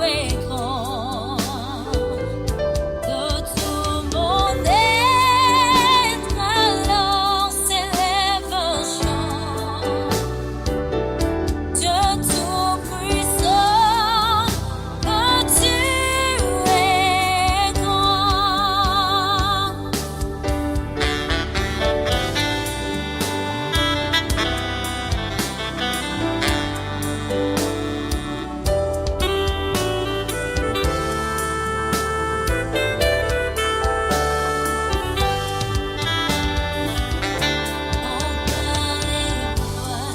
es grand. De tout mon être alors s'élève un chant. Dieu tout-puissant, que tu es grand. Encore les bois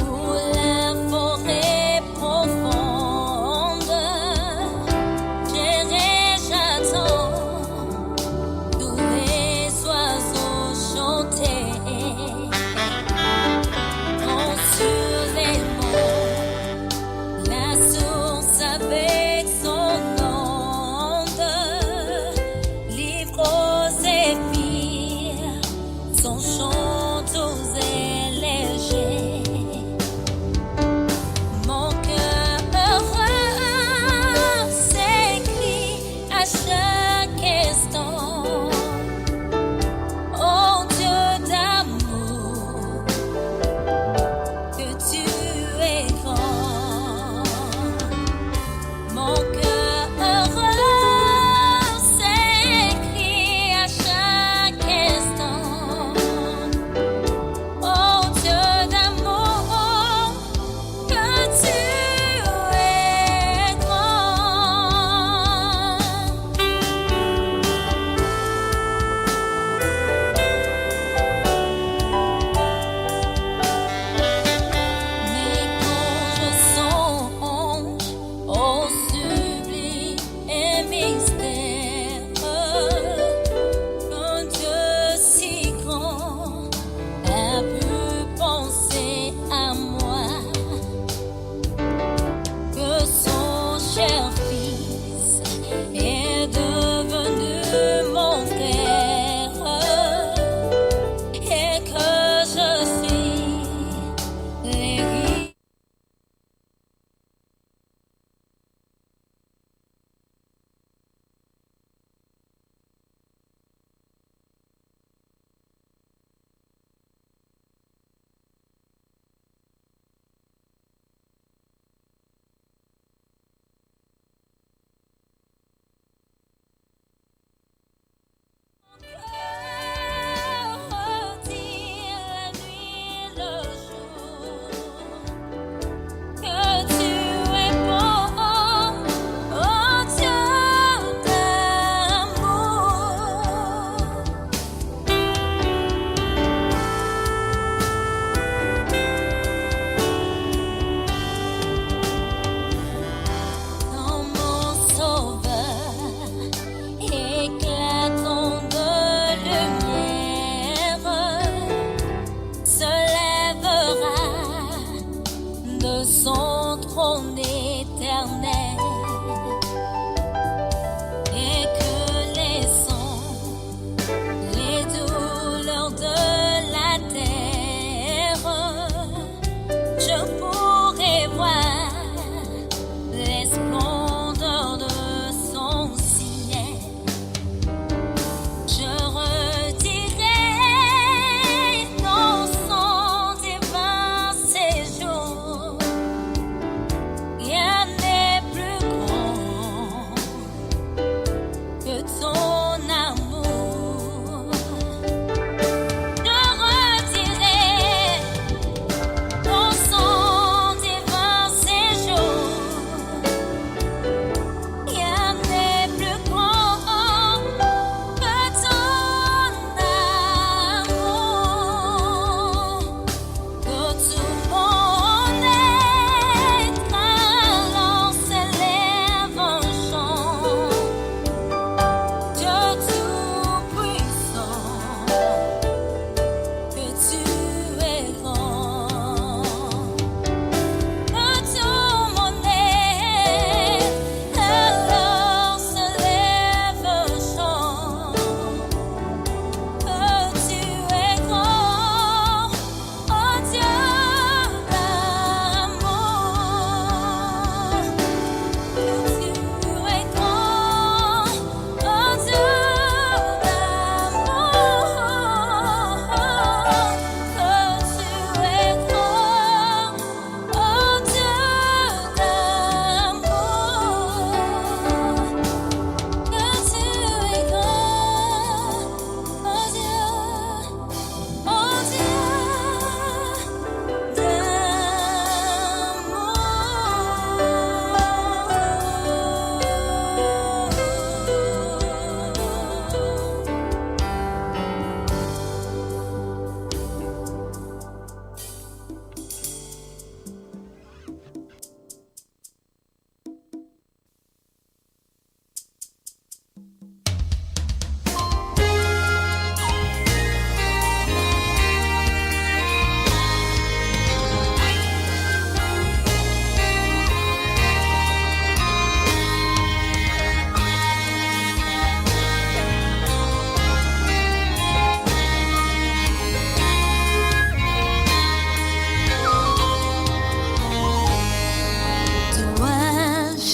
ou la forêt profonde, j'irai, j'attends tous les oiseaux chanter. Quand sur les monts, la source avec son onde livre aux zéphyrs son chant doux et léger. Mon cœur heureux s'écrie à chaque instant. Oh Dieu d'amour, que tu es grand. Mon cœur heureux s'écrie à chaque instant. Oh Dieu d'amour, que tu es grand. Mais quand je songe au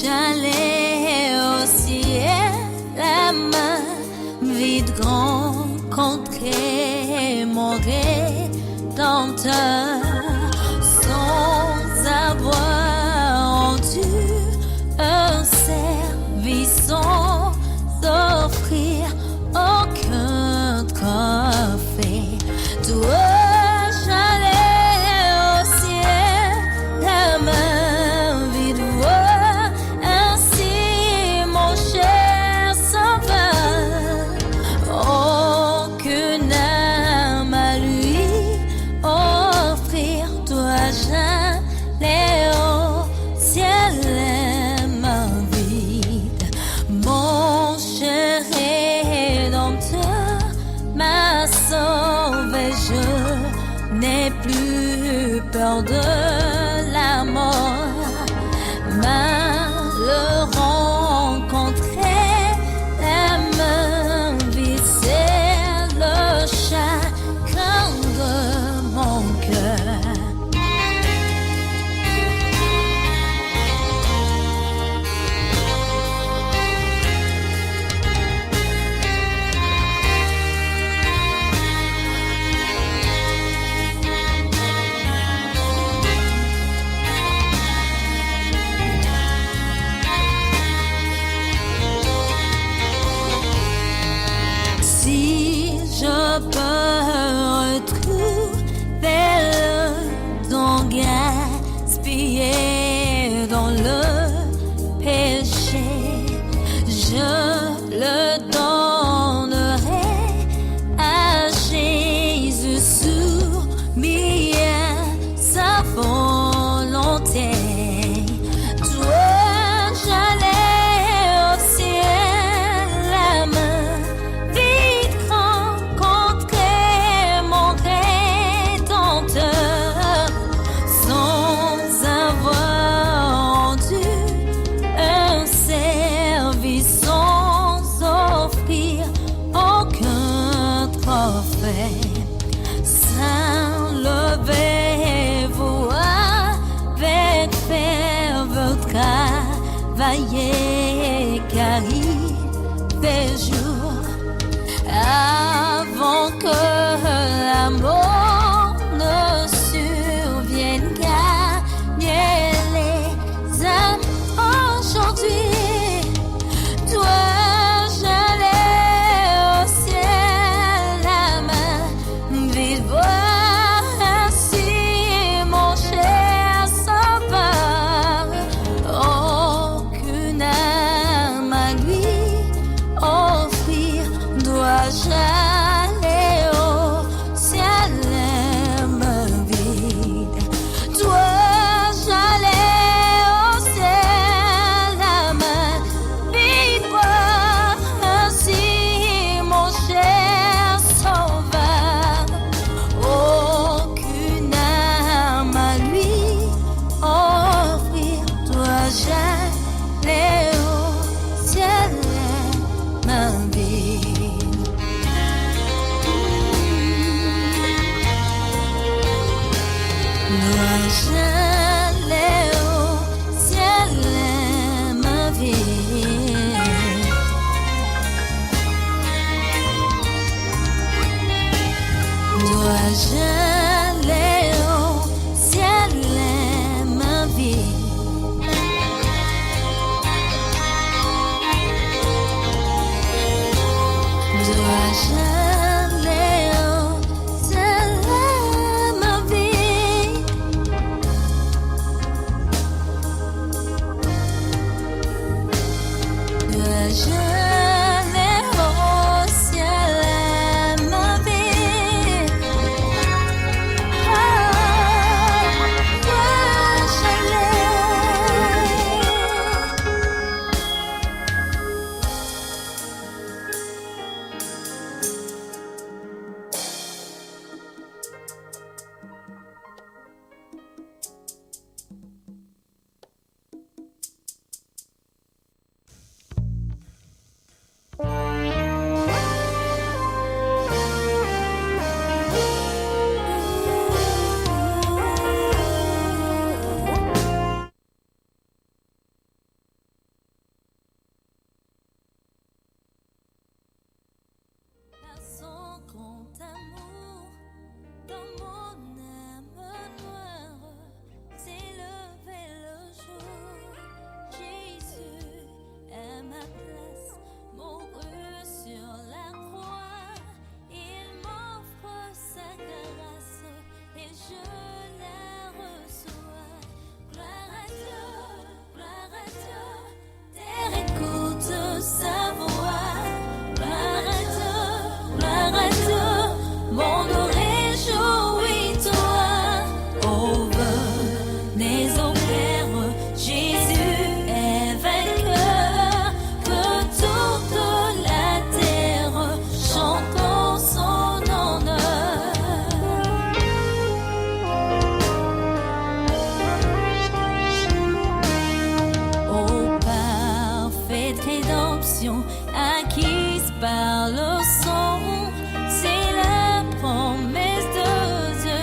Dois-je aller au ciel la main vide rencontrer mon Rédempteur sans avoir rendu un service, sans offrir aucun trophée? Dois-je aller au ciel la main vide, voir ainsi mon cher sauveur? Aucune âme à lui offrir, dois-je aller au ciel la main vide? Mon cher Rédempteur m'a sauvé, je n'ai plus peur de la mort. Le rencontrer, la main vide, c'est le chagrin de mon cœur. Si je peux retrouver le temps gaspillé dans le péché, je le donnerai à Jésus soumis à sa volonté. Dois-je aller au ciel la main vide rencontrer mon Rédempteur sans avoir rendu un service, sans offrir aucun trophée? Saint, levez-vous avec ferveur, travaillez, car il fait jour avant que la mort ne survienne. Gagnez les âmes aujourd'hui. Dois-je aller au ciel la main vide, voir ainsi mon cher sauveur? Aucune âme à lui offrir, dois-je aller au ciel la main vide? Dois-je aller au ciel la main vide, voir ainsi mon cher sauveur? Aucune âme à lui offrir, dois-je aller au ciel la main vide? Dois-je aller au ciel la main vide? Dois-je aller au ciel la main vide? Dois-je aller au ciel la main vide? Dois-je aller au ciel la main vide? Ah, dois-je aller? Rédemption acquise par le sang. C'est la promesse de Dieu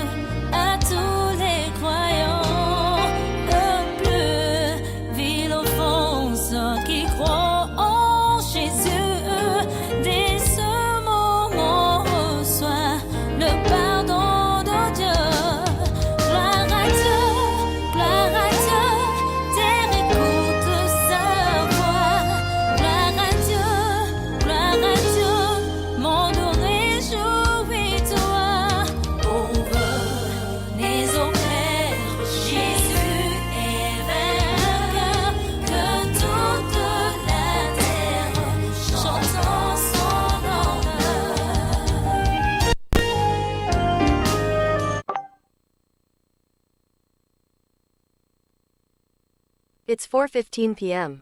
à tous les croyants. Le plus vil offense qui croit en Jésus. Dès ce moment reçoit le pardon de Dieu. Gloire à Dieu, gloire à Dieu, terre écoute sa voix. Gloire à Dieu, gloire à Dieu, monde réjouis-toi. Oh, venez au Père, Jésus est vainqueur. Que toute la terre chante en son honneur. It's 4:15 p.m.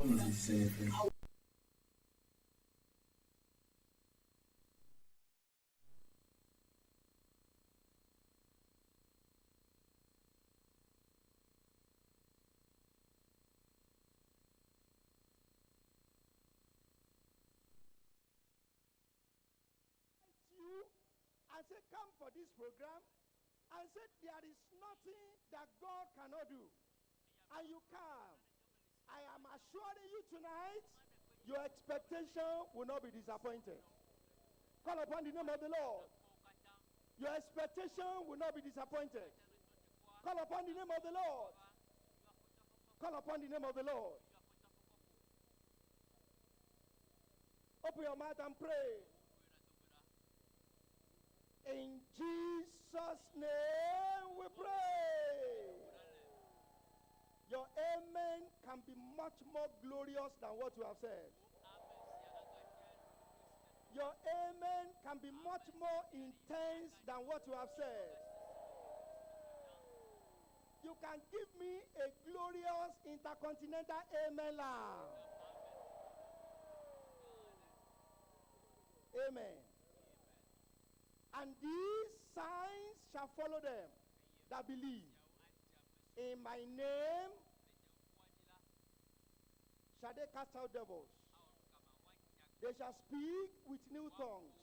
De You and say, Come for this program, and say, There is nothing that God cannot do. And you come. I am assuring you tonight, your expectation will not be disappointed. Call upon the name of the Lord. Your expectation will not be disappointed. Call upon the name of the Lord. Call upon the name of the Lord. Open your mouth and pray. In Jesus' name we pray. Your amen can be much more glorious than what you have said. Your amen can be much more intense than what you have said. You can give me a glorious intercontinental amen loud. Amen. And these signs shall follow them that believe. In my name shall they cast out devils. They shall speak with new tongues.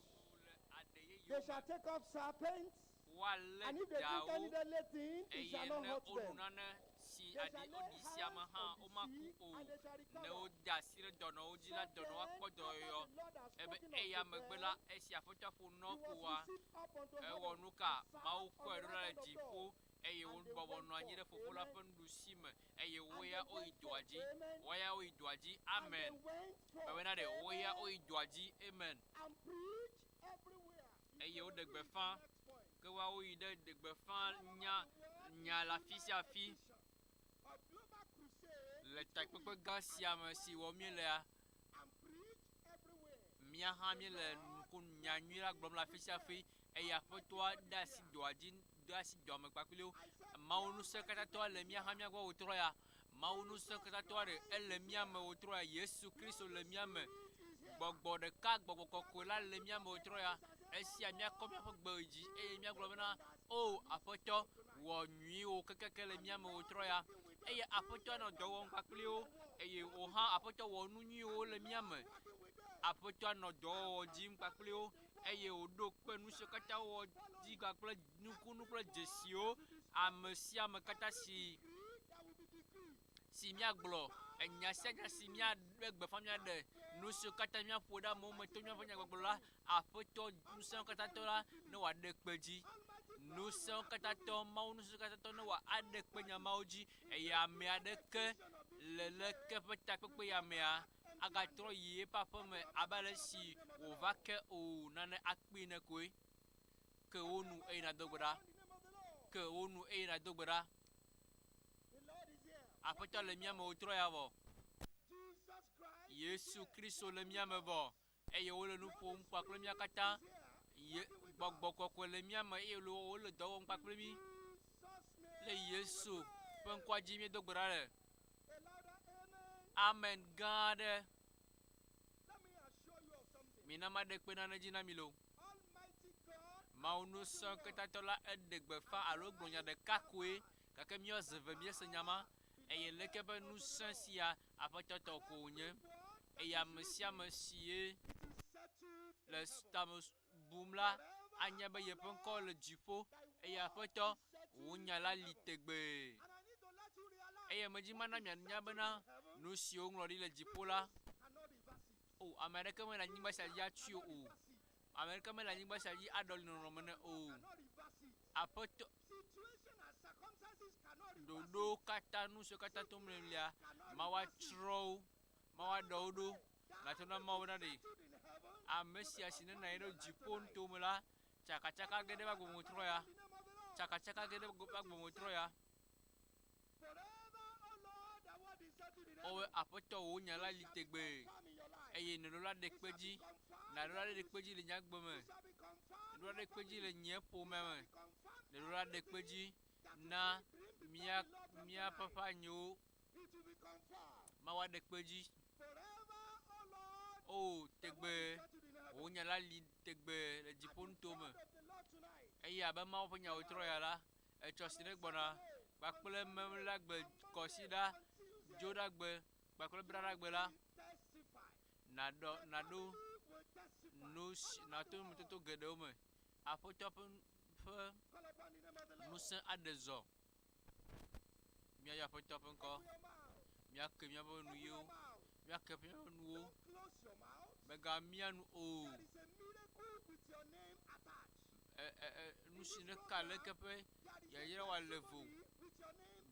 They shall take up serpents. Woalé And if they drink dawo any deadly thing, it eye shall not ne hurt wonu them. nane si They aɖi shall lay woɖi sia me hands hã on the womaku sick o. and they shall Ne recover. wode asi ɖe dɔnɔwo dzi So la, then, dɔnɔwo akpɔ after the dɔyɔyɔ. Lord has Ebe spoken eya unto megbe them, la, esi Aƒetɔ ƒo nu he ko was wa, received up unto ewɔ heaven nu ka? and sat Mawu on kɔe the ɖo ɖa right le hand of dziƒo God. eye And they wobɔbɔ went nɔ anyi ɖe forth. Fofo la Amen. ƒe nuɖusi me eye And wo they ya woyi went dɔa forth. dzi. Amen. Wo ya woyi dɔa dzi. And they Amen. went forth. Mewɔna ɖe wo ya Amen. woyi dɔa dzi. Amen. And preach everywhere. Eye woɖe It is gbeƒã the next point. ke woawo yi ɖe ɖe gbeƒã And all over nya the world, nya le afi July sia afi edition of Global Crusade le is 2 takpekpe weeks. gã And sia they me si went wɔm forth míelea, and preached everywhere. mía hã The míele Lord nuku nya nyui la gblɔm le afi sia afi eye Aƒetɔa de asi dɔa dzi de asi dɔa me kpakple wo. I said, Mawu the ŋusẽ Almighty katãtɔa God le is mía hã here. mía gbɔ wòtrɔ ya. Mawu ŋusẽ Jesus katãtɔa ɖe Christ ele is mía me here. wòtrɔ ya. Yesu Kristo le Holy mía me. Spirit is here. Gbɔgbɔ ɖeka gbɔgbɔ kɔkɔe la le mía me wòtrɔ ya. Esia míakɔ míaƒe gbe dzi eye míagblɔ bena, O Aƒetɔ, wɔ nyuiwo kekeake le mía me wòtrɔ ya. Eye Aƒetɔ nɔ dɔ wɔm kpakpli wo eye wò hã Aƒetɔ wɔ nu nyuiwo le mía me. Aƒetɔa nɔ dɔwɔwɔ dzim kpakpli wo eye wòɖo kpe nu siwo katã wowɔ dzi kpakple nukunu kple dzesiwo ame sia ame katã si si míagblɔ enya sia nya si míaɖe gbeƒã míaɖe nu siwo katã míaƒo ɖe amewo me to míaƒe nyagbɔgblɔ la Aƒetɔ ŋusẽwo katã tɔ la ne wòaɖe kpe dzi. Ŋusẽwo katã tɔ, Mawu ŋusẽwo katã tɔ ne wòaɖe kpe nya mawo dzi eye ame aɖeke le leke ƒe takpekpe ya mea agatrɔ yi eƒe aƒeme abe ale si wòva ke o nane akpee ne koe. Ke wo nu eye nàdo gbe ɖa. Ke wo nu eye nàdo gbe ɖa. Aƒetɔ le mía me wòtrɔ ya vɔ. Yesu Kristo le mía me vɔ eye wole nu ƒom kpakple mía katã. Ye, gbɔgbɔ kɔkɔe le mía me eye wole dɔ wɔm kpakple mí. Le Yesu ƒe ŋkɔa dzi míedo gbe ɖa le. Amen gã aɖe. Mina maɖe kpe nane dzi na mi loo. Mawu ŋusẽkatãtɔ la eɖe gbeƒã alo gblɔ nya ɖeka koe gake míawo zi eve míese nya ma eye leke be ŋusẽ sia Aƒetɔ tɔ ko wònye eye ame sia ame si ye le tame bum la anya be yeƒe ŋkɔ le dziƒo eye Aƒetɔ wò nya la li tegbee. Eye medzi mana mianya bena nu si woŋlɔ ɖi le dziƒo la, o ame aɖeke mele anyigba sia dzi atui o. Ame aɖeke mele anyigba sia dzi aɖɔli nɔnɔme nɛ o. Aƒetɔ ɖoɖowo katã, nu siwo katã tom le lia, Mawu atsrɔ̃ wo, Mawu aɖe wo ɖo. Gake na Mawu na ɖe ame sia si nenɔ anyi ɖe dziƒo nutome la, tsakatsaka ge ɖe eƒe agbe me trɔ ya. Tsakatsaka ge ɖe eƒe agbe me trɔ ya. O Aƒetɔ, wò nya la li tegbee, eye nèɖo la ɖe kpe dzi. Nàɖo la ɖe kpe dzi le nye agbe me. Nèɖo la ɖe kpe dzi le nye ƒomea me. Nèɖo la ɖe kpe dzi na mía míaƒe ƒanyewo. Mawu aɖe kpe dzi. O tegbee, wò nya la li tegbee le dziƒonutome. Eye abe Mawu ƒe nya wòtrɔ ya la, etsɔ si ɖe gbɔna kpakple memlagbe, kɔsiɖa, dzoɖagbe kpakple braɖagbe la, nàɖɔ nàɖo nu si nàto numetoto geɖewo me. Aƒetɔ ƒe ƒe ŋusẽ aɖe zɔ. Míayɔ Aƒetɔ ƒe ŋkɔ. Míake míaƒe nuyiwo. Míake míaƒe nuwo. Mègamia nu o. E, e, e, nu si ne ka leke ƒe yayra wòale vo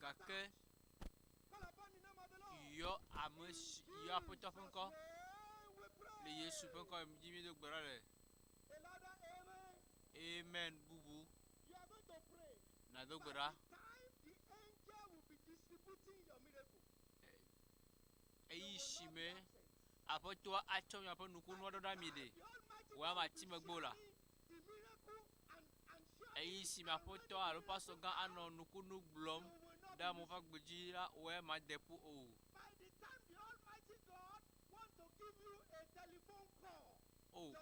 gake yɔ ame si yɔ Aƒetɔ ƒe ŋkɔ. Le Yesu ƒe ŋkɔ dzi míedo gbe ɖa le. Amen bubu. Nàdo gbe ɖa. Eyi si me Aƒetɔa atsɔ miaƒe nukunua ɖo ɖa mi ɖe, wò ya mati megbe o la. Eyi si me Aƒetɔ alo pastor gã anɔ nukunu gblɔm ɖe amewo ƒe agbe dzi la, wò ya made ƒu o. O,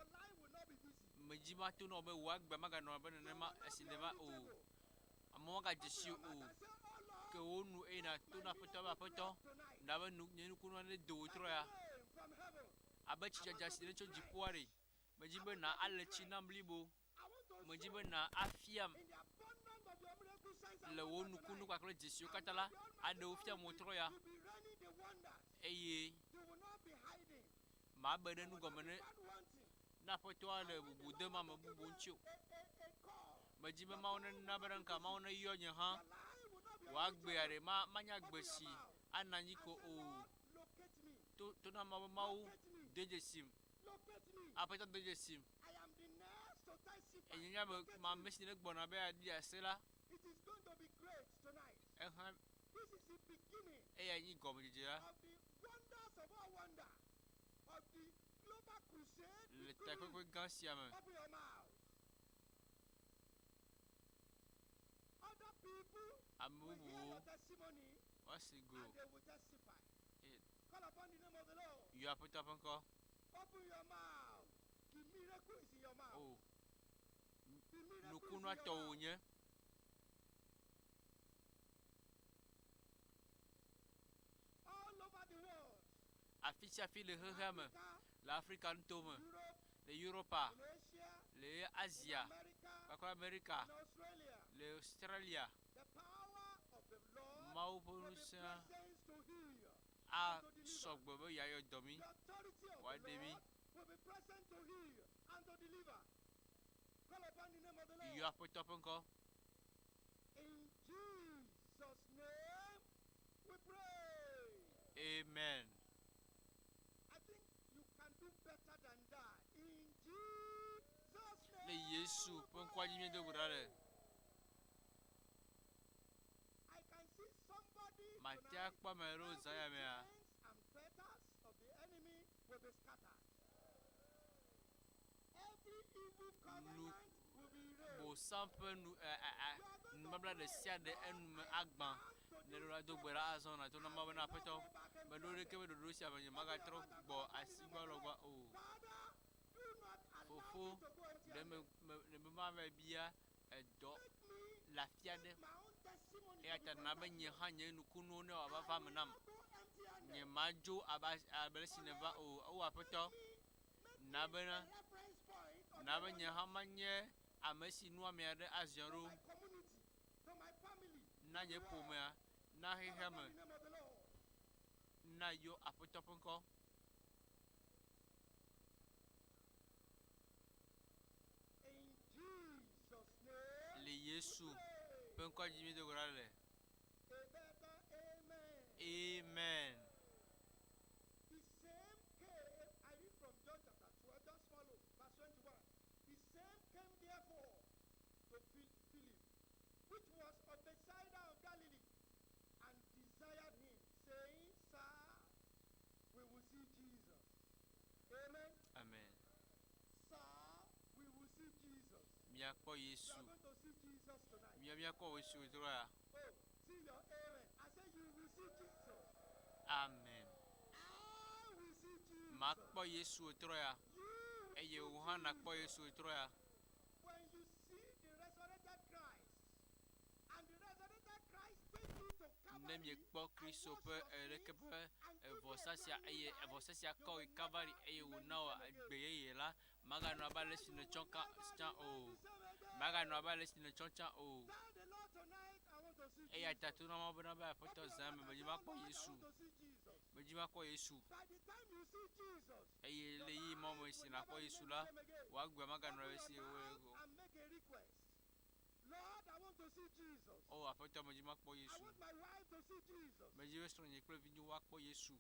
medzi mato na wò be wò agbe maganɔ abe nenema esi nèva o. Amewo magadze si o. Ke wò nu eye nàto na Aƒetɔ be Aƒetɔ, na be nu, nye nukunua nedo wò trɔ ya. Abe tsidzadza si ne tso dziƒoa ɖe. Medzi be na ale tsi nam blibo. Medzi be na afiam le wò nukunu kpakple dzesiwo katã la, aɖe wo fiam wò trɔ ya. Eye mabe ɖe nu gɔme ne ne Aƒetɔa le bubu dem ame bubu ŋuti o. Medzi be Mawu nena be ɖe ŋka Mawu neyɔ nye hã. Wò agbea ɖe ma manye agbe si anɔ anyi ko o. To to na Mawu be Mawu de dzesim. Aƒetɔ de dzesim. Enye nya be ame si ne gbɔna be yeaɖi ase la, exlẽ eya nyi gɔmedzedze la le takpekpe gã sia me. Ame bubuwo woasi go eye yɔ Aƒetɔ ƒe ŋkɔ. O. Nukunua is in tɔ your mouth. wònye. All over the world. Afi sia afi le xexea me. Africa, Le Afrika nutome, Europe, le Europa, in Asia, le in Asia, America, kpakple Amerika, in Australia. le Australia. The power of the Lord Mawu ƒe will be ŋusẽ present to heal. asɔ gbɔ be yeayɔ dɔ mí. The authority of Why, the David? Lord will be present to heal and to deliver. Call upon the name of the Yɔ Lord. Aƒetɔ ƒe ŋkɔ. In Jesus' name, we pray. Amen. I think you can do better than that. In Jesus' name. Le Yesu we ƒe ŋkɔa dzi míedo gbe ɖa le. pray. I can see somebody Mate tonight. akpɔ ame ɖewo zã ya Every mea. chains and fetters of the enemy will be scattered. Every evil covenant will be erased. Bosam ƒe nu ɛ ɛ ɛ nubabla ɖe sia ɖe enume agbã. Ne ɖo la do gbe ɖa azɔ nàto na Mawu bena Aƒetɔ, meɖo ɖeke be ɖoɖo sia me nye magatrɔ gbɔ asigbɔlɔgba o. Father, do not allow Fofo, me to go empty ɖe me handed. me ɖe me mava bia edɔ Make me le afi aɖe. make my own testimony Eya to ta be na be nye contagious. hã nye nukunuwo ne wòava va I eme will nam. not go empty-handed. Nye madzo abe abe ale si nèva o. O Aƒetɔ, Make me na bena a reference point of na the be nye wonders hã manye ame si nu ame aɖe aziɔ to ɖo my community, to my family, na to nye the world. ƒomea, na Call xexea upon me, the name of the Lord. na yɔ Aƒetɔ ƒe ŋkɔ. In Jesus' name, Le Yesu we pray. ƒe ŋkɔ dzi míedo gbe ɖa le. A better amen. Amen. The same came, I read from John chapter 12, just follow, verse 21. The same came therefore to Philip, which was of Bethsaida of Galilee, and desired him, saying, Sir, we will see Jesus. Amen. Amen. Sir, we will see Jesus. Míakpɔ You Yesu. are going to see Jesus tonight. Mía míakpɔ Yesu trɔ ya. Oh, see your amen. I say you will see Jesus. Amen. I will see Jesus. Makpɔ Yesu trɔ ya. You will Eye see wò hã nàkpɔ Jesus. Yesu trɔ ya. When you see the resurrected Christ, and the resurrected Christ take you to Ne Calvary miekpɔ and Kristo wash ƒe your ɖeke sins ƒe and give you a vɔsa sia brand new eye life, vɔsa sia you kɔ will yi Kalvari never eye remain wòna the wò same again. agbe yeye la, maganɔ abe ale si You nètsɔ will ka never tsã remain o. the same again. Maganɔ abe ale si nètsɔ tsã o. Tell the Lord tonight, I want to see Eya ta Jesus. to na Mawu bena be Open Aƒetɔ your zã me mouth and medzi say, makpɔ Lord, I Yesu. want to see Jesus. Medzi makpɔ Yesu. By the time you see Jesus, Eye your le ɣeyiɣi ma me life si will nàkpɔ never Yesu remain la, the same again. wò agbea maganɔ Open abe your si wòle mouth o. and make a request. Lord, I want to see Jesus. O Aƒetɔ medzi makpɔ I Yesu. want my wife to see Jesus. Medzi be srɔ̃nye kple vinyewo woakpɔ Yesu.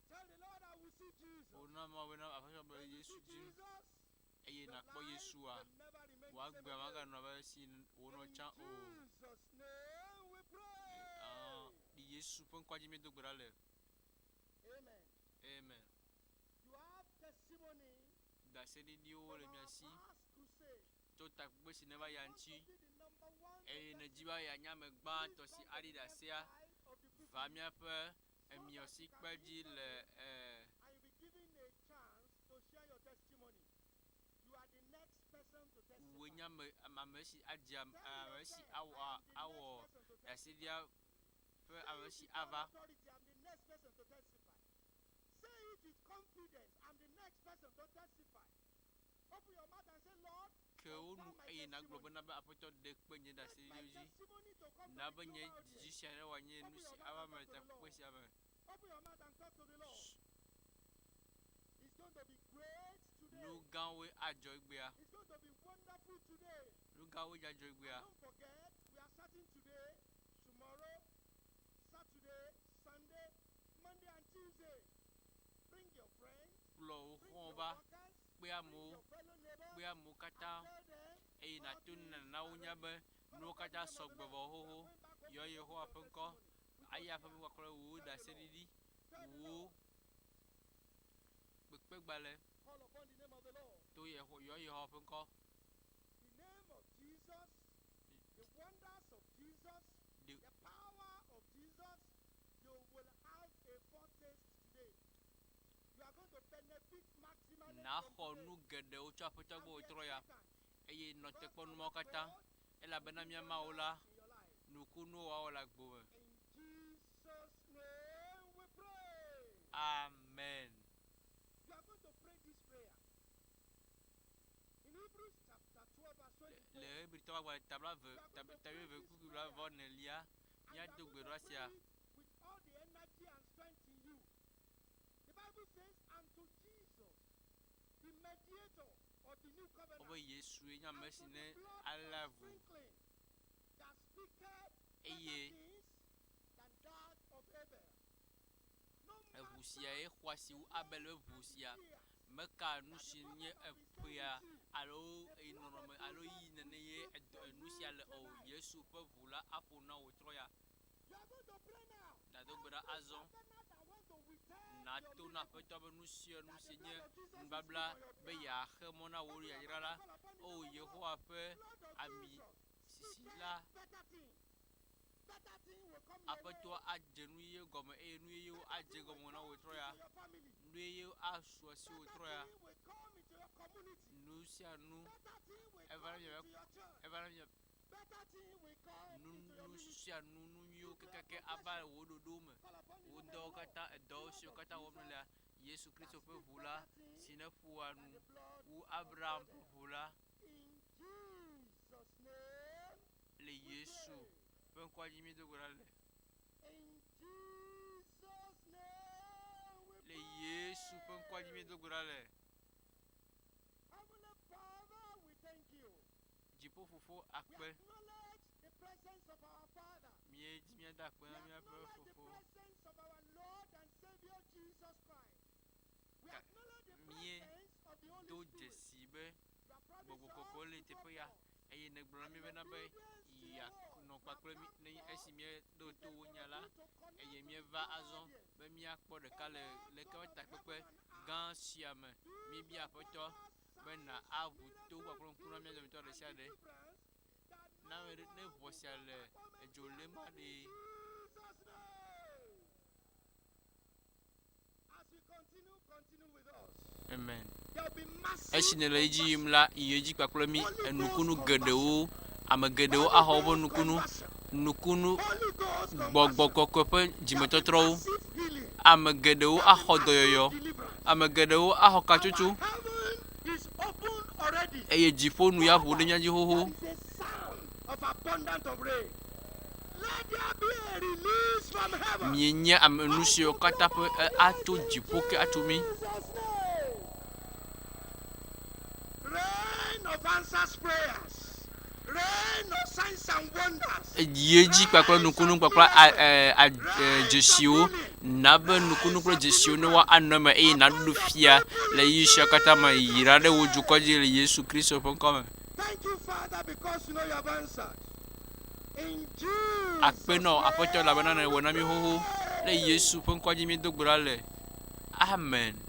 Tell the Lord I will see Jesus. Wò na Mawu bena Aƒetɔ be When you Yesu see dzim Jesus, eye your nàkpɔ life Yesua, will never remain wò the same agbea again. maganɔ abe si wònɔ In tsã o. Jesus' name we pray. Ah, Yesu ƒe ŋkɔa dzi míedo gbe ɖa le. Amen. Amen. You have testimony Ɖaseɖiɖiwo from le mia our si past crusade. tso takpekpe si neva ya Want to ŋuti be the number one to eye nèdi testify. be yeanye ame gbãtɔ Please si come to aɖi the left ɖasea, side of the va pulpit míaƒe so emiɔ that si you can kpe be dzi le interviewed eh, and you'll be given a chance to share your testimony. You are the next person to testify. wòe nye ame ame si adze ame Tell ame si yourself, awɔ I am the awɔ next person to testify. ɖaseɖia ƒe Say ame it si with all ava. authority, I'm the next person to testify. Say it with confidence, I'm the next person to testify. Open your mouth and say, Lord, Ke wo nu confirm my eye nàgblɔ testimony. bena be Aƒetɔ ɖe kpe nye Make my ɖaseɖiɖiwo dzi. testimony to come Na to be the nye global dzidzi audience. sia ne wòanye nu Open si your mouth ava and me le talk to the takpekpe Lord. sia me. Open your mouth and talk to the Lord. It's going to be great today. Nu gãwoe adzɔ egbea. It's going to be wonderful today. Nu gãwoe dzadzɔ egbea. And don't forget, we are starting today, tomorrow, Saturday, Sunday, Monday, and Tuesday. Bring your friends, Kplɔ wò bring xɔ̃wo your va, workers, kpe bring amewo, your fellow neighbors, kpe amewo katã and tell them eye all nàto things nana wo are nya ready. be Call nuwo upon the katã name of the sɔgbe Lord. vɔ We are xoxo. going back home Yɔ to Yehowa your ƒe ŋkɔ, testimony. We ayi go aƒe here. kpakple wò Tell the Lord. ɖaseɖiɖi, Tell the wò Lord. kpekpegbalẽ Call upon the name of the Lord. to Yeho yɔ Yehowa ƒe ŋkɔ. The name of Jesus, the wonders of Jesus, The the power of Jesus, you will have a foretaste today. Nàxɔ nu geɖewo tso Aƒetɔ gbɔ wòtrɔ ya, eye nɔ te kpɔ nu mawo katã, elabena mía Mawu la, nukunuwo wɔwɔ le agbo me. Amen. Le Hebritɔwo ƒe agbalẽ ta blaeve, ta ta wuieve kpukpui blaeve vɔ enelia, míado gbe ɖa sia. Wobe Yesue nye ame si ne alé avu eye eʋu sia ye xɔasi wu Abel ƒe ʋu sia. Meka nu si nye eƒea alo nɔnɔme alo yi nene ye nu sia le o. Yesu ƒe ʋu la aƒo na wò trɔ ya. Nàdo gbe ɖa azɔ. Nàto na Aƒetɔ be nu sia nu si nye nubabla be yeaxe mɔ na wò yayra la. O Yehowa ƒe ami sisi la, Aƒetɔa adze nu yeye gɔme eye nu yeyewo adze gɔme na wò trɔ ya. Nu yeyewo asu asiwò trɔ ya. Nu sia nu eva na miaƒe eva na mia nu nu sia nu nu nyuiwo kekeake ava wò ɖoɖowo me. Wò dɔwo katã edɔ siwo katã wɔm nèlea, Yesu Kristo ƒe ʋu la si neƒoa nu wu Abraham ƒe ʋu la le Yesu ƒe ŋkɔa dzi míedo gbe ɖa le. Le Yesu ƒe ŋkɔa dzi míedo gbe ɖa le. Dziƒo Fofo akpe. Míedi míada akpe na míaƒe Fofo. Míedo dzesi be Gbɔgbɔ Kɔkɔe le teƒe ya eye nègblɔ na mí bena be yeanɔ kpakple mí ne esi míeɖo to wò nya la eye míeva azɔ be míakpɔ ɖeka le leke ƒe takpekpe gã sia me. Míebia Aƒetɔ be na aʋu to kpakple ŋku na mía dometɔ ɖe sia ɖe. Na ame ɖe ne ʋɔ sia le edzo lém aɖee. Amen. Esi nèle edzi yim la, yi edzi kpakple mí enukunu geɖewo. Ame geɖewo axɔ woƒe nukunu, nukunu gbɔgbɔ kɔkɔe ƒe dzimetɔtrɔwo. Ame geɖewo axɔ dɔyɔyɔ. Ame geɖewo axɔ katsotso eye dziƒo nu ya ʋu ɖe mía dzi xoxo. Mienye ame nu siwo katã ƒe atso dziƒo ke atso mí. Yi edzi kpakple nukunu kpakple dzesiwo. Na be nukunu kple dzesiwo ne woanɔ eme eye naɖu fia le ɣeyiɣi sia katã me. Yra ɖe wò dukɔ dzi le Yesu Kristo ƒe ŋkɔ me. Akpe nɔ Aƒetɔ elabena nèwɔ na mí xoxo. Le Yesu ƒe ŋkɔ dzi míedo gbe ɖa le. Amen.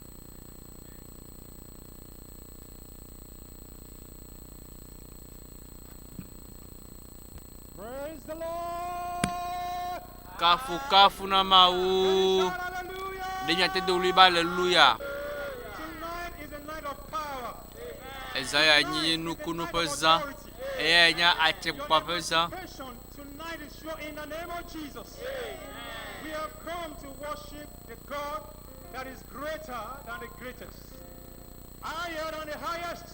Kafukafu na Mawu. Ɖe miate do ɣli be aleluya. Ezã ya nye nukunu ƒe zã. Eyae nye atsekpakpa ƒe zã. Higher than the highest.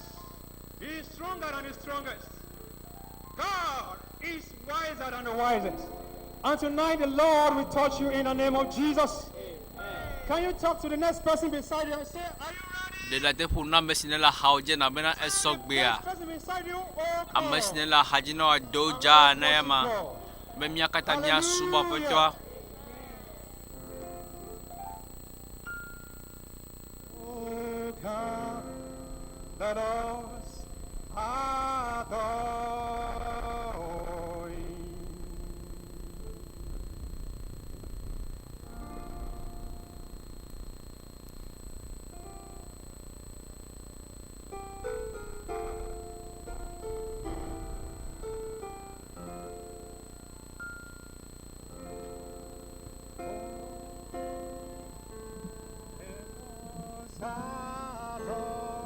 He is stronger than the strongest. God is wiser than the wisest. And tonight the Lord will touch you in the name of Jesus. Can you talk to the next person beside you and say, Are you ready? Ɖe nàte ƒo nu ame si nèle axawo dzi elabena esɔ gbea. Next person beside you, oh Ame si God. nèle axa dzi na wòado And dzaa let's na worship eyama God. be mía katã míasubɔ Aƒetɔa. Hallelujah. Oh God, let us adore Him. Let us adore.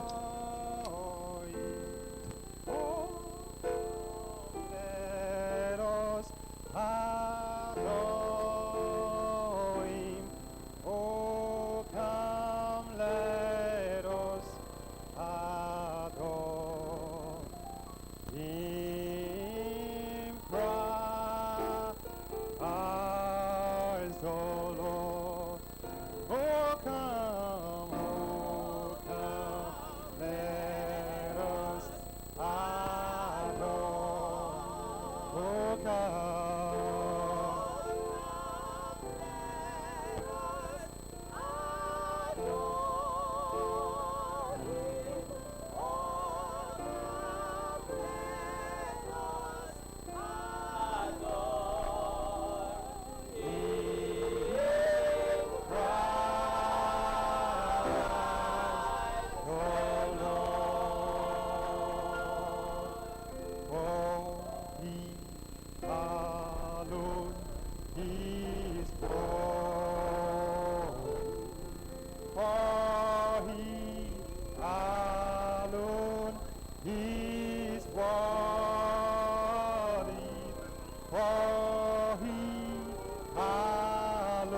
Come. For he alone is born. For he alone is worthy. For he alone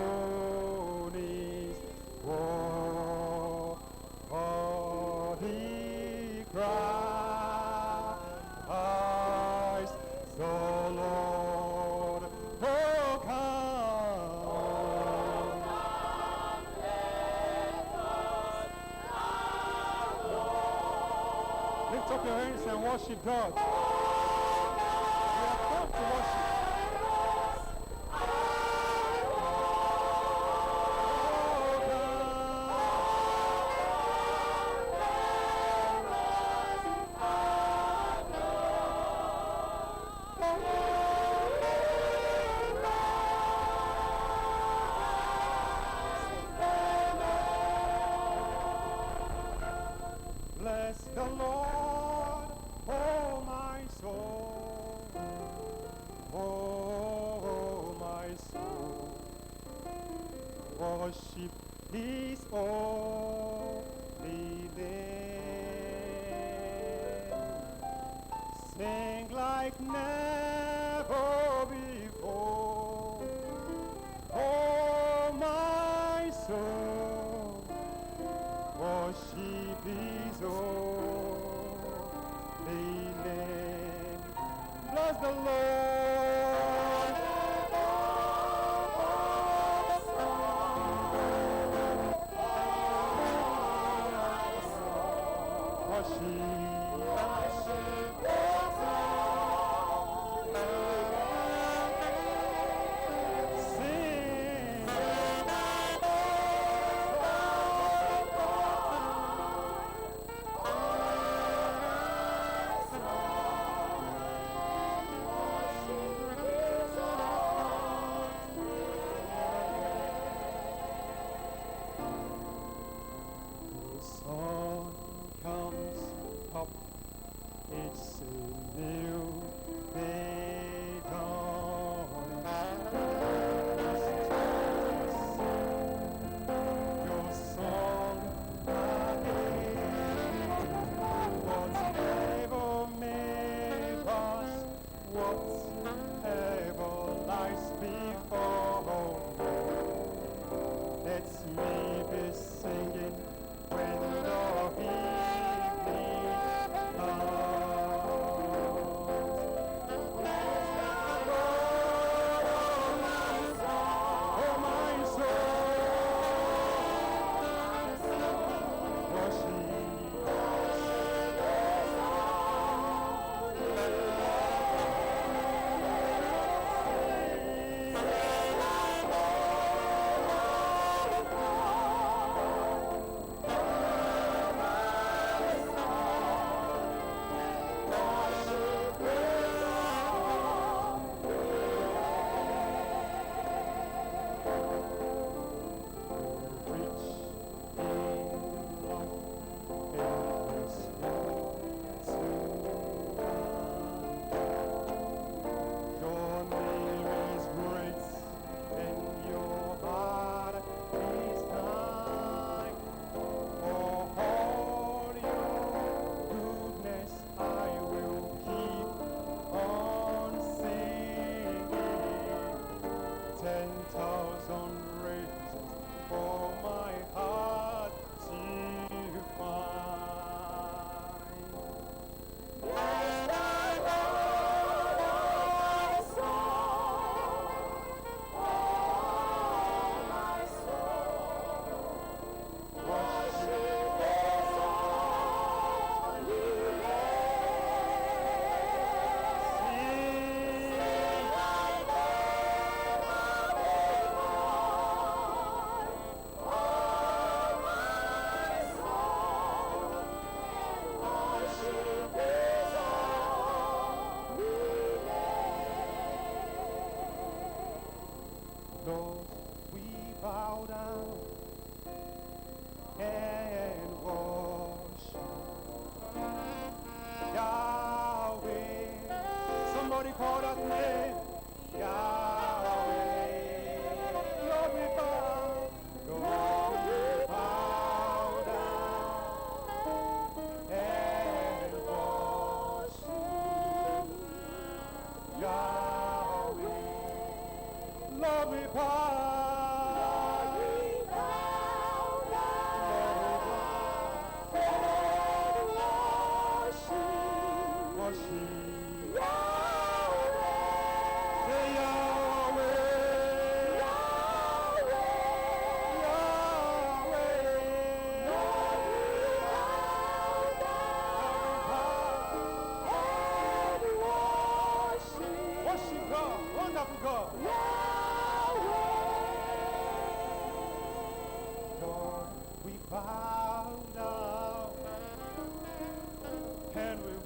is worthy. Christ the Lord, oh come. Lift up your hands and worship God. We have come to worship. Oh, come. Bless the Lord, oh my soul, oh my soul. Worship His holy name. Sing like never before, oh my soul. Worship His holy name. Bless the Lord. Worship. Sing. The sun comes up, it's a new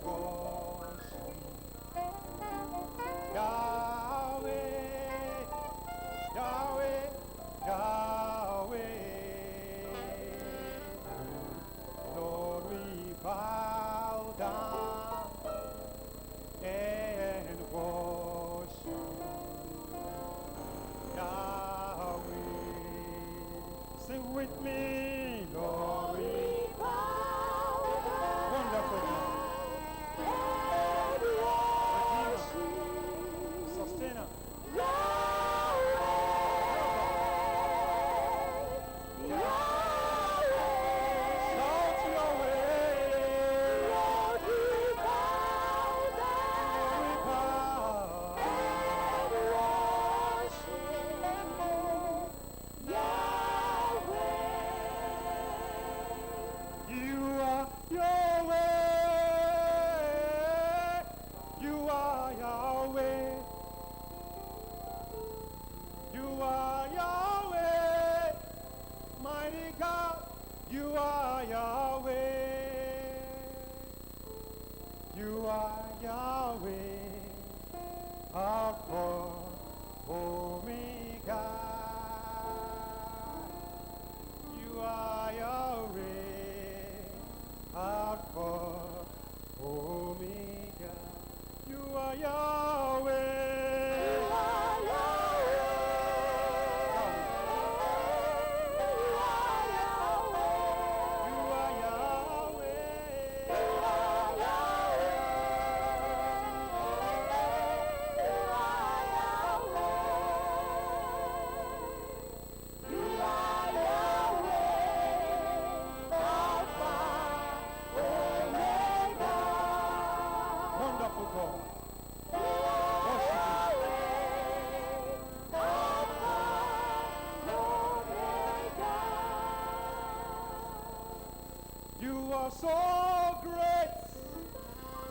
worship Yahweh, Yahweh, Yahweh. Lord, we bow down and worship Yahweh. Sing with me, Lord. We Wonderful God. Redeemer, Sustainer. Shout Yahweh. We bow. You are Yahweh. You are Yahweh. You are Yahweh. Mighty God, you are Yahweh. You are Yahweh. Alpha, Omega. You are Yahweh, Alpha, Omega. You are Yahweh. You are Yahweh. Wonderful God. Worship you. You are so great,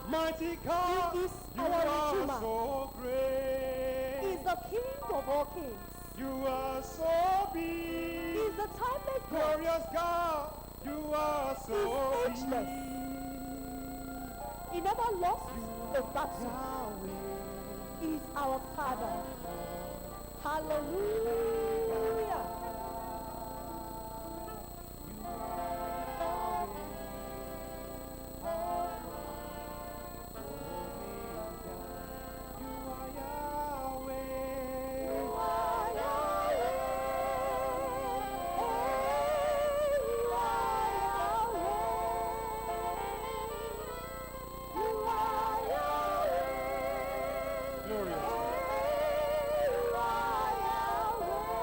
mighty God. He is You our are Redeemer. so great. He is the King of all kings. You are so He big, is the timeless God. glorious God. You are so He's ageless. big. He never lost a battle. Yahweh. He is our Father. Hallelujah. You are Yahweh. Glorious.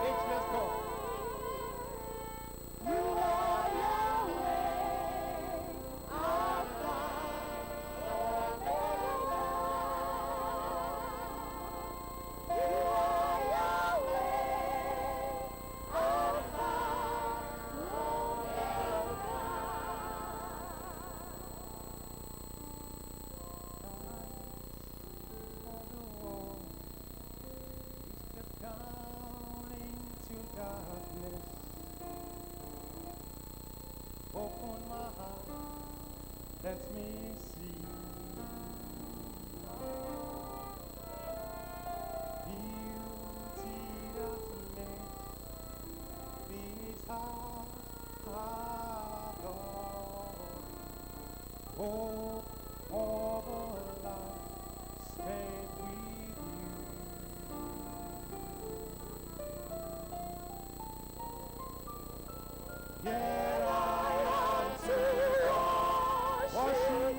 Ageless God. Step down into darkness. Open my heart, let me see. Beauty that makes this heart adore. Hope of a life spent with you. Here I am to worship.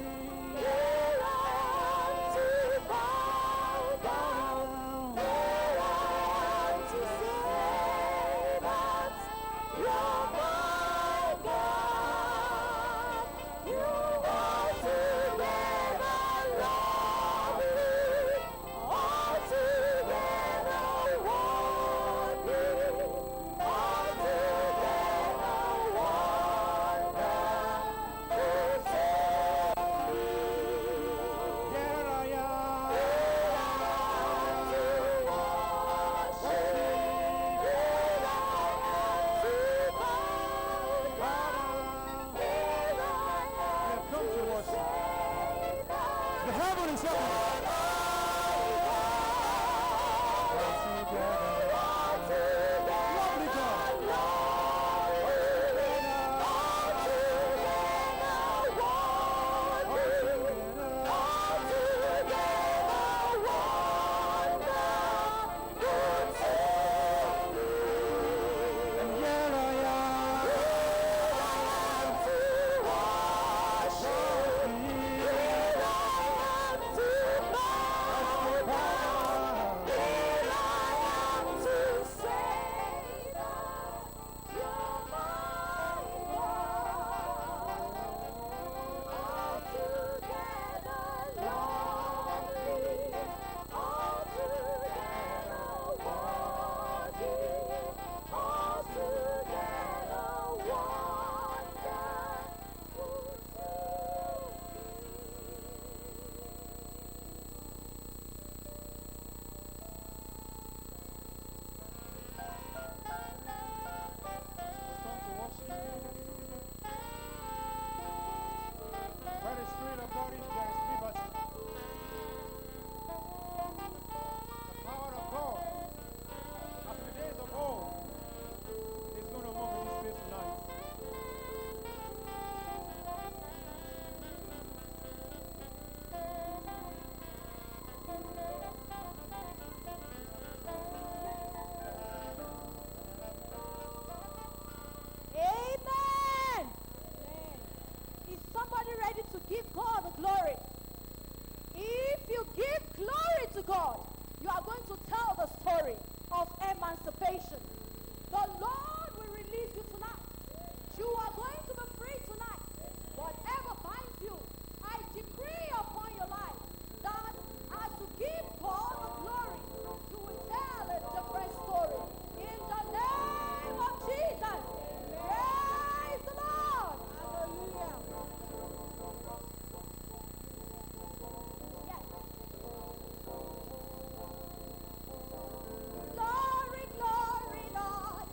Heaven is open. Lovely God. And here I am. Come to worship. Where the Spirit of God is, there is liberty. The power of God, as in the days of old, is going to move in this place tonight. Amen. Is somebody ready to give God the glory? If you give glory to God, you are going to tell the story of emancipation. The Lord will release you tonight. You are going to be free tonight. Whatever binds you, I decree upon your life that as you give God the glory, you will tell a different story. In the name of Jesus. Praise the Lord. Hallelujah. Yes. Glory, glory, Lord.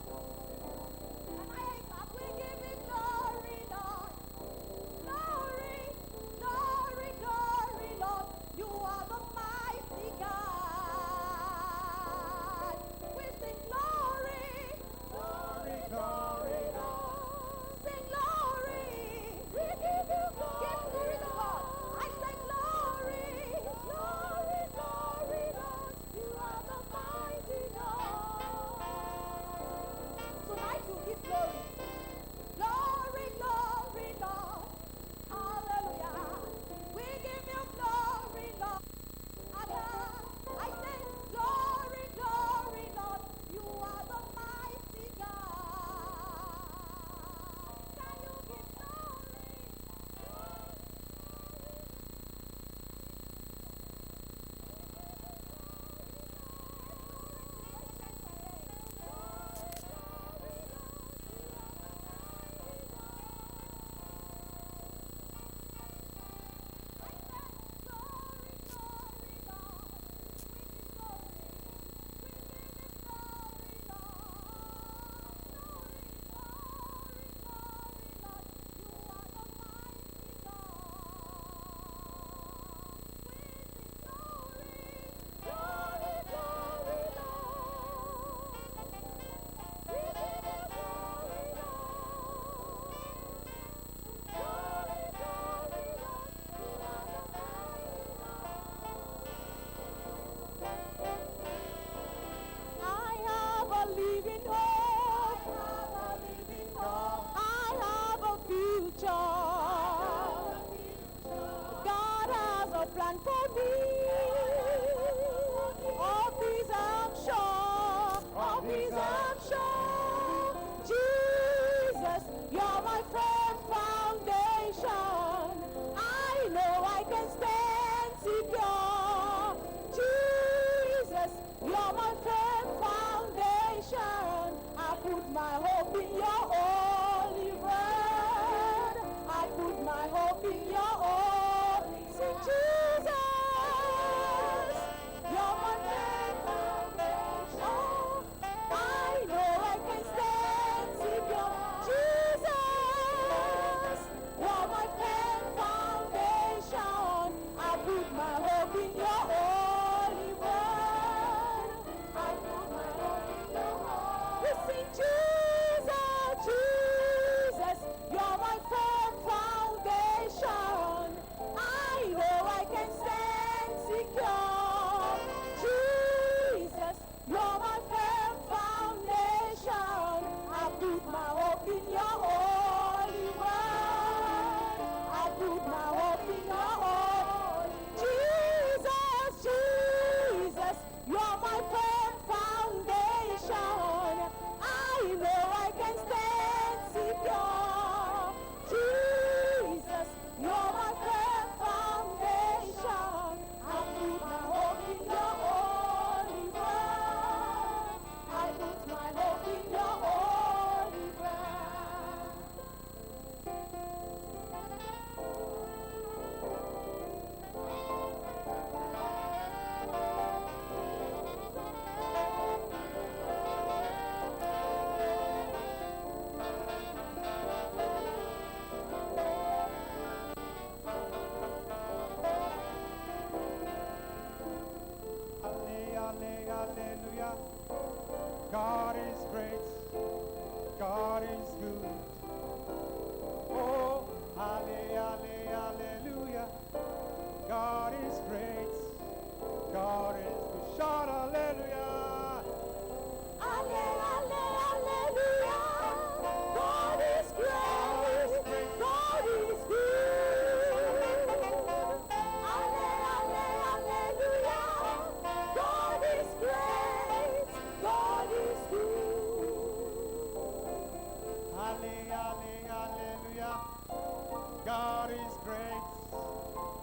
God is great.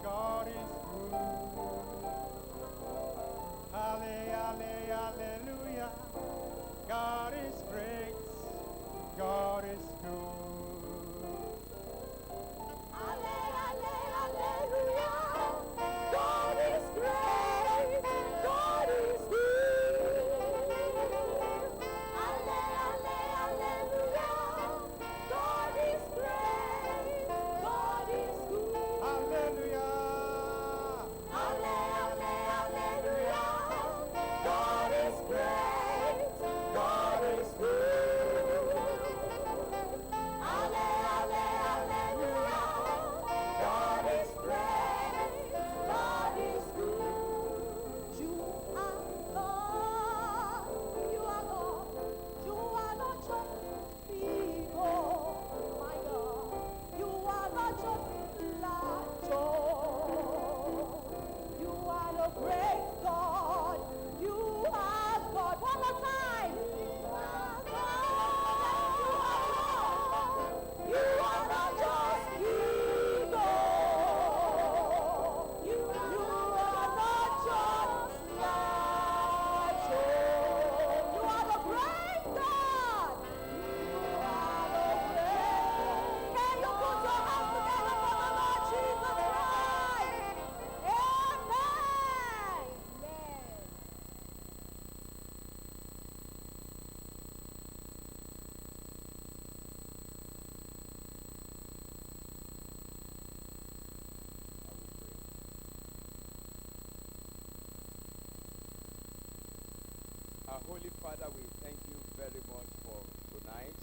God is good. Halle, halle, hallelujah. God is great. God is good. Alle, alle, alleluia. God is great. God is good. Alle, alle, alleluia. God is great. God is good. Hallelujah. Alle, alle, alleluia. God is great. God is good. Alle, alle, alleluia. God is great. God is good. You are God. You are God. You are not just people, my God. You are not just Lajo. You are the great God. You are God. One more time. You are God. You are God. You are not just ego. You are not just Lajo. You are the great God. You are the great. Can you put your hands together for the Lord Jesus Christ? Amen. Amen. Our Holy Father, we thank you very much for tonight.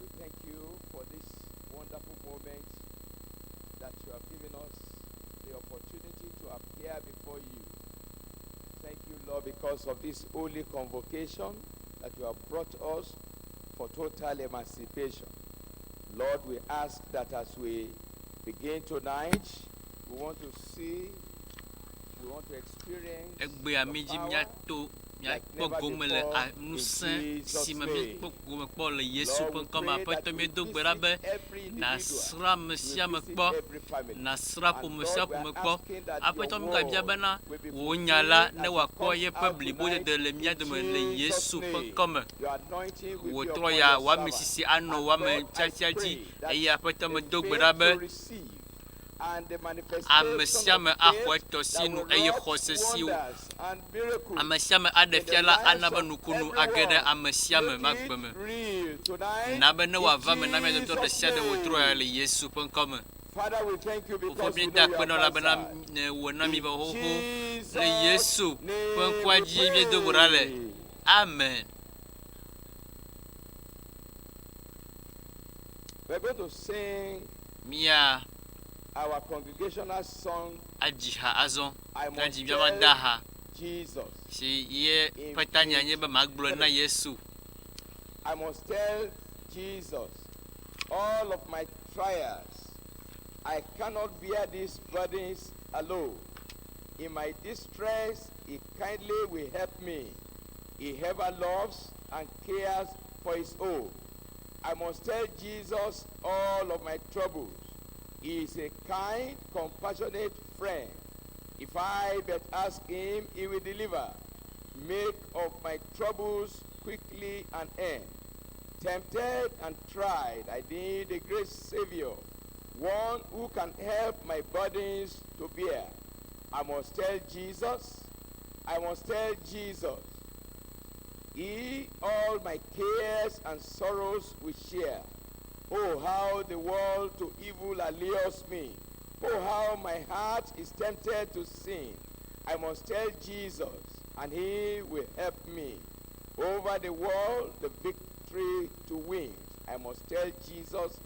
We thank you for this wonderful moment that you have given us the opportunity to appear before you. Thank you, Lord, because of this holy convocation that you have brought us for total emancipation. Lord, we ask that as we begin tonight, we want to see, we want to experience Egbea your mi dzi power míato like míakpɔ never gome le before a- in ŋusẽ Jesus' si me name. míekpɔ gome kpɔ le Yesu Lord, ƒe we ŋkɔ me. pray that Aƒetɔ you míedo gbe ɖa visit be every individual, nàsrã ame you sia ame visit kpɔ, every family. nàsrã And ƒome Lord, sia we are ƒome kpɔ. asking that your Aƒetɔ míegabia word bena will be wò nya la fulfilled ne as it wòakpɔ comes yeƒe out blibodede tonight le mía in dome le Jesus' Yesu ƒe name. ŋkɔ me. Your anointing will Wò be trɔ upon ya your wò ame servant. sisi anɔ And wò ame Lord, I tiatia dzi pray that eye Aƒetɔ the medo gbe faith ɖa be to receive and the ame manifestation sia of ame faith axɔe tɔ that si nu will eye wrought xɔse si wonders and miracles ame sia ame aɖe in the fia la lives ana be of nukunu age ɖe everyone. ame sia ame Make magbe it me. real tonight Na be ne in wòava me na mía dometɔ ɖe Jesus' sia ɖe wòtrɔ ya name. le Yesu ƒe ŋkɔ me. Father, we thank you Fofo because we míeda know you akpe have na wò elabena answered. nèwɔ na mí In vɔ xoxo. Le Jesus' Yesu ƒe name ŋkɔa we dzi míedo gbe ɖa le. pray. Amen. We're going to sing Mía our congregational song, adzi ha azɔ. I Míadzi Must míava Tell da ha Jesus. si ye In ƒe tanya page nye be magblɔe na 3. Yesu. I must tell Jesus all of my trials. I cannot bear these burdens alone. In my distress, He kindly will help me. He ever loves and cares for His own. I must tell Jesus all of my troubles. He is a kind, compassionate friend. If I but ask him, he will deliver. Make of my troubles quickly an end. Tempted and tried, I need a great Savior, one who can help my burdens to bear. I must tell Jesus, I must tell Jesus. He all my cares and sorrows will share. Oh, how the world to evil allures me. Oh, how my heart is tempted to sin. I must tell Jesus, and he will help me. Over the world, the victory to win. I must tell Jesus,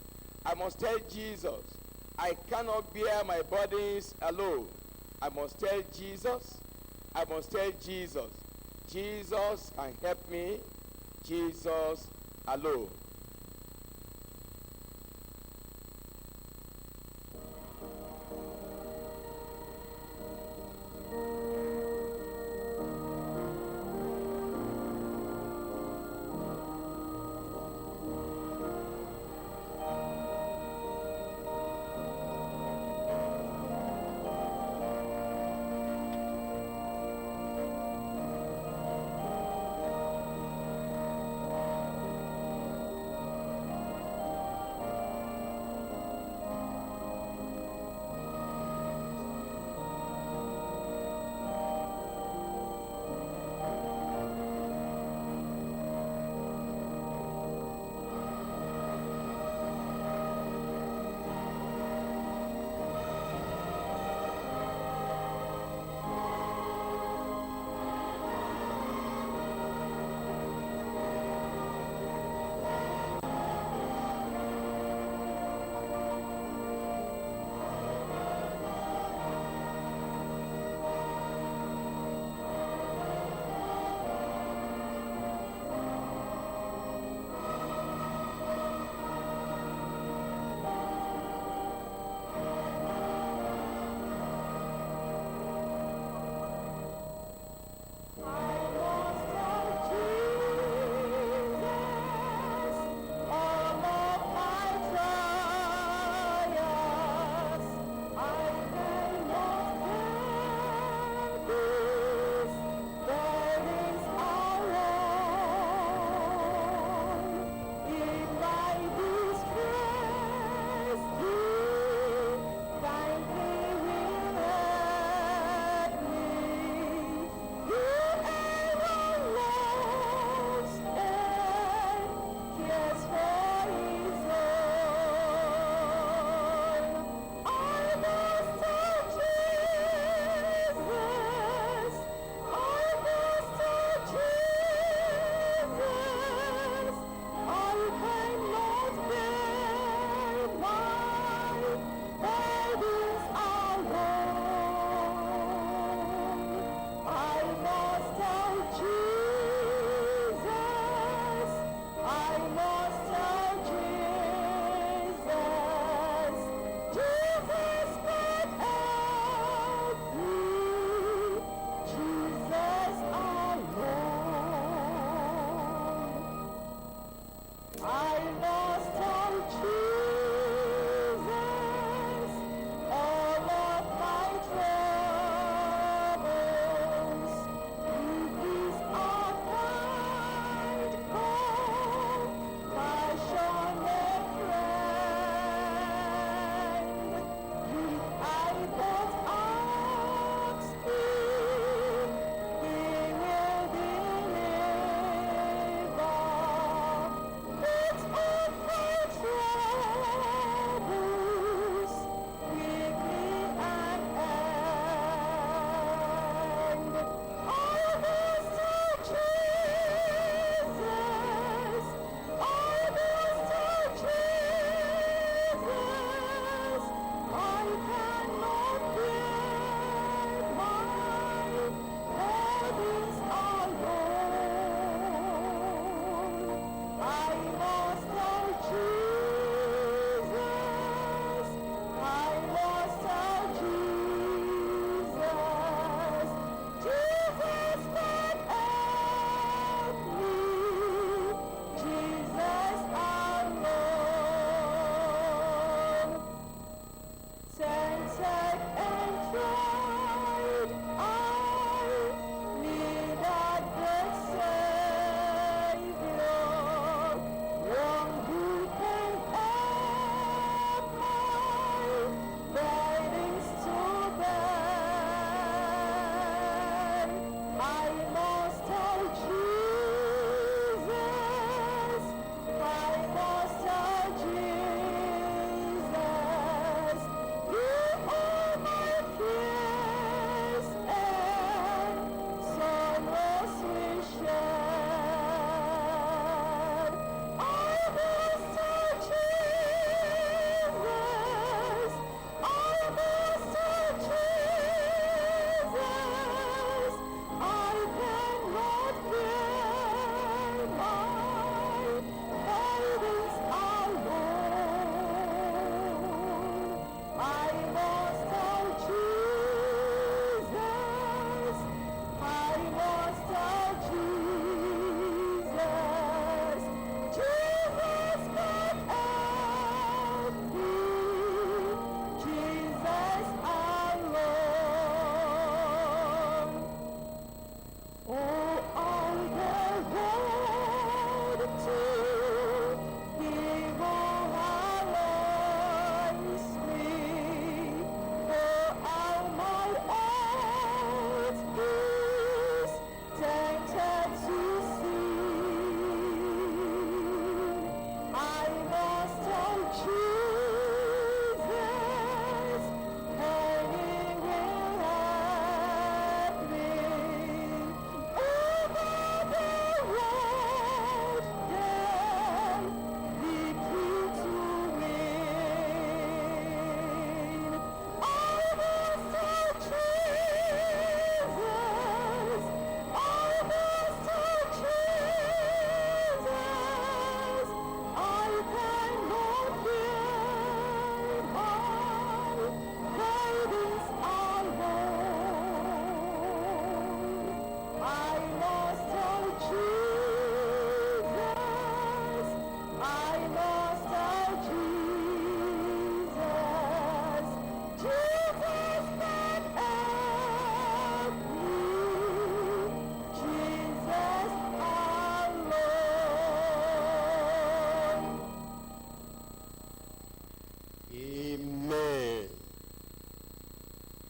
I must tell Jesus, I cannot bear my burdens alone. I must tell Jesus, I must tell Jesus, Jesus can help me, Jesus alone.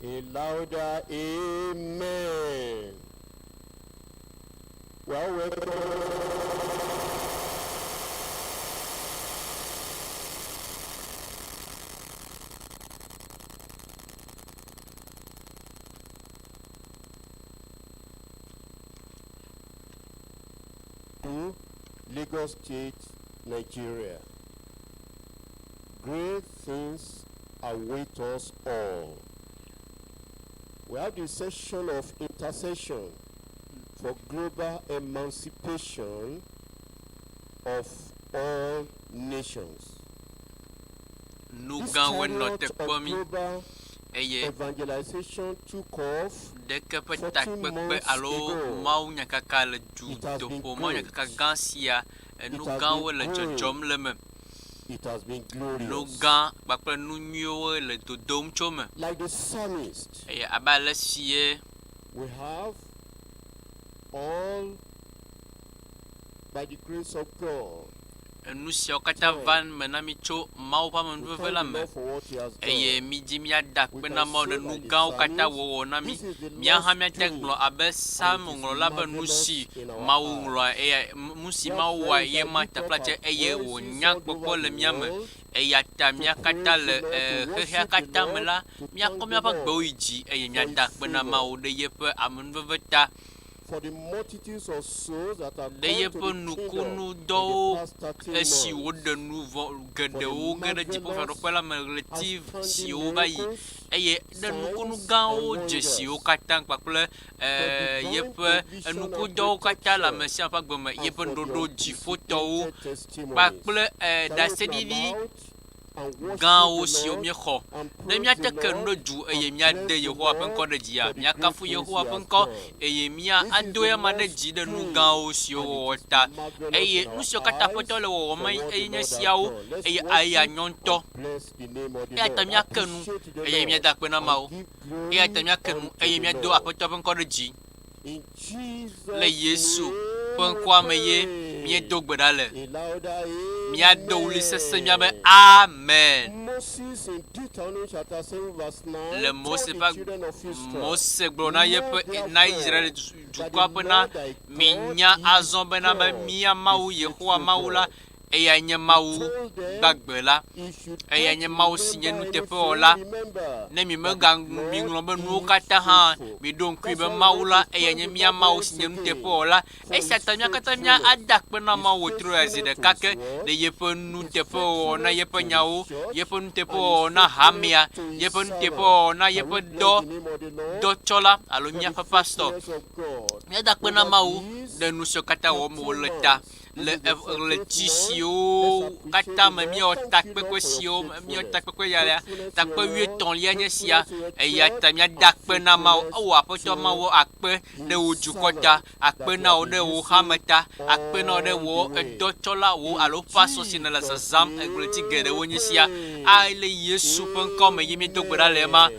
A louder amen. Well, welcome. To Lagos State, Nigeria. Great things await us all. We have the session of intercession for global emancipation of all nations. Nu This gãwoe nɔ chariot te of kpɔ mí global eye evangelization took off ɖeke ƒe 14 takpekpe months alo ago. mawunyakaka le It has been dutoƒo mawunyakaka great. gã sia enu It has gãwo been le dzɔdzɔm le eme. It has been Nu glorious. gã kpakple nu nyuiwo le dodom tso eme. Like the psalmist, Eye abe ale si ye we have all by the grace of God. enu siawo katã va me na mí tso Mawu ƒe We amenuveve thank la the me Lord for what He has eye done. mídi míada We akpe can na Mawu ɖe say nu like the gãwo katã psalmist, wòwɔ na mí. this is the Mía hã Lord's míate doing, gblɔ abe and it is Psalmo-ŋlɔla be nu marvelous si in our Mawu eyes. ŋlɔa eya nu si Mawu Therefore, wɔa we ye shall ma lift up taflatse our eye voices wònya all kpɔkpɔ over le the mía me. world Eya ta to mía katã praise le the Lord, eh, to xexea worship the katã me Lord, la, to míakɔ thank the míaƒe gbewo Lord yi dzi eye for His míada akpe na favor, Mawu ɖe yeƒe amenuveve ta, for the multitudes of souls that have ɖe come to yeƒe the kingdom in the nukunudɔwo past 13 esi months, woɖe nu vɔ̃ for the geɖewo ge ɖe marvelous, dziƒofiaɖuƒe la me ɣleti outstanding siwo va yi miracles, eye ɖe signs, nukunu and gãwo dzesiwo wonders, katã kpakple for eh, divine yeƒe provision and enukudɔwo katã le ame protection, sia ƒe agbe me, and yeƒe for the nuɖoɖo dziƒotɔwo unprecedented testimonies. kpakple eh, Shall we open our ɖaseɖiɖi mouth and worship gãwo the siwo Lord míexɔ. and Ne praise míate the ke nu Lord ɖe du eye and míade bless the Yehowa ƒe ŋkɔ Lord ɖe dzia, for the great míakafu things Yehowa He ƒe has ŋkɔ done? eye mía This is ado the eyama ɖe Lord's dzi ɖe nu doing, gãwo siwo and it wɔwɔ is ta. marvelous Eye in nu our siwo katã eyes Aƒetɔ le wɔwɔm for what the eye nye Lord has siawo done. Let's eye aya worship nyɔ ŋutɔ. and bless the name of the Eya ta Lord. míake nu Appreciate the eye Lord míada akpe na and Mawu. give Eya ta glory míake nu unto eye the míado Lord. Aƒetɔ ƒe ŋkɔ ɖe dzi. In Jesus' Le Yesu ƒe name we ŋkɔa me ye pray. míedo gbe ɖa le. A louder Míado ɣli sesẽ míabe amen. Amen. Moses in Deuteronomy chapter 7 verse 9 Le Mose told ƒe the ag- children of Israel, Mose gblɔ na Know yeƒe na Israel therefore that dukɔa the bena Lord thy God minya is azɔ bena be God, mía Mawu the Yehowa faithful Mawu la God. eyae nye He Mawu told them, gbagbe la. If you Eyae don't nye Mawu si nye remember anything, nuteƒewɔla. remember Ne mi that the mega Lord miŋlɔ be nuwo is katã hã faithful. miɖo ŋkui That's be why we Mawu want la to eyae thank nye the mía Lord Mawu once si nye again nuteƒewɔla. for Esia his ta mía katã mía faithfulness. ada akpe na His Mawu wòtrɔ ya zi faithfulness to ɖeka his ke word, ɖe yeƒe his nuteƒewɔwɔ na faithfulness yeƒe to his nyawo, church, yeƒe and his nuteƒewɔwɔ na faithfulness hamea, to his yeƒe servant. nuteƒewɔwɔ na Can we yeƒe bless dɔ the name of the Lord dɔtsɔla alo for the míaƒe pastor. faithfulness of God Míada akpe na over Mawu these ɖe nu siwo katã wɔm 13 wòle ta months? This le is the ev- ɣleti 14th month. siwo Let's appreciate katã the me Lord. míewɔ Thank you, takpekpe Lord, for your siwo míewɔ faithfulness. takpekpe ya la Faithfulness to takpe your word, wuietɔ̃lia nye sia faithfulness to your eya church, ta and míada akpe na Mawu. faithfulness Ewɔ Aƒetɔ to Mawu akpe ɖe wò his dukɔ ta, servant akpe that na you wò have ɖe been wò using hame ta, akpe na wò ɖe all wò the way. edɔtsɔla wò In alo pastor si nèle Jesus' zazãm ɣleti name geɖewo we nye sia. pray. Ale Yesu ƒe ŋkɔ me ye míedo gbe ɖa le ema.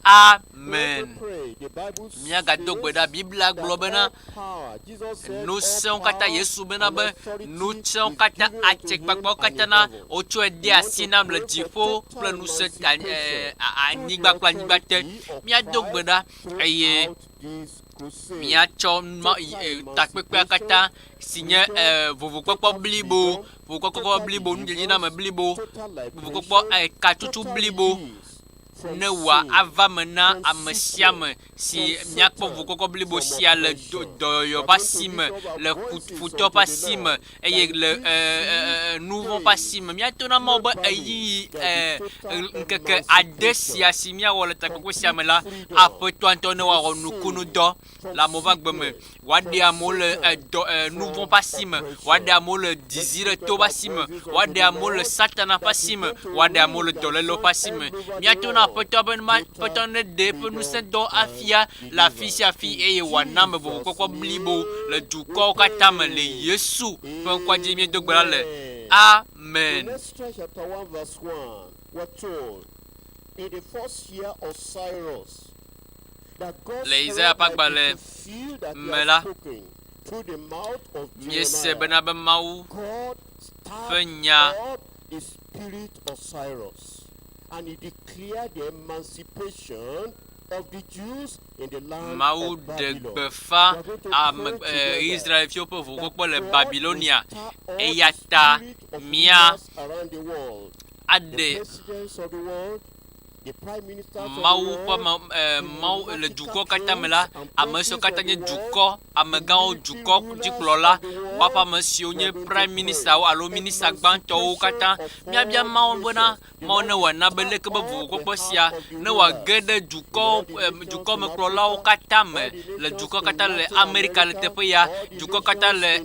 Amen. We want Amen. to pray. The Bible Míagado gbe ɖa. says Biblia that gblɔ bena all power, Jesus said, all ŋusẽwo katã power Yesu bena and be authority ŋusẽwo is katã given unto him atsekpakpawo and katã in na heaven. wotsɔe de We want asi to nam le pray for dziƒo kple total ŋusẽ emancipation through the anyigba kple anyigba te. authority of Míado gbe Christ ɖa eye throughout this crusade. míatsɔ ma Total takpekpea katã emancipation, si nye freedom, vovokpɔkpɔ total blibo, freedom, vovokpɔkpɔ total blibo, nudzedziname deliverance, blibo, total vovokpɔkpɔ liberation, katutu total blibo release from ne wòa sin, ava me na from ame sia ame sickness, si from míakpɔ Satan, vovokpɔkpɔ blibo from sia le oppression. dɔyɔyɔ We are ƒe going to asi me, lift up our le voices futɔ unto ƒe the asi me Lord eye that le this is nu vɔ̃ ƒe day asi me. Míato na Mawu be globally ɣeyiɣi there be total ŋkeke ade sia emancipation, si míawɔ le takpekpe sia me la, complete freedom Aƒetɔa ŋutɔ ne from wòawɔ sin, nukunudɔ from le amewo ƒe agbe me. sickness, Wòaɖe from amewo le Satan, edɔ nu vɔ̃ from ƒe asi me, wòaɖe oppression. amewo le Let's dizi ɖe lift to up ƒe our asi me, voices unto wòaɖe the amewo le Lord Satana ƒe that asi He's me, going to wòaɖe amewo le ring and dɔlélewo ƒe sound asi me. all over the Míato na world Aƒetɔ be ma total Aƒetɔ neɖe eƒe freedom ŋusẽdɔ and afia le afi deliverance. sia afi In eye wòana ame Jesus' vovokpɔkpɔ blibo le name we dukɔwo katã me le pray. Yesu ƒe ŋkɔa dzi míedo gbe ɖa le. Amen. Amen. In Ezra chapter 1, verse 1, we're told, in the first year of Cyrus, that God Le Isaiah spirit ƒe might be agbalẽ fulfilled that he me has la, spoken through the mouth of míese Jeremiah. bena be Mawu God ƒe stirred nya up the spirit of Cyrus, and he declared the emancipation Mawu ɖe gbeƒã ame Israelviwo ƒe vovokpɔkpɔ le Babilonia. Eya ta mía aɖe Mawu ƒe ame Mawu le dukɔ katã me la, ame siwo katã nye dukɔ amegãwo, dukɔ dzikplɔla, woaƒe ame siwo nye prime ministerwo alo minista gbãtɔwo katã. Míabia Mawu bena Mawu ne wòana be leke be vovokpɔkpɔ sia ne wòage ɖe dukɔ dukɔmekplɔlawo katã me le dukɔ katã le Amerika le teƒe ya, dukɔ katã le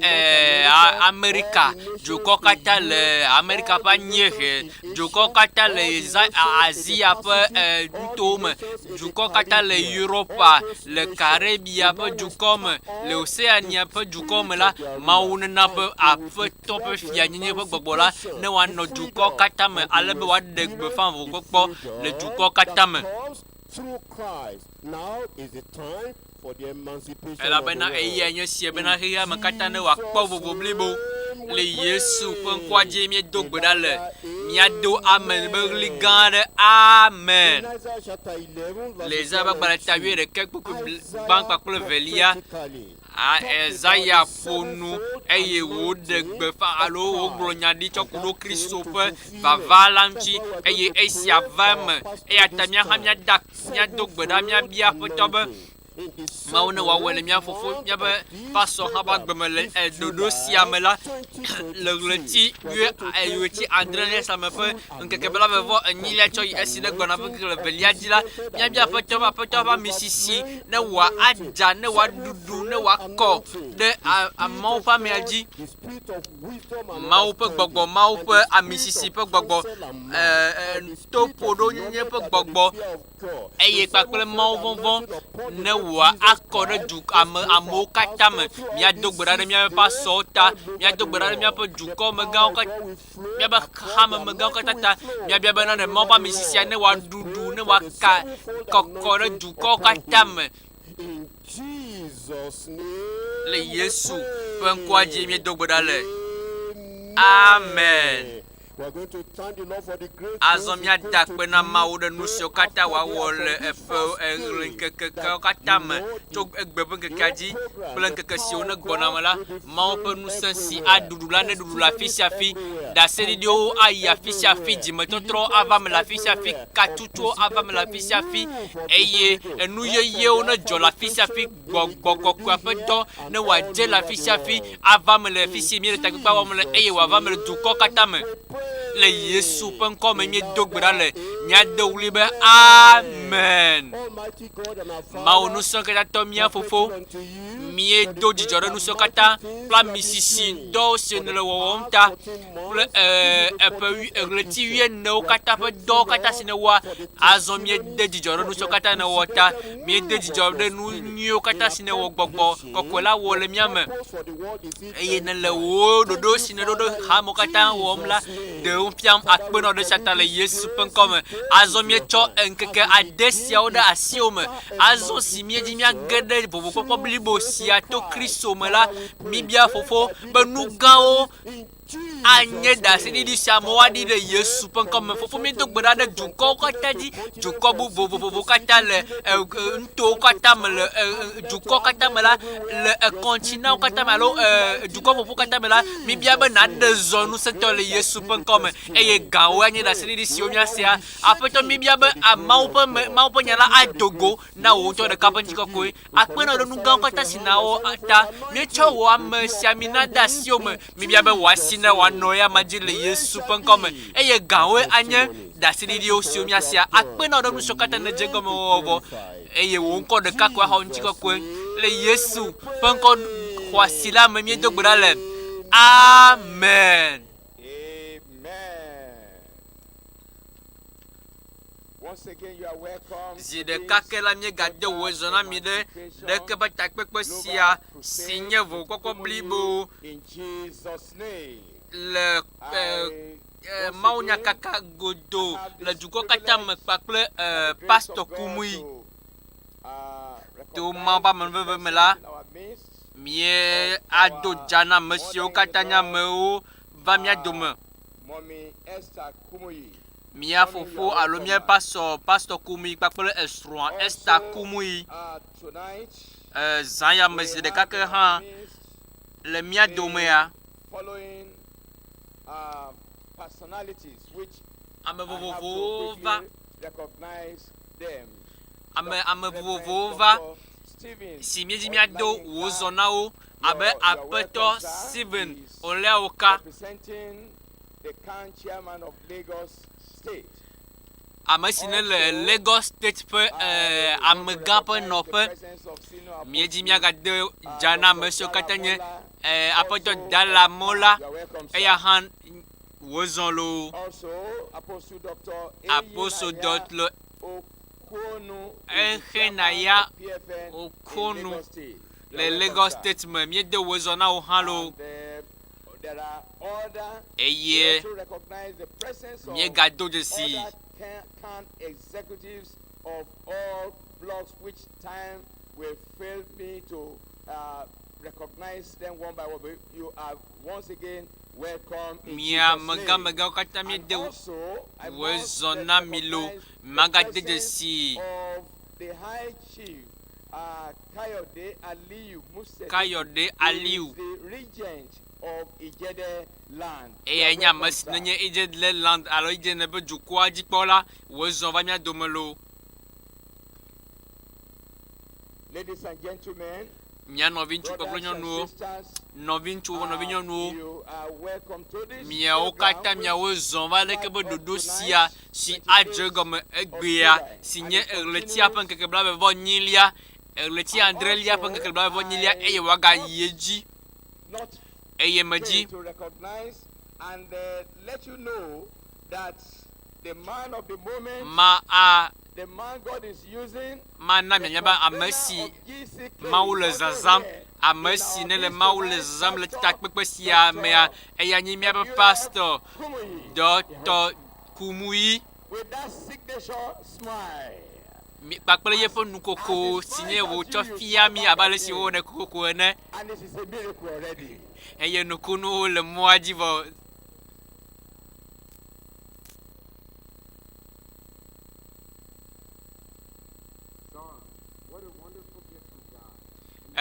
Amerika, dukɔ katã le Amerika ƒe anyiehe, dukɔ katã le Asia ƒe nutowo me, dukɔ katã le Europa, le Karibia ƒe dukɔ me, le Oceania ƒe dukɔ me la, Mawu nena be Aƒetɔ ƒe fianyenye ƒe gbɔgbɔ la ne wòanɔ dukɔ katã me ale be wòaɖe gbeƒã vovokpɔkpɔ le dukɔ katã me. Elabena eyae nye esia bena xexea me katã ne wòakpɔ vovo blibo. Le Yesu ƒe ŋkɔa dzie míedo gbe ɖa le. Míado amen be ɣli gã aɖe. Amen. Le Yesaya ƒe agbalẽ ta wuiɖekɛ kpukpui gbã kpakple evelia, Yesaya ƒo nu eye wòɖe gbeƒã alo wògblɔ nya ɖi tsɔ ku ɖo Kristo ƒe vava la ŋuti eye esia va eme. Eya ta mía hã míada míado gbe ɖa míabia Aƒetɔ be Mawu ne wòawɔe le mía fofo míaƒe pasɔ hã ƒe agbe me le ɖoɖo sia me la le ɣleti ɣleti adrelia sia me ƒe ŋkeke blaeve vɔ enyilia tsɔ yi esi ne gbɔna ƒe ŋkeke evelia dzi la míabia Aƒetɔ be Aƒetɔ ƒe ami sisi ne wòadza ne wòaɖuɖu ne wòakɔ ɖe amewo ƒe amea dzi. Mawu ƒe gbɔgbɔ, Mawu ƒe ami sisi ƒe gbɔgbɔ, toƒoɖonyenye ƒe gbɔgbɔ eye kpakple Mawu vɔvɔ̃ ne wòa akɔ ɖe du ame amewo katã me. Míado gbe ɖa ɖe míaƒe pasɔwo ta, míado gbe ɖa ɖe míaƒe dukɔmegãwo katã, míaƒe xexamemegãwo katã ta. Míabia bena ne Mawu ƒe ami sisia ne wòaɖuɖu, ne wòaka kɔkɔ ɖe dukɔwo katã me. Le Yesu ƒe ŋkɔa dzi míedo gbe ɖa le. Amen. Azɔ míada akpe na Mawu ɖe nu siwo katã wòawɔ le eƒe ŋkekewo katã me tso egbe ƒe ŋkekea dzi kple ŋkeke siwo negbɔna me la. Mawu ƒe ŋusẽ si aɖuɖu la neɖuɖu le afi sia afi. Ɖaseɖiɖiwo ayi afi sia afi, dzimetɔtrɔ ava eme le afi sia afi, katutuwo ava eme le afi sia afi eye enu yeyewo nedzɔ le afi sia afi. Gbɔgbɔ kɔkɔea ƒe dɔ ne wòadze le afi sia afi, ava eme le afi si míele takpekpea wɔm le eye wòava eme le dukɔ katã me. Le Yesu ƒe ŋkɔ me míedo gbe ɖa le míado ɣli be Amen. Mawu ŋusẽkatãtɔ mía Fofo, míedo dzidzɔ ɖe nu siwo katã kple ami sisi dɔ si nèle wɔwɔm ta kple eƒe ɣleti wuienewo katã ƒe dɔwo katã si nèwɔa. Azɔ míede dzidzɔ ɖe nu siwo katã nèwɔ ta. Míede dzidzɔ ɖe nu nyuiwo katã si nèwɔ gbɔgbɔ kɔkɔe la wɔ le mía me. Eye nèle wò ɖoɖo si nèɖo ɖe hamewo katã wɔm la ɖem fiam akpenɔ ɖe sia ta le Yesu ƒe ŋkɔ me. Azɔ míetsɔ ŋkeke ade siawo ɖe asiwò me. Azɔ si míedi míage ɖe vovokpɔkpɔ blibo sia to Kristo me la, míbia Fofo be nu gãwo anye ɖaseɖiɖi si amewo aɖi ɖe Yesu ƒe ŋkɔ me. Fofo, míedo gbe ɖa ɖe dukɔwo katã dzi, dukɔ bubu vovovowo katã le nutowo katã me le dukɔ katã me la, le kɔntinawo katã me alo dukɔ ƒoƒu katã me la, míbia be nàɖe zɔ ŋusẽtɔ le Yesu ƒe ŋkɔ me eye gãwoe anye ɖaseɖiɖi siwo míasea. Aƒetɔ, míbia be Mawu ƒe me, Mawu ƒe nya la ado go na wò ŋutɔ ɖeka ƒe ŋutikɔkɔe. Akpe na wò ɖe nu gãwo katã si nàwɔ ta. Míetsɔ wò amesiamina de asiwò me. Míbia be wò asi ne wòanɔ eyama dzi le Yesu ƒe ŋkɔ me. Eye gãwoe anye ɖaseɖiɖiwo siwo míasea. Akpe na wò ɖe nu siwo katã nèdze egɔme wɔwɔ vɔ. Eye wò ŋkɔ ɖeka koe axɔ ŋutikɔkɔe. Le Yesu ƒe ŋkɔ xɔasi la me míedo gbe ɖa le. Amen. Zi ɖeka ke la míegade wò zɔ na mi ɖe ɖeke ƒe takpekpe sia si nye vovokpɔkpɔ blibo le mawunyakaka godo le dukɔ katã me kpakple pastɔ Kumui. To Mawu ƒe amenuveve me la, míado dza na ame siwo katã nye amewo va mía dome. Mía Mommy, you fofo are alo welcome, mía ma. pastor pastor Kumuyi kpakple esrɔ̃a Esther Also, Kumuyi. tonight, Zã ya me we zi ɖeka have ke in our hã midst le mía the domea following personalities which ame I have to vovovowo quickly va recognize them. ame ame Reverend vovovowo va Dr. Stephen si míedzi míado Olayinka, wò zɔ na wo abe your aƒetɔ welcome, sir. Stephen He is Oleaoka representing the CAN chairman of Lagos State. ame si ne le Also, Lagos State ƒe I want to amegã ƒe recognize the nɔƒe. presence of Senior Míedzi Apostle, míagade dza na Dr. ame siwo katã nye Daramola, aƒetɔ also Dalamola You are welcome, sir. eya hã wòzɔ loo. Also, Apostle Dr. Apostle Eyinaya Dr. Okwonu is the chairman Ehenaya of PFN in Okwonu Lagos State. You le are welcome, Lagos sir. State me míede wòzɔ na wò hã loo. And, there are other, we Eye also recognize the presence of míegado dzesi other CAN executives of all blocks, which time will fail me to recognize them one by one. But you are once again welcome in mía Jesus' name. amegãmegãwo katã And míede also, I wòzɔ must na mi loo. recognize the Magade presence dzesi of the High Chief, Kayode Aliyu Musedi, Kayode who is Aliyu. the regent of Ijede land. You Eyae are nye ame welcome, si sir. nenye Ijede land alo Ijede ƒe dukɔa dzikpɔla wòzɔ va mía dome loo. Ladies and gentlemen, Mía nɔviŋutsu kpakple brothers and nyɔnuwo, sisters, nɔviŋutsuwo nɔvinyɔnuwo, you are welcome to this miawo program katã which miawo zɔ va leke be start ɖoɖo up sia tonight, si adze 28th gɔme egbea of July, si and nye it eɣletia ƒe continues. ŋkeke blaeve nyilia, ɣleti And adrelia ƒe also, ŋkeke blaeve nyilia I eye wòagayi edzi not eye medzi fail to recognize and let you know that the man of the moment, ma a the man God is using, mana the mianya be ame convener si of GCK Mawu le is also zazãm here ame in si our ne le midst Mawu le tonight, zazãm le Pastor takpekpe sia mea Dr. eya nye míaƒe W.F. pastor Kumuyi. Dr. Kumuyi With that signature smile. kpakple yeƒe nukoko si nye wòtsɔ fia mí abe ale si wowɔnɛ kokoko ene And this is a miracle already. eye nukunuwo le mɔa dzi vɔ. Song. What a wonderful gift from God.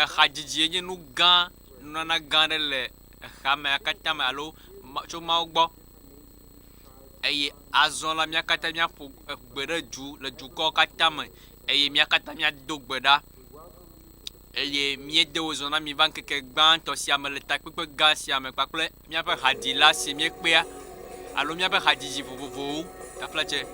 Ehadzidzi nye nu gã, nunana gã aɖe le examea katã me alo tso Mawu gbɔ. Eye azɔ la mía katã míaƒo gbe ɖe du le dukɔwo katã me eye mía katã míado gbe ɖa. Eye míede wo zɔ na mi va ŋkeke gbãtɔ sia me le takpekpe gã sia me kpakple míaƒe hadzila si míekpea alo míaƒe hadzidzi vovovowo. Taflatse.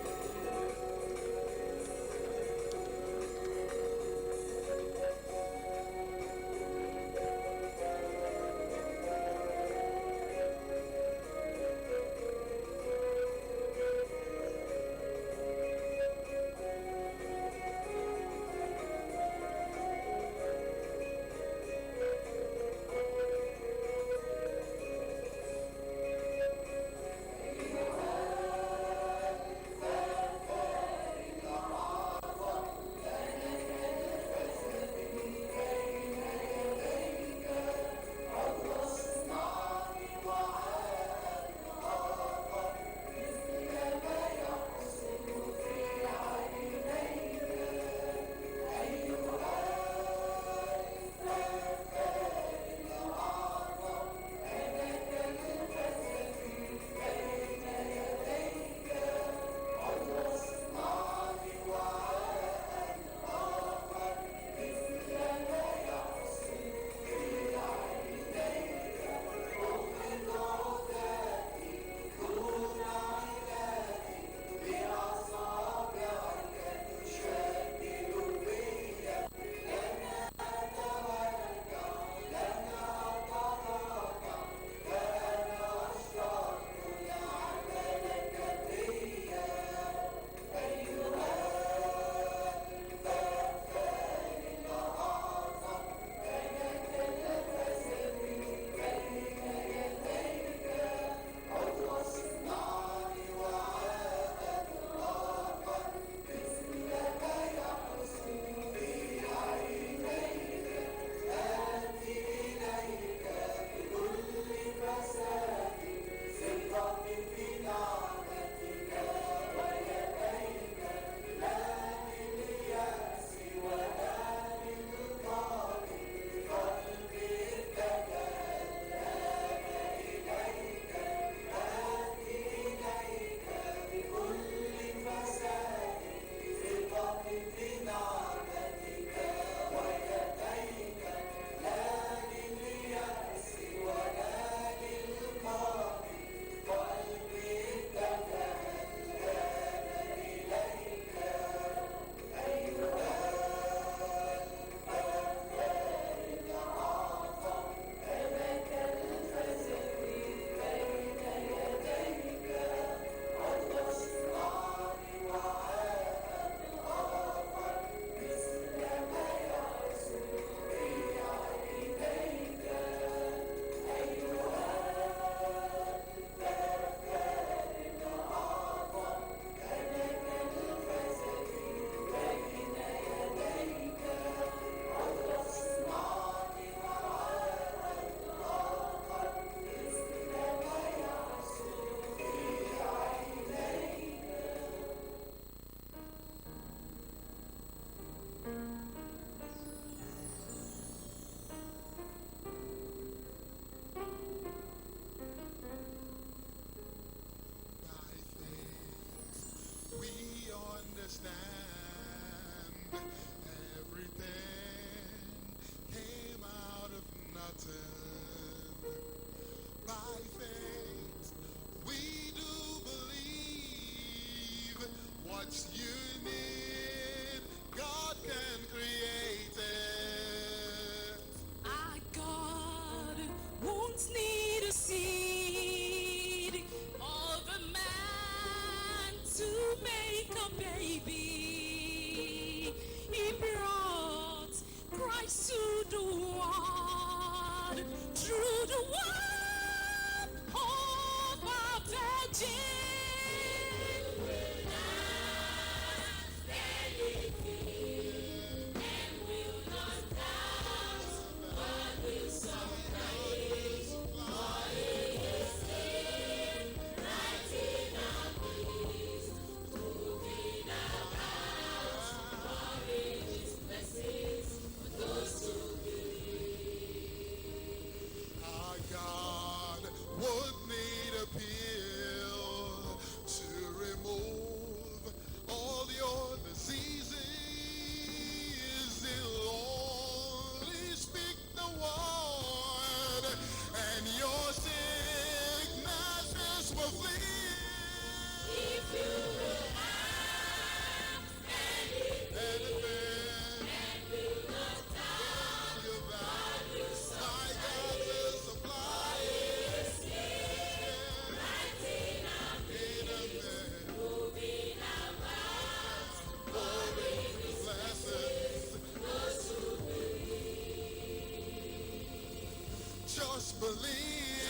believe.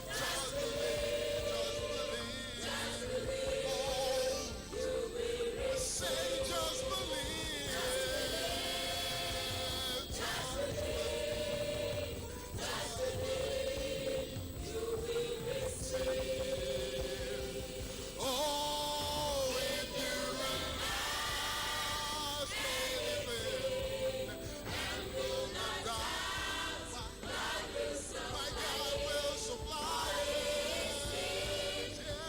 Just believe. Just believe. Oh, say just believe. Just believe. Just believe. You will receive. Oh, if you ask anything and will not doubt, my God will supply it. Yeah.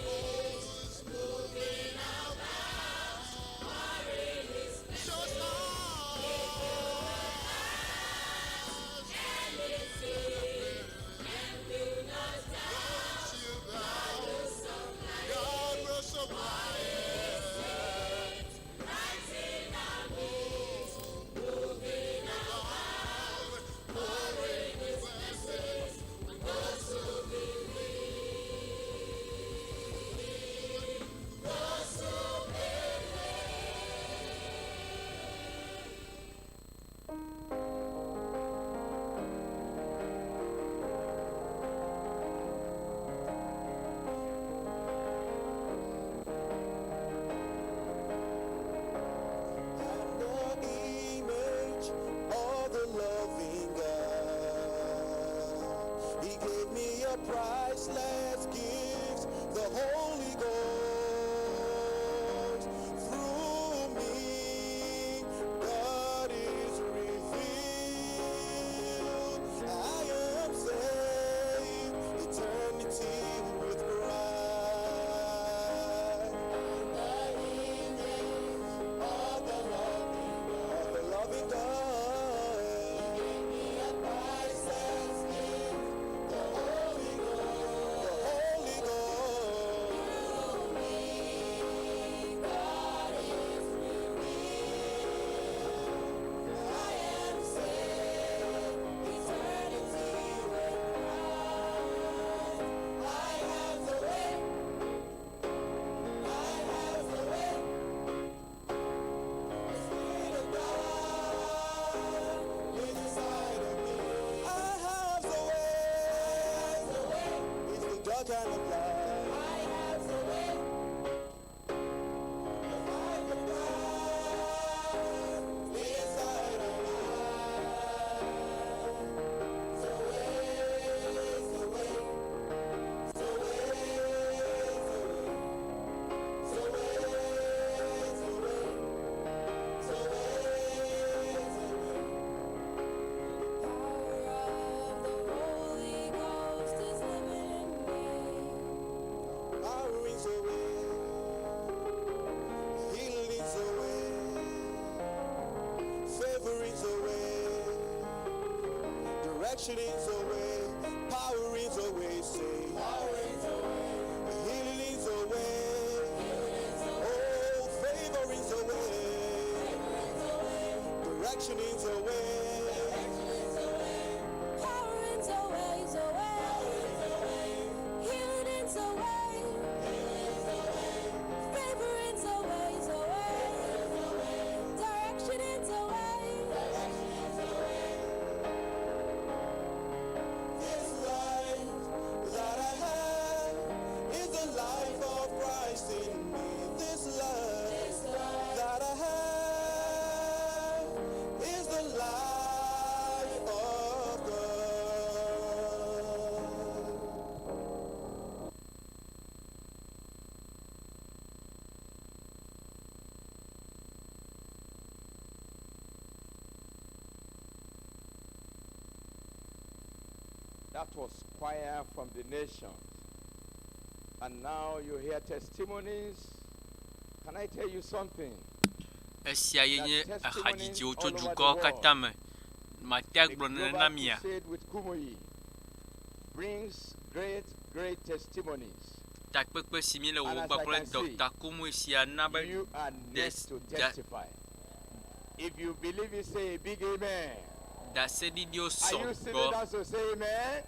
Oh, it's moving about. Just ask. Don't you doubt. God will supply it. Moving about, pouring His blessings on those who believe. Those who I'm the image of the loving God. He gave me a priceless gift, the Holy Ghost. Through me, God is revealed. I am saved, eternity with Christ. I'm the image of the loving God. Of the loving God. He gave me a priceless gift, the Holy Ghost. The Holy Ghost. Through me, God is revealed. I am saved, eternity with Christ. I have the way. I have the way. The Spirit of God lives inside of me. I have the way. The way. It's the dark kind of life. I have the way. The life of God lives inside of me. The way is the way. The way is the way. The way is the way. The way is the way. Power of the Holy Ghost is living in me. Power is the way, healing is the way, favor is the way, direction is the way, power is the way, say. Power is the way, healing is the way, oh, favor is the way, direction is the way. Power is the way, the way. Healing is the way. Favor is the way, the way. Direction is the way. This life that I have is the life of Christ in me. This life that I have is the life of God. That was choir from the nations. And now you hear testimonies. Can I tell you something? Esia ye nye ehadzidziwo tso dukɔwo katã me. Mate The agblɔ nene na Global mia. Crusade with Kumuyi brings great, great testimonies. Takpekpe si mi le And wɔwɔ as I kpakple can see, Dr. Kumuyi sia na be You are next to testify. If you believe it, say a big amen. Ɖaseɖiɖiwo Are sɔ you sitting gbɔ. down to say amen?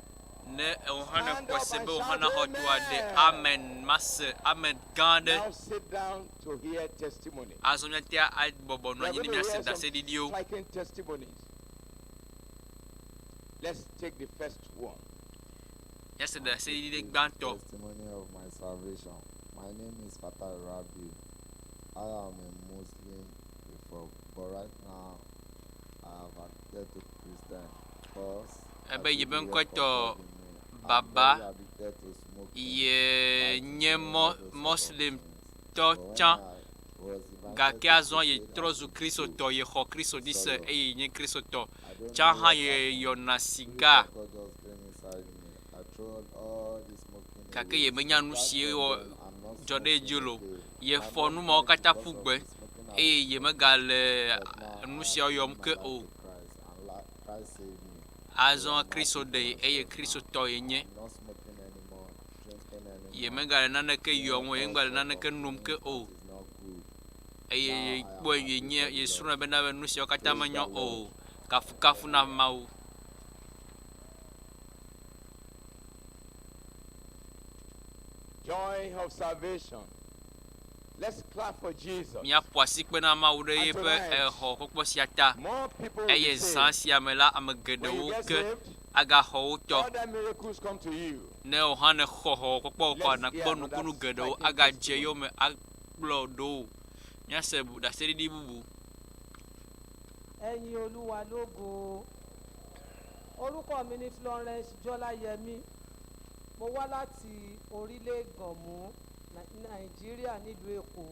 Ne ewo hã ne Stand xɔe up se and be wo hã shout na xɔ toa ɖe amen. amen mase amen gã aɖe. Now sit down to hear testimony. Azɔ míatea abɔbɔ nɔ We are anyi ne going to míase hear some ɖaseɖiɖiwo. striking testimonies. Let's take the first one. Míase ɖaseɖiɖi gbãtɔ. Testimony of my salvation. My name is Fatai Rabi. I am a Muslim before, but right now I have accepted to Christian cause I Ebe see yi be the ŋkɔe work of tɔ God in me. I'm Baba very addicted to smoking, ye biting, nye and mɔ all those sort of Muslim things. tɔ But when tsã I was invited gake to azɔ ye crusade trɔ at zu the Kristotɔ ye xɔ Kristo dzi se Solo. eye nye Kristotɔ. I don't Tsã know hã what ye happened. yɔna Spirit siga of God just came inside me. I threw all the smoking gake away. ye menya nu Right si from wɔ then, I'm not dzɔ ɖe smoking edzi o. again. Ye My fɔ mom nu mawo died katã because ƒu of gbe the smoking I eye was ye smoking. megale But now nu I siawo have yɔm given my ke life o. to Christ, and Christ saved me. So Azɔ I'm happy Kristo for ɖe ye eye myself now. Kristotɔ ye nye. I'm not smoking anymore, drinking Ye anymore, megale naneke doing yɔm o, ye all megale sort naneke of nom ke things o. that is not good. Eye Now ye I am kpɔe ye happy nye for the ye Lord. srɔ̃e bena be nu siawo katã Praise menyo the o. Lord. Kafukafu na Mawu. Joy of salvation. Let's clap for Jesus. Míaƒo asikpe na Mawu ɖe And yeƒe tonight, exɔ kpɔkpɔ sia ta. more people will Eye be zã saved. sia me la, ame When you geɖewo get ke saved, agaxɔ wo tɔ. other miracles come to you. Ne wò hã nèxɔ xɔxɔ kpɔkpɔ kɔa, Let's hear nàkpɔ another nukunu geɖewo striking agadze testimony. yome akplɔ ɖo. Míase bu ɖaseɖiɖi bubu. Ẹ̀yin Olúwa lógo. Orúkọ mi ni Florence Jọláyẹmí. Mo wá láti orílẹ̀ Gànmú, Nàìjíríà nílùú Èkó.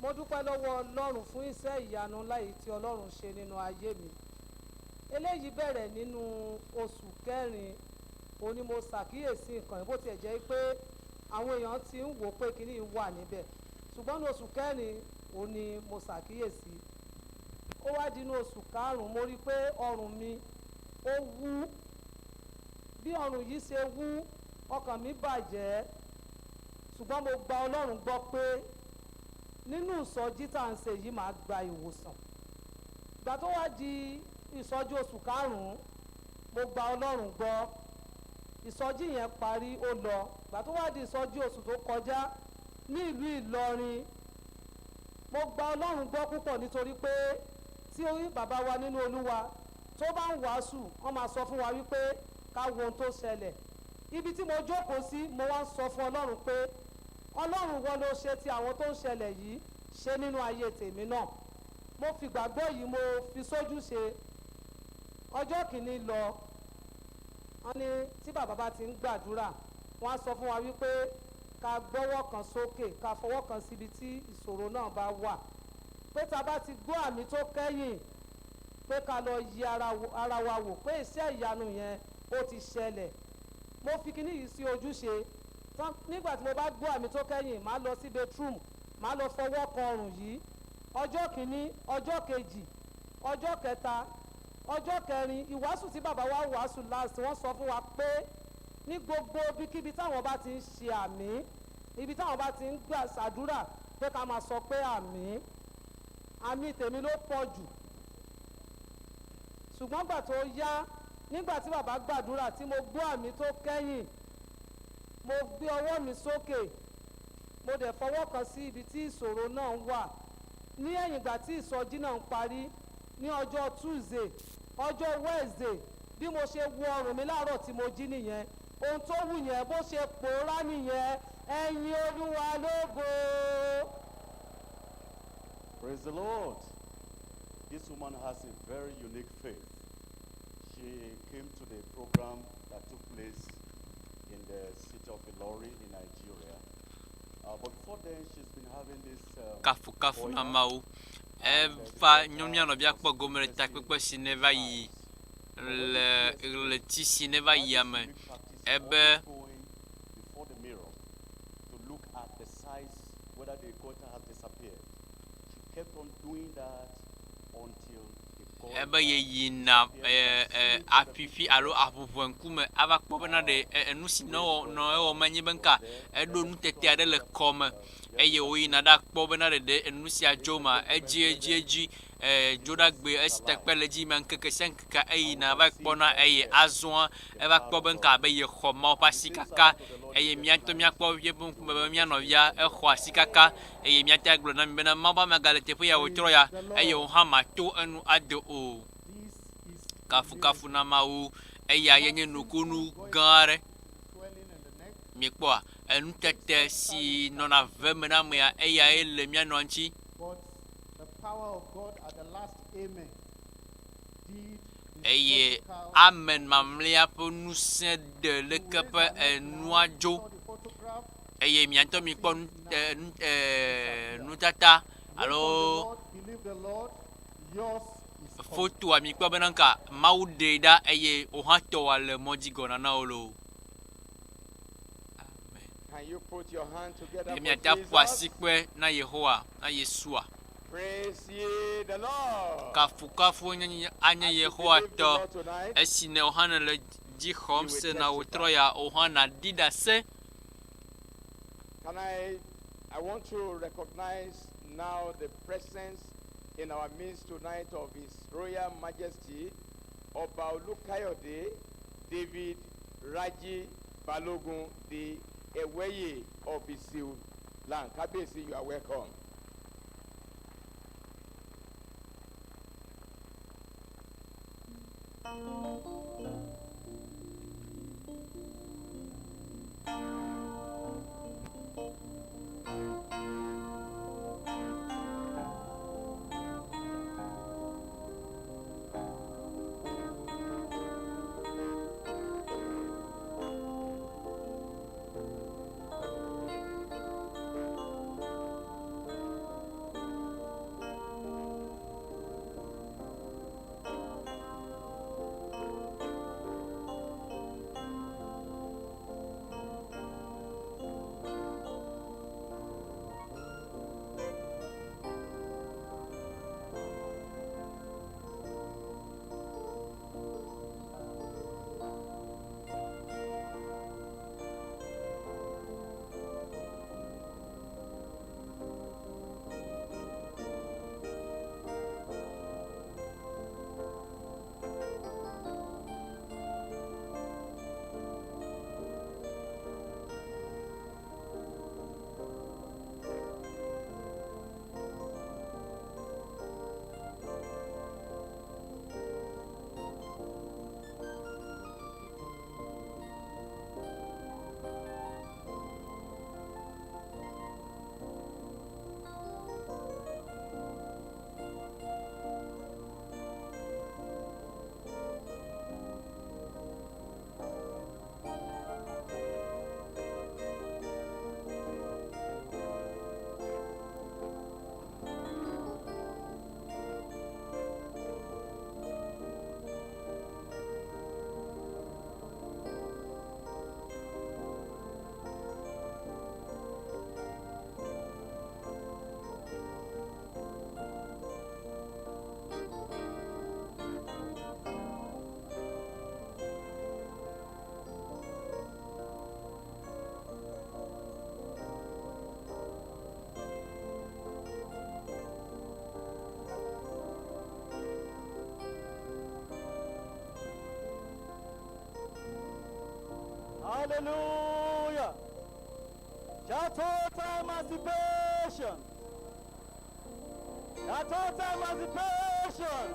Mo dúpẹ́ lọ́wọ́ Ọlọ́run fún iṣẹ́ ìyanu ńlá yìí tí Ọlọ́run ṣe nínú ayé mi. Eléyìí bẹ̀rẹ̀ nínú oṣù kẹrin. Òun ni mo ṣàkíyèsí nǹkan yìí, bó tiẹ̀ jẹ́ pé àwọn èèyàn ti ń wò pé kíní yìí wà níbẹ̀. Ṣùgbọ́n ní oṣù kẹrin, òun ni mo ṣàkíyèsí. Ó wá di inú oṣù karùn-ún, mo rí pé ọrùn mi ó wú. Bí ọrùn yìí ṣe wú, ọkàn mi bàjẹ́. Ṣùgbọ́n mo gba Ọlọ́run gbọ́ pé nínú ìsọjí tá à ń ṣe yìí máa gba ìwòsàn. Ìgbà tó wá di ìsọjí oṣù karùn-ún, mo gba Ọlọ́run gbọ́. Ìsọjí yẹn parí, ó lọ. Ìgbà tó wá di ìsọjí oṣù tó kọjá ní ìlú Ìlọrin, mo gba Ọlọ́run gbọ́ púpọ̀ nítorí pé tí orí bàbá wa nínú Olúwa tó bá ń wàásù, wọ́n máa sọ fún wa wípé ká wo ohun tó ṣẹlẹ̀. Ibi tí mo jókòó sí, mo wá ń sọ fún Ọlọ́run pé Ọlọ́run wọ́n ló ṣe ti àwọn tó ń ṣẹlẹ̀ yìí ṣe nínú ayé tèmi náà. Mo fi ìgbàgbọ́ yìí mo fi sójú ṣe. Ọjọ́ kìíní lọ, wọ́n ní tí bàbá bá ti ń gbàdúrà, wọ́n á sọ fún wa wípé ká gbọ́wọ́ kan sókè, ká fọwọ́ kan síbi tí ìṣòro náà bá wà. Pé tá a bá ti gbọ́ àmì tó kẹ́yìn, pé ká lọ yí ara wa wò pé iṣẹ́ ìyanu yẹn ó ti ṣẹlẹ̀. Mo fi kíní yìí sí ojúṣe. Tán, nígbà tí mo bá gbọ́ àmì tó kẹ́yìn, màá lọ sí bedroom, màá lọ fọwọ́ kan ọrùn yìí. Ọjọ́ kìíní, ọjọ́ kejì, ọjọ́ kẹta, ọjọ́ kẹrin, ìwàásù tí bàbá wa wàásù last, wọ́n sọ fún wa pé ní gbogbo ibikíbi táwọn bá ti ń ṣe àmì, ibi táwọn bá ti ń gbà ṣàdúrà pé ká máa sọ pé àmì, àmì tèmi ló pọ̀ jù. Ṣùgbọ́n gbà tó yá, nígbà tí bàbá gbàdúrà tí mo gbọ́ àmì tó kẹ́yìn, mo gbé ọwọ́ mi sókè, mo dẹ̀ fọwọ́ kan sí ibi tí ìṣòro náà wà. Ní ẹ̀yìn ìgbà tí ìsọjí náà ń parí ní ọjọ́ Tuesday, ọjọ́ Wednesday, bí mo ṣe wo ọrùn mi láàárọ̀ tí mo jí nìyẹn, ohun tó wù yẹn bó ṣe pòórá nìyẹn. Ẹ̀yin Olúwa lógo. Praise the Lord. This woman has a very unique faith. She came to the program that took place in the city of Ilorin in Nigeria. But before then, she's been having this Kafukafu na goiter. Mawu. Eva nyɔnua nɔvia kpɔ gome le takpekpe si ne va yi le ɣleti si ne va yia me. Ebe Going before the mirror to look at the size, whether the goiter has disappeared. She kept on doing that until the goiter ebe yeyina afifi alo aʋuʋue ŋkume ava kpɔ bena ɖe enu si ne wɔ nɔ ewɔm enye be ŋka eɖo nutete aɖe le kɔme eye woyina ɖakpɔ bena ɖe ɖe enu sia dzo ma edzi edzi edzi dzo ɖagbe esi takpe le dzi ma ŋkeke sia ŋkeke eyina va kpɔna eye azɔa eva kpɔ be ŋka abe yexɔ Mawu ƒe asi kaka eye mía ŋutɔ míakpɔ yeƒe ŋkume be mía nɔvia exɔ asi kaka eye míate agblɔ na mi bena Mawu ƒe ame gale teƒe ya wòtrɔ ya eye wò hã mato enu ado o. This is Kafukafu na Mawu. Eya ye nye nukunu gã aɖe. Miekpɔa enutete si nɔna ve me na amea eyae le mía nɔa ŋuti. But the power of God at the last amen did the Eye surgical amen mamlɛa ƒe ŋusẽ ɖe leke ƒe enua dzo. saw the photograph Eye mia ŋutɔ mikpɔ nu e, nu e, nutata alo Lord, believe the Lord, yours is coming. fotoa mikpɔ bena nka Mawu ɖee ɖa eye wò hã tɔwòa le mɔ dzi gɔna na wò loo. Can you put your hand together Eye for miate aƒo Jesus? asikpe na Yehowa na Yesua. Praise ye the Lord. Kafukafu nye anye As you Yehowa believe the tɔ. Lord tonight, Esi ne wò hã nèle dzi xɔm se na wò trɔ ya wò hã nàɖi ɖase. Can I? I want to recognize now the presence in our midst tonight of His Royal Majesty Oba Olukayode David Raji Balogun, the Eweye of Isiu land. Kabiyesi, you are welcome. Hallelujah. Shout total emancipation. Shout total emancipation.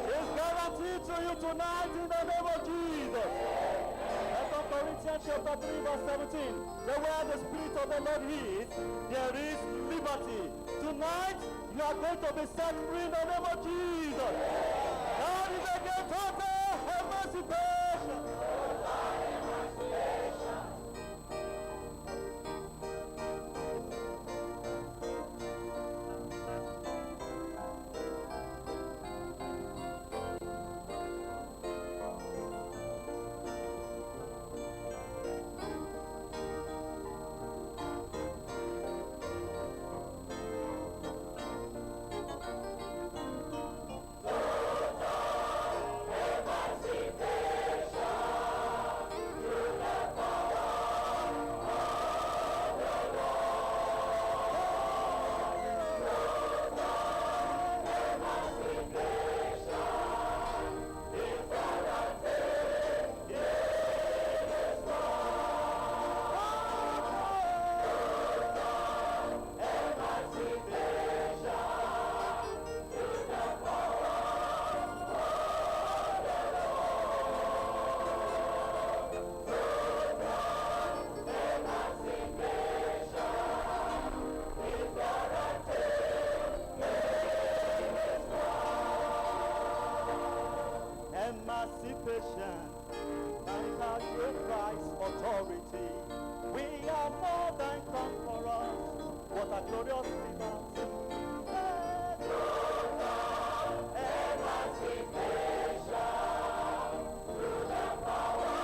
Is guaranteed to you tonight in the name of Jesus. 2 Corinthians chapter 3 verse 17. That where the Spirit of the Lord is, there is liberty. Tonight, you are going to be set free in the name of Jesus. That is again total emancipation. Emancipation. Emancipation by the great Christ's authority. We are more than conquerors. What a glorious liberty. Emancipation through the power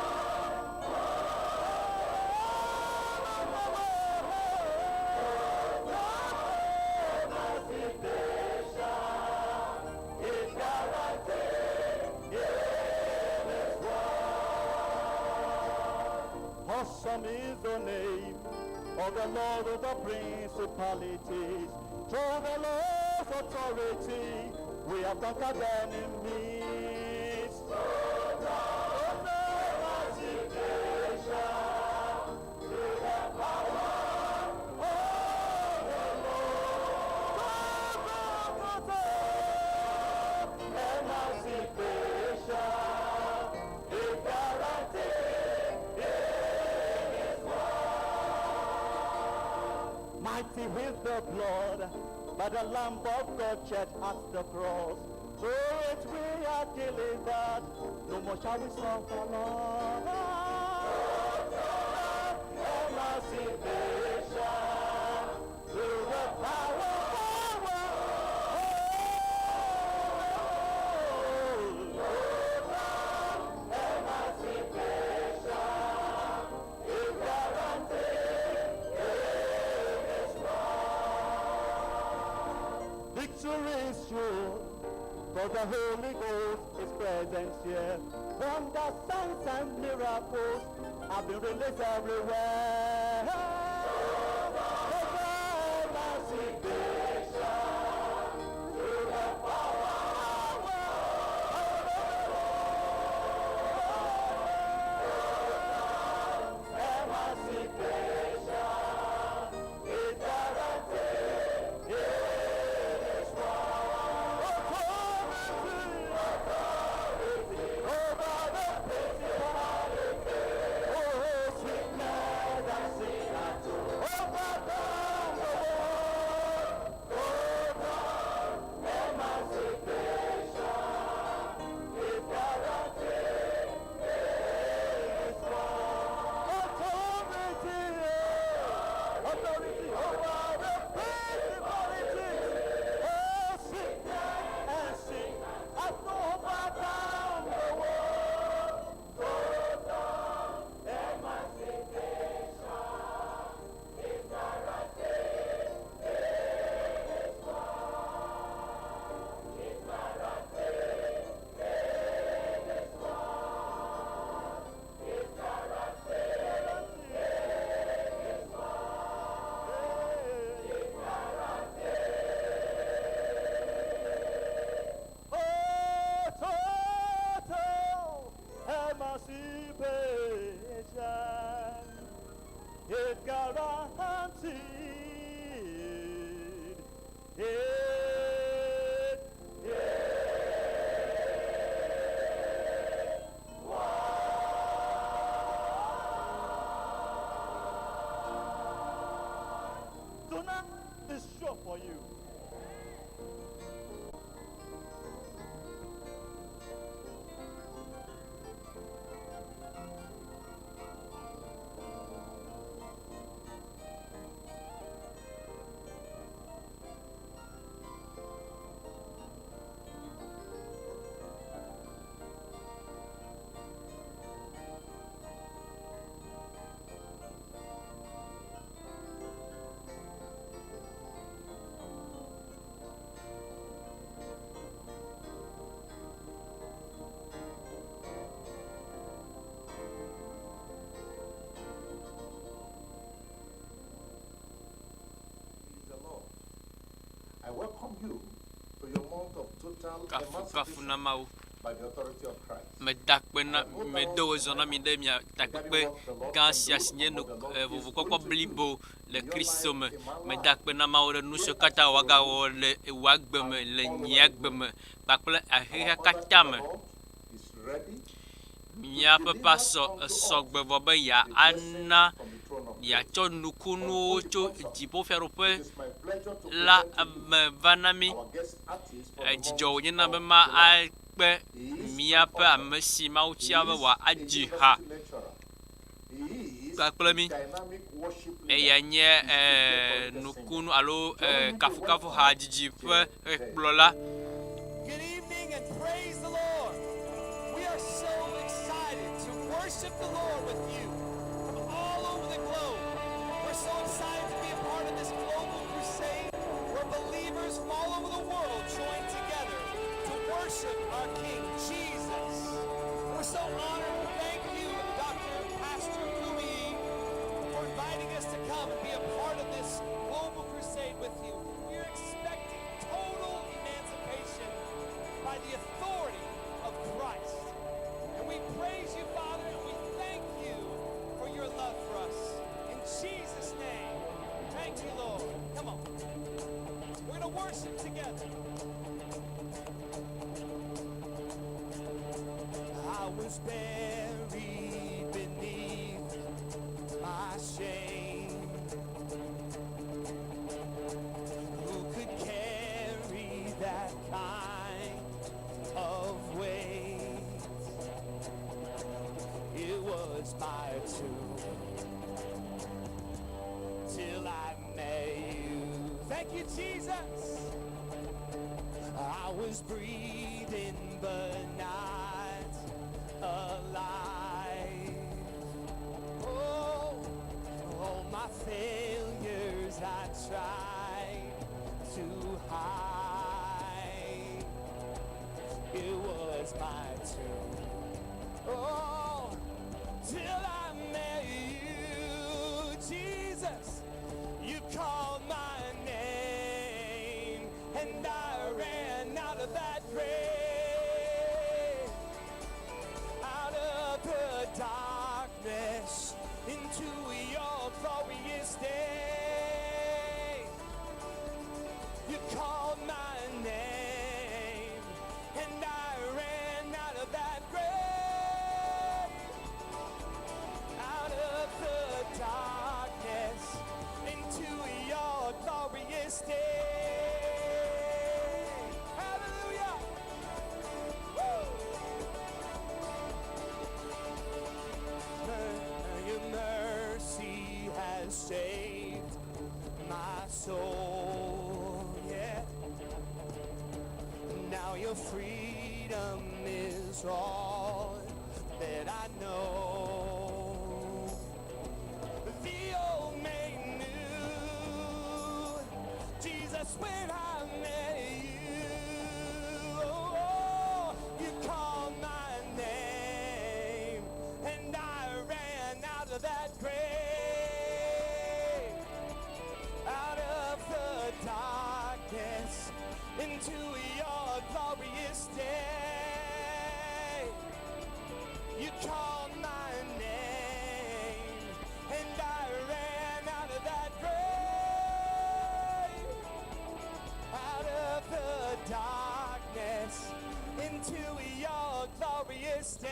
Emancipation is guaranteed in this world. Awesome is the name of the Lord of the principalities. Through the Lord's authority, we have conquered enemies. Emancipation through the power of the Lord. Emancipation is guaranteed in His word. Mighty is the blood by the Lamb of God shed at the cross. Through it we are delivered. No more shall we suffer long. Emancipation through the power, Emancipation is guaranteed in this world. Victory is sure, for the Holy Ghost is present here. Wonder, signs, and miracles have been released everywhere. Emancipation through the power Emancipation is guaranteed in this world. Authority over the principality. Oh, sweetness and sinner to overcome the world. Total emancipation is guaranteed in this world. Authority, authority over the principalities. Oh, sickness and sin has to overcome the world. Total emancipation is guaranteed in this world. Is guaranteed in this world. Is guaranteed in this world. Is guaranteed. Oh, total emancipation is guaranteed. It is one. Tonight is sure for you. Praise the Lord. I welcome you to your month of total Kafukafu na emancipation Mawu. by the authority of Christ. Meda akpe na medo wòezɔ na mi ɖe mia takpekpe gã sia si nye nu eh, vovokpɔkpɔ blibo le Kristo me. Meda akpe na Mawu ɖe nu siwo katã wòagawɔ le wò agbe me, le nye agbe me kpakple xexea katã me. Is ready Míaƒe pasɔ esɔgbe vɔ be yeana yeatsɔ nukunuwo tso dziƒofiaɖuƒe la me va na mí. our guest artist for the Edzidzɔ month wònye na be of ma July. míakpe míaƒe ame si Mawu tia be wòadzi ha kpakple mí. Eya nye eh, nukunu alo eh, kafukafu hadzidzi ƒe kplɔla. Good evening and praise the Lord. We are so excited to worship the Lord with you from all over the globe. We're so excited to be a part of this global crusade where believers from all over the world join together to worship our King Jesus. We're so honored. Thank you, Dr. Pastor Kumi, for inviting us to come and be a part of this global crusade with you. We are expecting total emancipation by the authority of Christ. And we praise you, Father, and we thank you for your love for us. In Jesus' name, thank you, Lord. Come on. We're going to worship together. I was buried beneath my shame. Who could carry that kind of weight? It was my tomb till I met you. Thank you, Jesus. I was breathing, but not alive. Oh, all my failures I tried to hide. It was my tomb. Oh, till I met you, Jesus. You called my name, and I ran out of that grave, out of the darkness into your glorious day. You called my name, and I ran out of that grave, out of the darkness into your glorious day. Hallelujah. Woo! Your mercy has saved my soul. Yeah. Now your freedom is all that I know. The old made new. Jesus, when I met you, oh, you called my name, and I ran out of that grave, out of the darkness into your glorious day. You called my name, and I ran out of that grave, out of the darkness into your glorious day.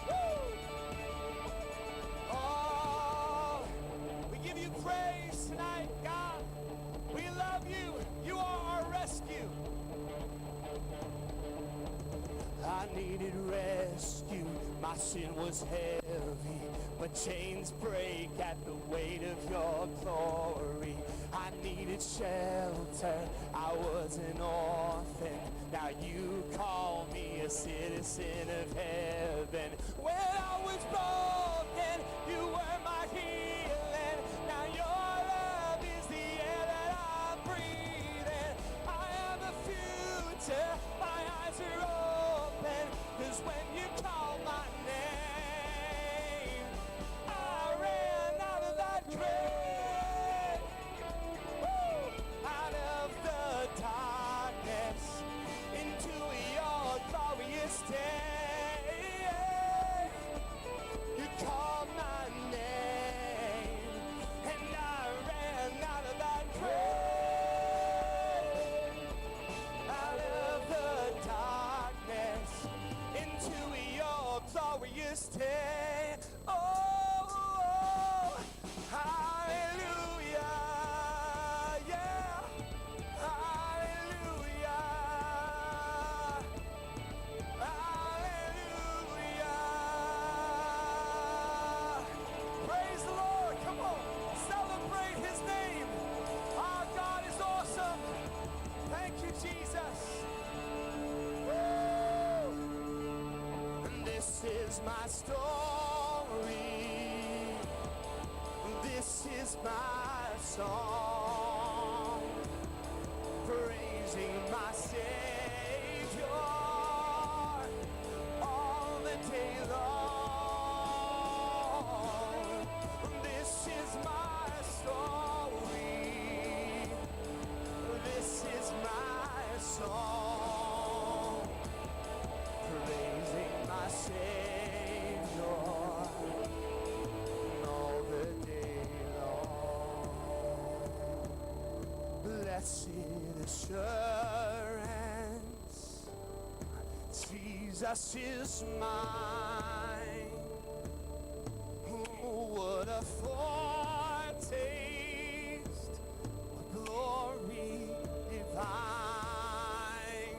Woo! Oh, we give you praise tonight, God. We love you. You are our rescue. I needed rescue. My sin was heavy, but chains break at the weight of your glory. I needed shelter. I was an orphan. Now you call me a citizen of heaven. When I was broken, you were my healing. Now your love is the air that I'm breathing. I am the future. My eyes are open. 'Cause when you call my name, I ran out of that grave. Woo! Out of the darkness into your glorious day. You is my story. This is my song. Praising my Savior all the day long. This is my story. This is my song. Praising my Savior all the day long. Blessed assurance, Jesus is mine. What a foretaste of glory divine,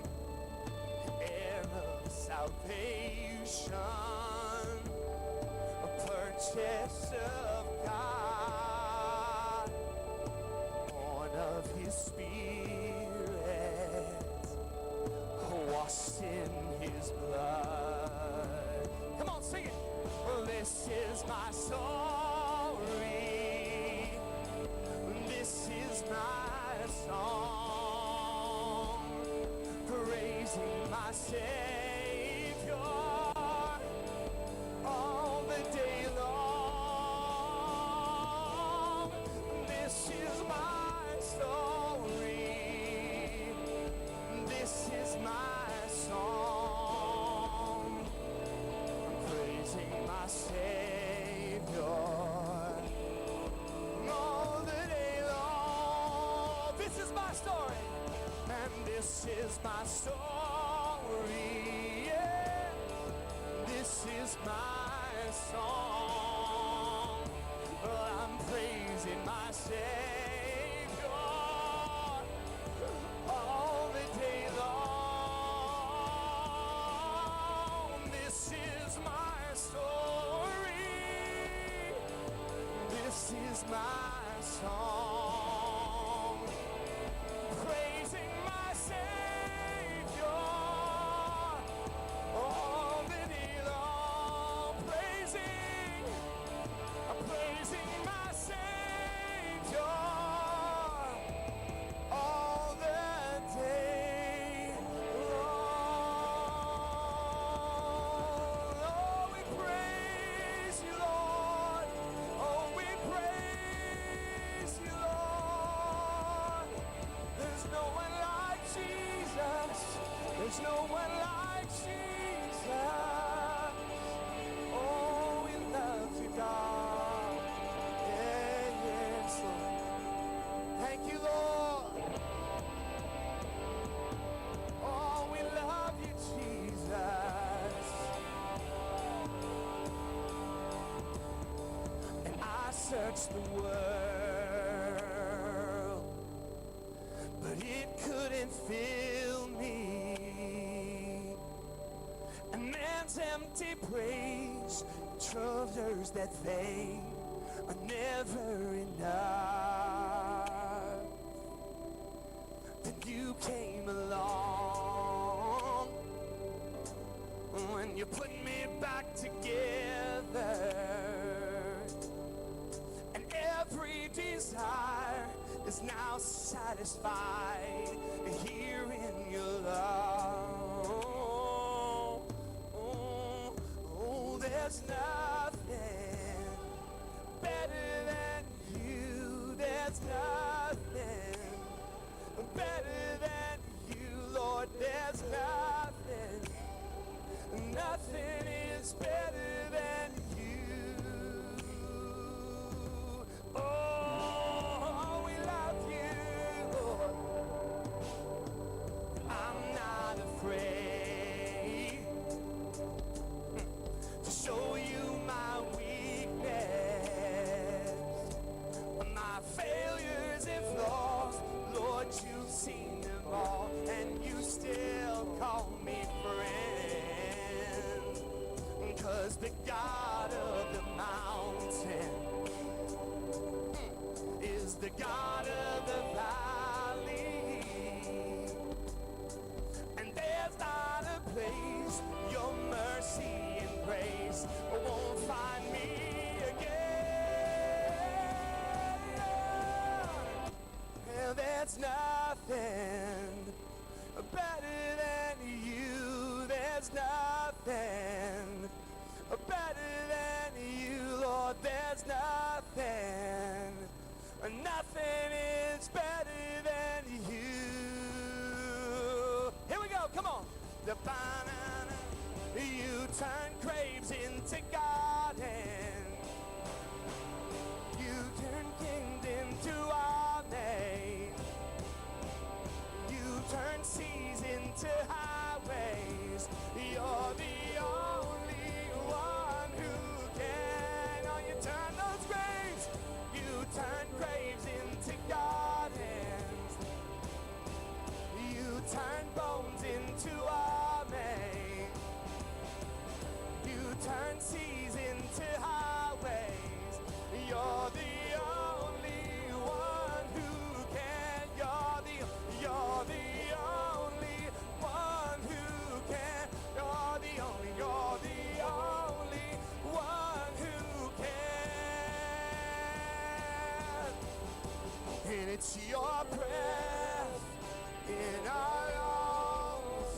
heir of salvation, a purchase of God, born of His Spirit, washed in His blood. Come on, sing it. This is my story. This is my song. Praising my Savior all the day long. This is my story. This is my song. I'm praising my Savior all the day long. This is my story, and this is my story. Yeah. This is my song. Well, I'm praising my Savior all the day long. This is my story. This is my song. Praising my Savior all the day long. Praising, praising my Savior all the day long. Oh, we praise you, Lord. Oh, we praise you, Lord. There's no one like Jesus. There's no one like Jesus. Oh, we love you, God. Yeah, yes, Lord. Thank you, Lord. Oh, we love you, Jesus. And I searched the world, but it couldn't fill me. And man's empty praise, treasures that fade, are never enough. Then you came along when you put me back together. And every desire is now satisfied here in your love. Oh, oh, there's nothing better than you. There's nothing better than you, Lord. There's nothing. Nothing is better than you. Oh, we love you, Lord. I'm not afraid to show you my weakness, my failures and flaws. Lord, you've seen them all, and you still call me friend. Cause the God of the mountain is the God of the valley. And there's not a place your mercy and grace Nothing is better than you. Here we go, come on. The banana. You turn graves into gardens. You turn kings into armies. You turn seas into highways. You're the only one who can. Oh, you turn those graves. You turn graves into gardens. You turn bones into armies. You turn seas into highways. You're the only one who can. You're the only one who can. You're the only, you're the only one who can. And it's your breath in our lungs.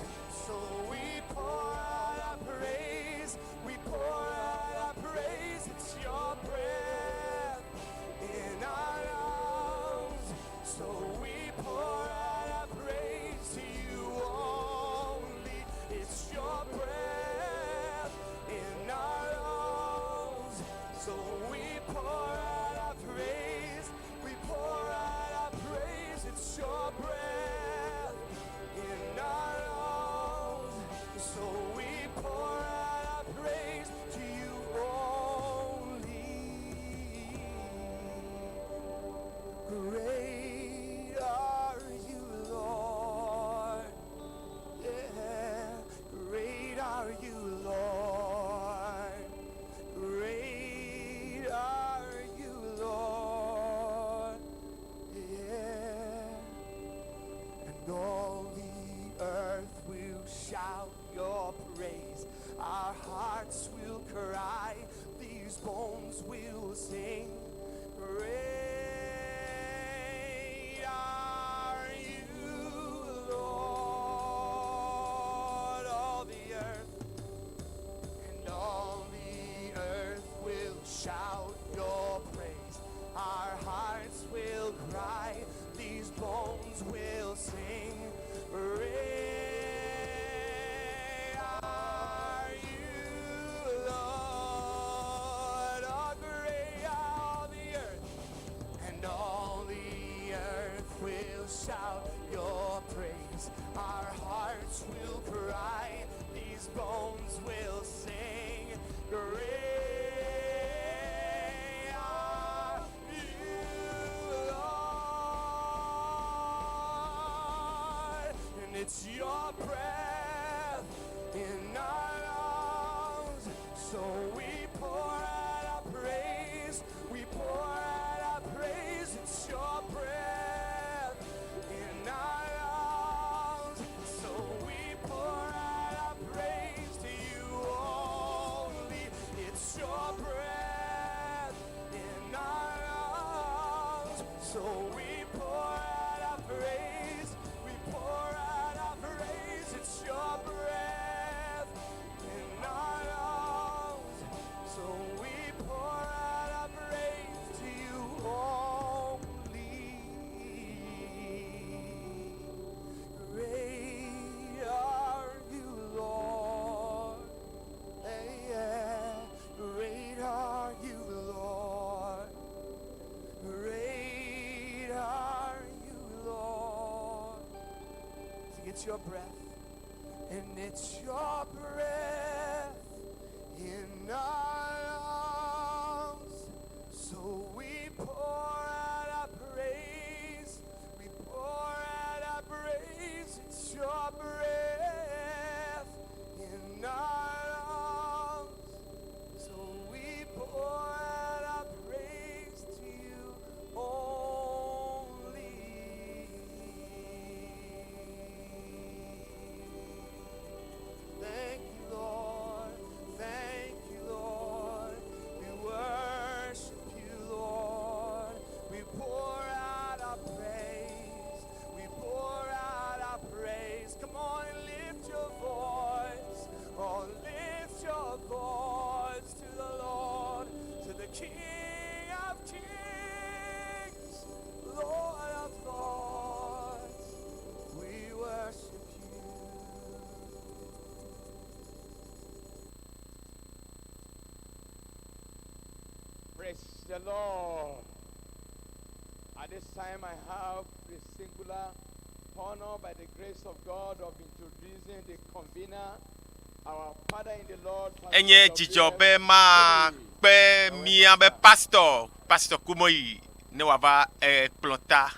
So we pour out our praise. We pour out our praise. It's your breath in our lungs. So we pour out our praise to you only. It's your breath in our lungs. So we pour out our praise. We pour out our praise. It's your breath in our lungs. So we pour out our praise to you only. Great are you, Lord. Yeah, great are you, Lord. Great are you, Lord. Yeah. And all the earth will shout your praise. Our hearts will cry. These bones will sing. Great are you, Lord. All the earth and all the earth will shout your praise. Our hearts will cry, these bones will sing. Great are you, Lord. Oh, great all the earth, and all the earth will shout your praise. Our hearts will cry, these bones will sing. Great are you, Lord. And it's your breath in our lungs. So we pour out our praise. We pour out our praise. It's your breath in our lungs. So we pour out our praise to you only. It's your breath in our lungs. So we pour out our praise. We pour out our praise. It's your breath in our lungs. So we pour out our praise to you only. Great are you, Lord. Hey, yeah. Great are you, Lord. Great are you, Lord. See, it's your breath, and it's your breath in our lungs. So we pour out our praise. We pour out our praise. It's your breath in our lungs. So we pour out our praise to you only. Thank you, Lord. Thank you, Lord. We worship you, Lord. We pour out our praise. We pour out our praise. Come on and lift your voice. Oh, lift your voice to the Lord, to the King of Kings. Praise the Lord. At this time, I have the singular honor, by the grace of God, of introducing the convener, our Father in the Lord. Pastor Enye dzidzɔ be W.F. makpe míabe pastor, pastor Kumoyi ne wòava ekplɔ ta.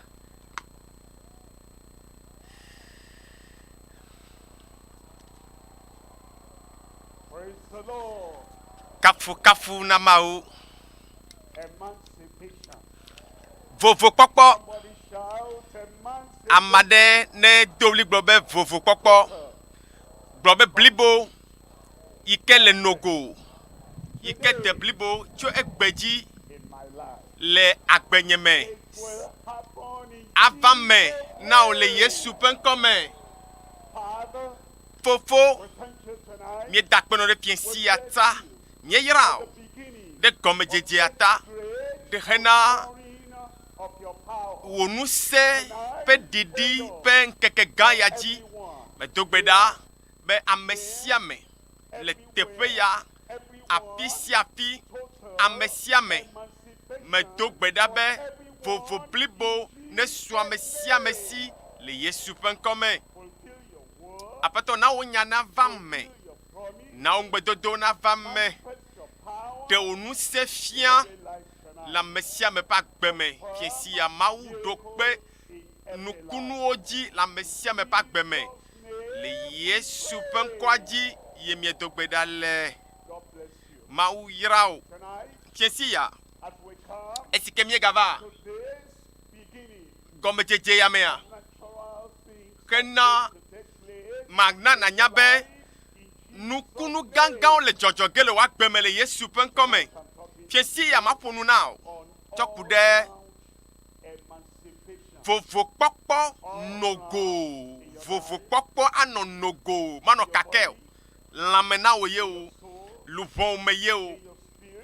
Praise the Lord. Kafukafu na Mawu. Emancipation. Vovokpɔkpɔ. Somebody shout emancipation. Ame aɖe ne do ɣli gblɔ be vovokpɔkpɔ. Gblɔ be blibo yi ke le nogo yi ke de blibo tso egbe dzi in my life. le agbenye me. It will happen in Ava me na wò le Yesu ƒe ŋkɔ me. Father, Fofo, we thank you tonight. míeda akpe nɔ ɖe fiẽ sia ta. Míeyra wò Beginning ɖe gɔmedzedzea ta great ɖe hena outpouring of your power. wò ŋusẽ ƒe ɖiɖi ƒe ŋkeke gã ya dzi. Medo gbe ɖa be ame sia ame le teƒe ya, afi sia afi, ame sia ame. Medo gbe ɖa be vovo blibo nesu ame sia ame si le Yesu ƒe ŋkɔ me. Aƒetɔ, na wò nya nava me. Na wò ŋugbedodo nava me. Ɖe wò ŋusẽ fia le ame sia ame ƒe agbe me. Fiẽ sia Mawu ɖo kpe nukunuwo dzi le ame sia ame ƒe agbe me. Le Yesu ƒe ŋkɔa dzi ye míedo gbe ɖa le. God bless you. Mawu yra wò. Tonight, Fiẽ sia, as we come esi ke míegava to this beginning, gɔmedzedze ya mea, natural things hena to take place mana nànya be nukunu gãgãwo le dzɔdzɔ ge le wò agbe me le Yesu ƒe ŋkɔ me. Fiẽ sia maƒo nu na wò tsɔ ku ɖe emancipation. vovokpɔkpɔ nogo. Vovokpɔkpɔ anɔ nogo, manɔ kakɛ o. Lãme na wò ye o, luʋɔwo me ye o,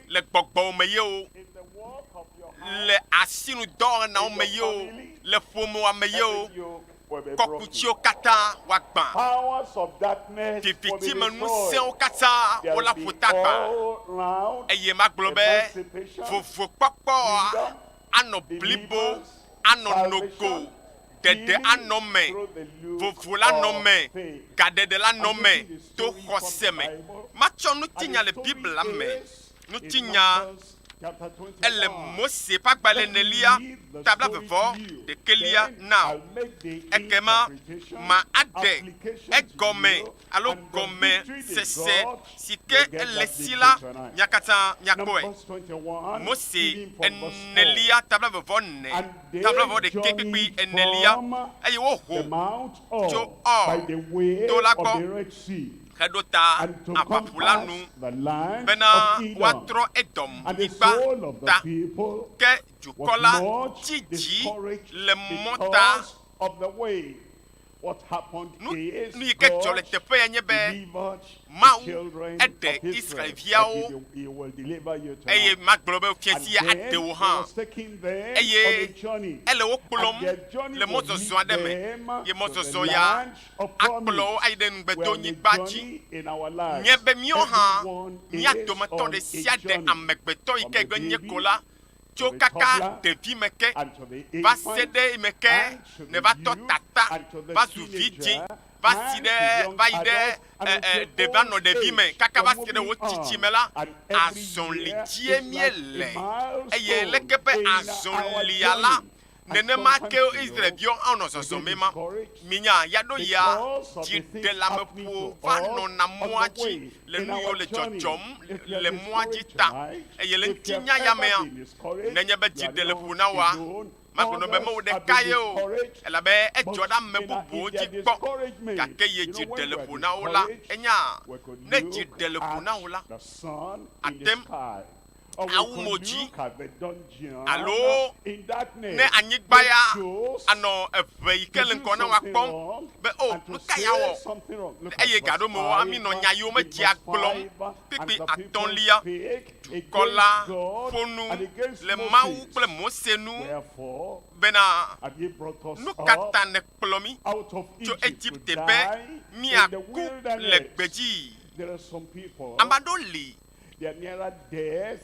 le gbɔgbɔwo me ye o, In the work of your hand, le asinudɔwɔnawo me ye o, le ƒomewa me ye o. every yoke will be broken. Kɔkutsiwo katã woagbã. Powers of darkness will be Vivitimeŋusẽwo destroyed. katã There wola will ƒo be ta gbã. all round Eye magblɔ be emancipation, vovokpɔkpɔa freedom, anɔ blibo, deliverance, anɔ nogo, salvation, ɖeɖe healing anɔ me, through the look vovo la nɔ of me, faith. gaɖeɖe la nɔ I'm me taking the to story from xɔse the me. Bible. Matsɔ And ŋutinya the le story Biblia me. is in Ŋutinya Numbers chapter ele 21. Mose ƒe agbalẽ Let me enelia read the tabla story vevɔ to you. ɖekelia Then na I'll wò. make the Ekema interpretation, ma aɖe application to egɔme you, alo and the gɔme victory they sese got, si you ke get ele that si victory la tonight. mia katã miakpɔe. Numbers 21, Mose reading from verse 4. enelia tabla vevɔ ne And they tabla vevɔ ɖekɛ kpekpe journeyed enelia from eye the woho Mount tso Or by Or the way to la of gbɔ the Red Sea, heɖo ta and to aʋaƒu la compass nu the land bena of Edom. woatrɔ Edom And the nyigba soul of the ta. people Ke dukɔ was la much tsi dzi discouraged le mɔ ta. because of the way. What happened Nu is nu yi ke dzɔ le God teƒe ya nye be delivered the Mawu children eɖe of Israel. Israelviawo Like he, he will deliver you eye tonight. magblɔ be fiẽ And sia then aɖe he wò hã. was taking them Eye on a journey. ele wo And kplɔm their journey le will mɔzɔzɔ lead aɖe me. them Ye to the mɔzɔzɔ ya land of akplɔ wo promise. ayi ɖe We're on a ŋugbedonyigba dzi. journey in our lives. Nye be míawo hã Everyone mía is dometɔ on ɖe a sia ɖe journey. amegbetɔ yi From ke the gbe nye baby ko la tso to the kaka toddler ɖevi me ke and to the va se infant ɖe eme ke and to ne the va tɔ youth tata and to the va zu vidzĩ teenager va si and to ɖe young va yi ɖe adults and ɛ until ɛ ɖeva old nɔ ɖevi me age. kaka We're va si ɖe wò moving tsitsi on. me la And every azɔli year dzie is like a míele eye milestone leke ƒe in our azɔlia la journey. And nenema sometimes, ke you know, Israelviwo anɔ we zɔzɔm get ma discouraged minya ya ɖo ya because of the things happening dziɖeleameƒo to va us nɔna on mɔa the dzi way le in nu yiwo our le journey. dzɔdzɔm If you are le mɔa dzi discouraged ta tonight, eye le if you have ŋutinya ya ever mea been discouraged, nenye be you are dziɖeleƒo not na woa alone. magblɔ be Others mewò have ɖeka been ye o discouraged. elabe edzɔ But ɖe ame in, our, bubuwo in their dzi kpɔ discouragement, gake ye you know, when we are dziɖeleƒo na wo la discouraged, enya we could ne look dziɖeleƒo na wo la at the sun in the ate ŋu sky, or we awu could mo dzi look at the dungeon alo in darkness. ne anyigba We ya chose anɔ eve yi ke to le do ŋgɔ na woa something kpɔm wrong be o and to nu ka ya say wɔ something wrong. Look at eye verse gaɖo me wɔ 5, ami nɔ nya yiwo in medzia verse gblɔm 5, and kpikpi the people atɔ̃lia spake dukɔ la against God ƒo nu and against le Mawu Moses. kple Mose nu Wherefore bena have ye brought us nu ka up ta nèkplɔ mí out of tso Egypt to Egipte be die in the míaku le wilderness? gbedzi? There are some people, Ame aɖewo li they are nearer death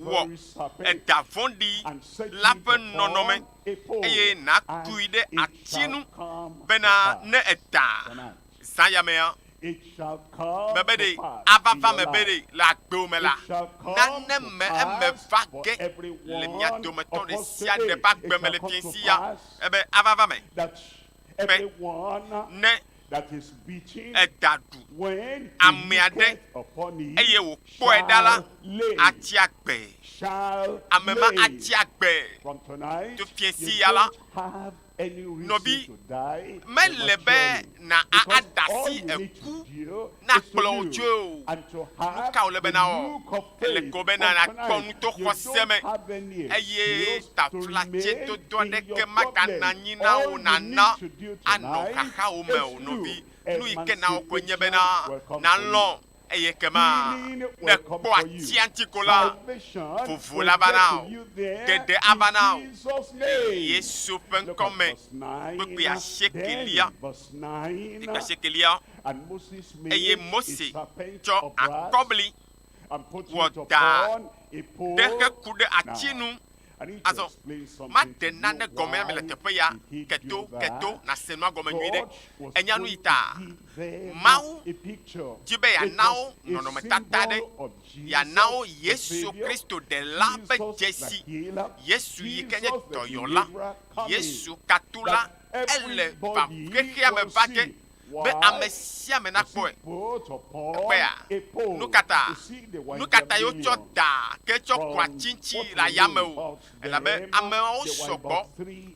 Wɔ eda vɔ̃ɖi la ƒe nɔnɔme, eye nàkui ɖe ati nu, bena ne eda zã ya mea, mebe ɖe ava va me be ɖe le agbewò me la, nane me eme va ge le mia dometɔ ɖe sia ɖe ƒe agbe me le fiẽsi ya, ebe ava va me be ne eda ɖu ame aɖe eye wòkpɔe ɖa la, atsi agbe. Ame ma atsi agbe. To fiẽsi ya la, Nɔvi, mele be na aɖe asi eku nakplɔ wò tsoe o. Nu ka wòle be nawɔ? Ele ko be nàkpɔ nu to xɔse me eye taflatsedodo aɖeke maganɔ anyi na wò nàna anɔ xaxawo me o. Nɔvi, nu yi ke nawɔ koe nye bena nàlɔ̃ eye ekema ne èkpɔ atia ŋuti ko la, vovo la va na wò, ɖeɖe ava na wò le Yesu ƒe ŋkɔ me. Kpukpui asiekelia, kpukpui asiekelia, eye Mose tsɔ akɔbli wɔ da ɖe heku ɖe ati nu. Azɔ, maɖe nane gɔme na mi le teƒe ya, keto, keto, nàse nua gɔme nyuie ɖe. Ènya nu yi ta Mawu di be yeana wo nɔnɔmetata ɖe, yeana wo Yesu Kristo Ɖela ƒe dzesi, Yesu yi ke nye dɔyɔla, Yesu katula, ele va xexea me va ge be ame sia ame nakpɔe. Ekpɔea? Nu ka ta? Nu ka tae wotsɔ da ke tsɔ ku ati ŋuti le ayame o? Elabe ameawo sɔgbɔ,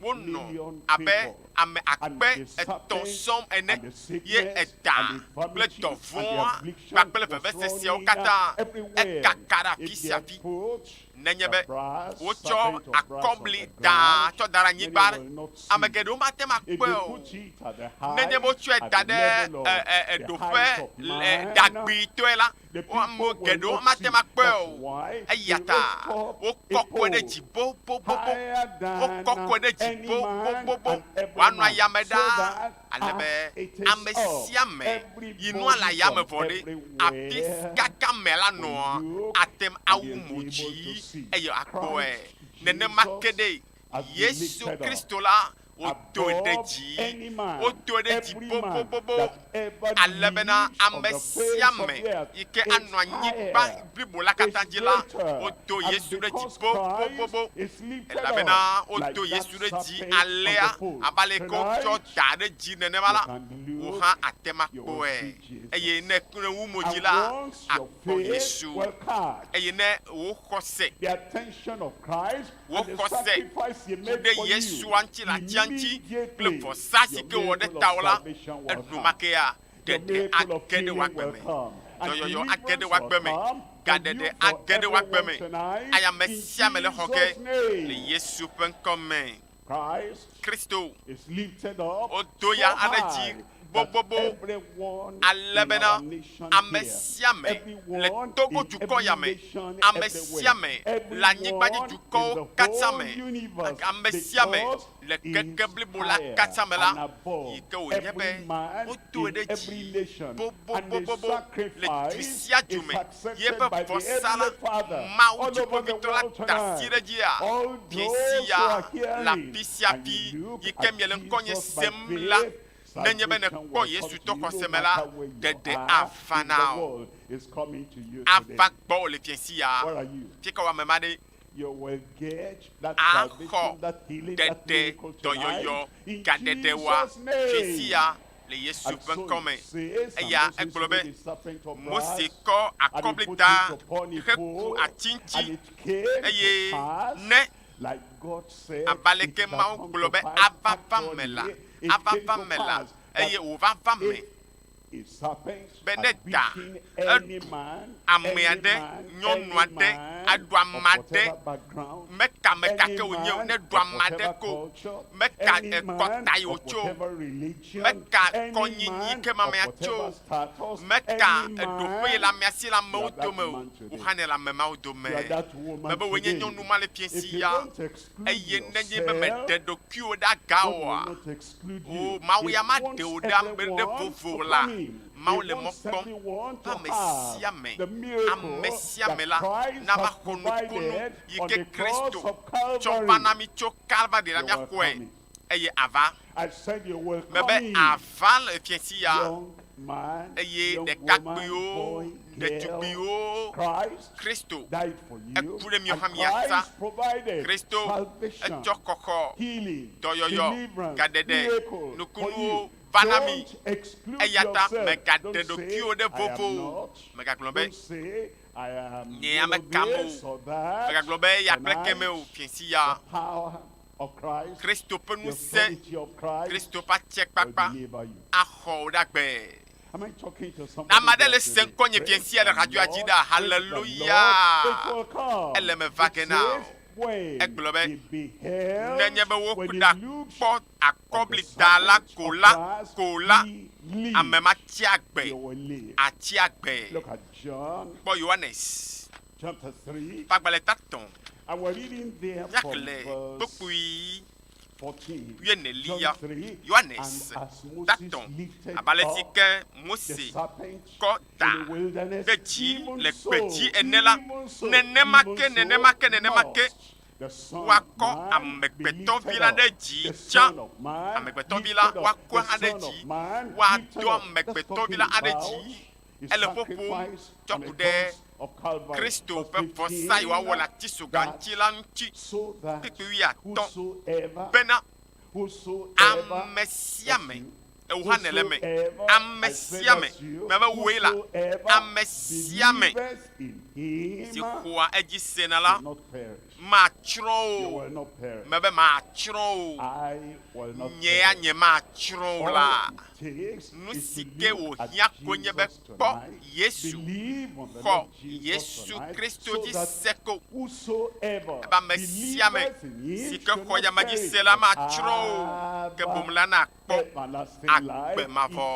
wonɔ abe ame akpe etɔ̃ sɔŋ ene, ye eda kple dɔvɔ̃a kpakple veveseseawo katã ekaka ɖe afi sia afi. Nenye be wotsɔ akɔbli da tsɔ da ɖe anyigba ɖe, ame geɖewo mate ŋu akpɔe o. Nenye be wotsɔe da ɖe ɖoƒe ɖagbuitɔe la, ame geɖewo mate ŋu akpɔe o. Eya ta wokɔkɔe ɖe dzi bobobobo, wokɔkɔe ɖe dzi bobobobo wòanɔ ayame ɖaa, ale be ame sia ame yi nua le ayame vɔ ɖe, afi kaka me la nɔa, ate ŋu awu mo dzi eye wòakpɔe. Nenema ke ɖe Yesu Kristo la Wodoe ɖe dzi, wodoe ɖe dzi bobobobo, ale bena ame sia ame yi ke anɔ anyigba blibo la katã dzi la, wodo Yesu ɖe dzi bobobobo, elabena wodo Yesu ɖe dzi alea, abe ale ke wotsɔ da ɖe dzi nenema la, wò hã àte ŋu akpɔe. Eye ne èwu mo dzi la, àkpɔ Yesu. Eye ne wò xɔse. Wò xɔse ku ɖe Yesua ŋuti le atia ŋuti kple vɔsa si ke wòwɔ ɖe tawò la, enumakea, ɖeɖe age ɖe wò agbe me. Dɔyɔyɔ age ɖe wò agbe me. Gaɖeɖe age ɖe wò agbe me. Eye ame sia ame le xɔ ge le Yesu ƒe ŋkɔ me. Kristo, wodo ya aɖe dzi bobobo ale bena ame sia ame le Togo dukɔ ya me, ame sia ame le anyigba dzi dukɔwo katã me, ame sia ame le keke blibo la katã me la, yi ke wònye be wodoe ɖe dzi bobobobobo le du sia du me, ye ƒe vɔsa la, Mawu Dziƒoʋĩtɔ la da asi ɖe edzia? Fiẽ sia le afi sia afi yi ke miele ŋkɔnye sem la, nenye be nèkpɔ Yesu to xɔse me la, ɖeɖe ava na wò. Ava gbɔwò le fiẽ sia. Fika wò ame ma ɖe? Axɔ ɖeɖe, dɔyɔyɔ, gaɖeɖe woa fiẽ sia le Yesu ƒe ŋkɔ me. Eya egblɔ be, Mose kɔ akɔblida heku ati ŋuti, eye ne abe aleke Mawu gblɔ be ava va me la, ava va me la, eye wòva va me. be ne da eɖu ame aɖe, nyɔnu aɖe, aɖu ame aɖe, meka ame ka ke wònye o, ne ɖu ame aɖe ko, meka ekɔta yi wòtso o, meka kɔnyinyi ke me amea tso o, meka eɖoƒe yi le amea si le amewo dome o, wò hã nèle ame mawo dome. Mebe wòe nye nyɔnu ma le fiẽsi ya, eye nenye be mèɖe ɖokuiwò ɖe aga oa, O, Mawu ya maɖe wò ɖe ame ɖe vovo o la, Mawu le mɔ kpɔm be ame sia ame, ame sia ame la nava xɔ nukunu yi ke Kristo tsɔ va na mí tso Kalvari la míaxɔe eye ava. Mebe ava le fiẽsi ya eye ɖekakpuiwo, ɖetugbuiwo, Kristo eku ɖe miawo hã mia ta. Kristo etsɔ xɔxɔ, dɔyɔyɔ, gaɖeɖe, nukunuwo va na mi. Eya ta mègaɖe ɖokuiwò ɖe vovo o. Mègagblɔ be, Nye ya mekam o. Mègagblɔ be, Eya kple keme o. Fiẽsi ya. Kristo ƒe ŋusẽ, Kristo ƒe atsiekpakpa axɔ wò ɖe agbe. Ne ame aɖe le se ŋkɔnye fiẽ sia le radioa dzi ɖa, haleluya! Ele eme va ge na wò. Egblɔ be, Nenye be woku ɖa kpɔ akɔbli da la ko la, ko la, ame ma tsi agbe, atsi agbe. Kpɔ Yohanes ƒe agbalẽ tatɔ̃, míaxlẽ kpukpui wuienelia, Yohanes tatɔ̃, abe ale si ke Mose kɔ da ɖe dzi le gbedzi ene la, nenema ke, nenema ke, nenema ke woakɔ Amegbetɔvi la ɖe dzi tsã. Amegbetɔvi la, woakɔe hã ɖe dzi. Woado Amegbetɔvi la aɖe dzi. Ele ƒoƒom tsɔ ku ɖe Kristo ƒe vɔsa yi woawɔ le atisoga ŋuti la ŋuti kpukpui wuiatɔ̃ bena, Ame sia ame, ewò hã nèle eme, ame sia ame, mebe wòe la, ame sia ame si xɔa edzi sena la, matsrɔ̃ o, mebe matsrɔ̃ o, nye ya nyematsrɔ̃ o la. Nu si ke wòhiã koe nye be kpɔ Yesu, xɔ Yesu Kristo dzi se ko. Ebe ame sia ame si ke xɔ eyama dzi se la matsrɔ̃ o, ke boŋ la nakpɔ agbe mavɔ,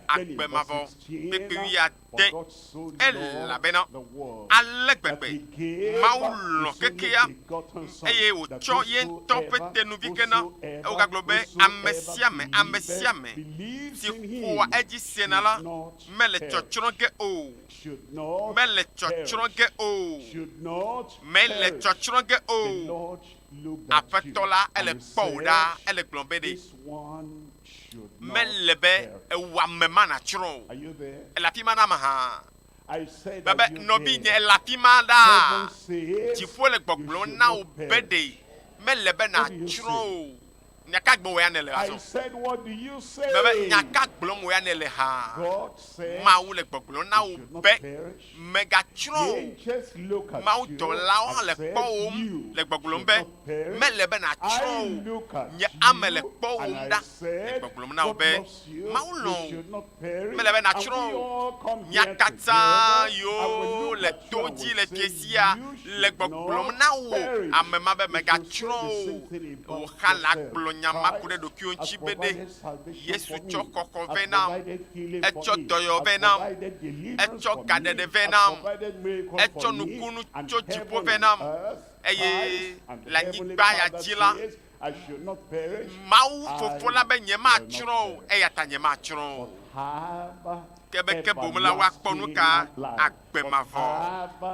agbe mavɔ. Kpukpui wuiade, Elabena ale gbegbe Mawu lɔ̃ kekea eye wòtsɔ ye ŋutɔ ƒe tenuvi ke na, eye wògagblɔ be, Ame sia ame, ame sia ame si xɔa edzi sena la mele tsɔtsrɔ̃ ge o, mele tsɔtsrɔ̃ ge o, mele tsɔtsrɔ̃ ge o. Aƒetɔ la, ele kpɔ wò ɖa, ele gblɔm be ɖe mele be ewò ame ma nàtsrɔ̃ o. Ele afi ma nam hã. Mebe, nɔvinye, ele afi ma ɖaa. Dziƒo le gbɔgblɔm na wò be ɖe mele be nàtsrɔ̃ o. Nya ka gblɔm wò ya nèle azɔ? Mebe, nya ka gblɔm wò ya nèle hã? Mawu le gbɔgblɔm na wò be, Mègatsrɔ̃ o. Mawudɔlawo hã le kpɔwòm le gbɔgblɔm be, Mele be nàtsrɔ̃ o. Nye ame le kpɔwòm ɖa le gbɔgblɔm na wò be, Mawu lɔ̃ wò. Mele be nàtsrɔ̃ o. Mía katã yiwo le to dzi le fiẽ sia le gbɔgblɔm na wò ame ma be mègatsrɔ̃ o. Wò hã nàgblɔ nya ma ku ɖe ɖokuiwò ŋuti be ɖe Yesu tsɔ xɔxɔ vɛ nam, etsɔ dɔyɔyɔ vɛ nam, etsɔ gaɖeɖe vɛ nam, etsɔ nukunu tso dziƒo vɛ nam, eye le anyigba ya dzi la, Mawu Fofo la be nyematsrɔ̃ o, eya ta nyematsrɔ̃ o. Ke be ke boŋ la woakpɔ nu ka? Agbe mavɔ.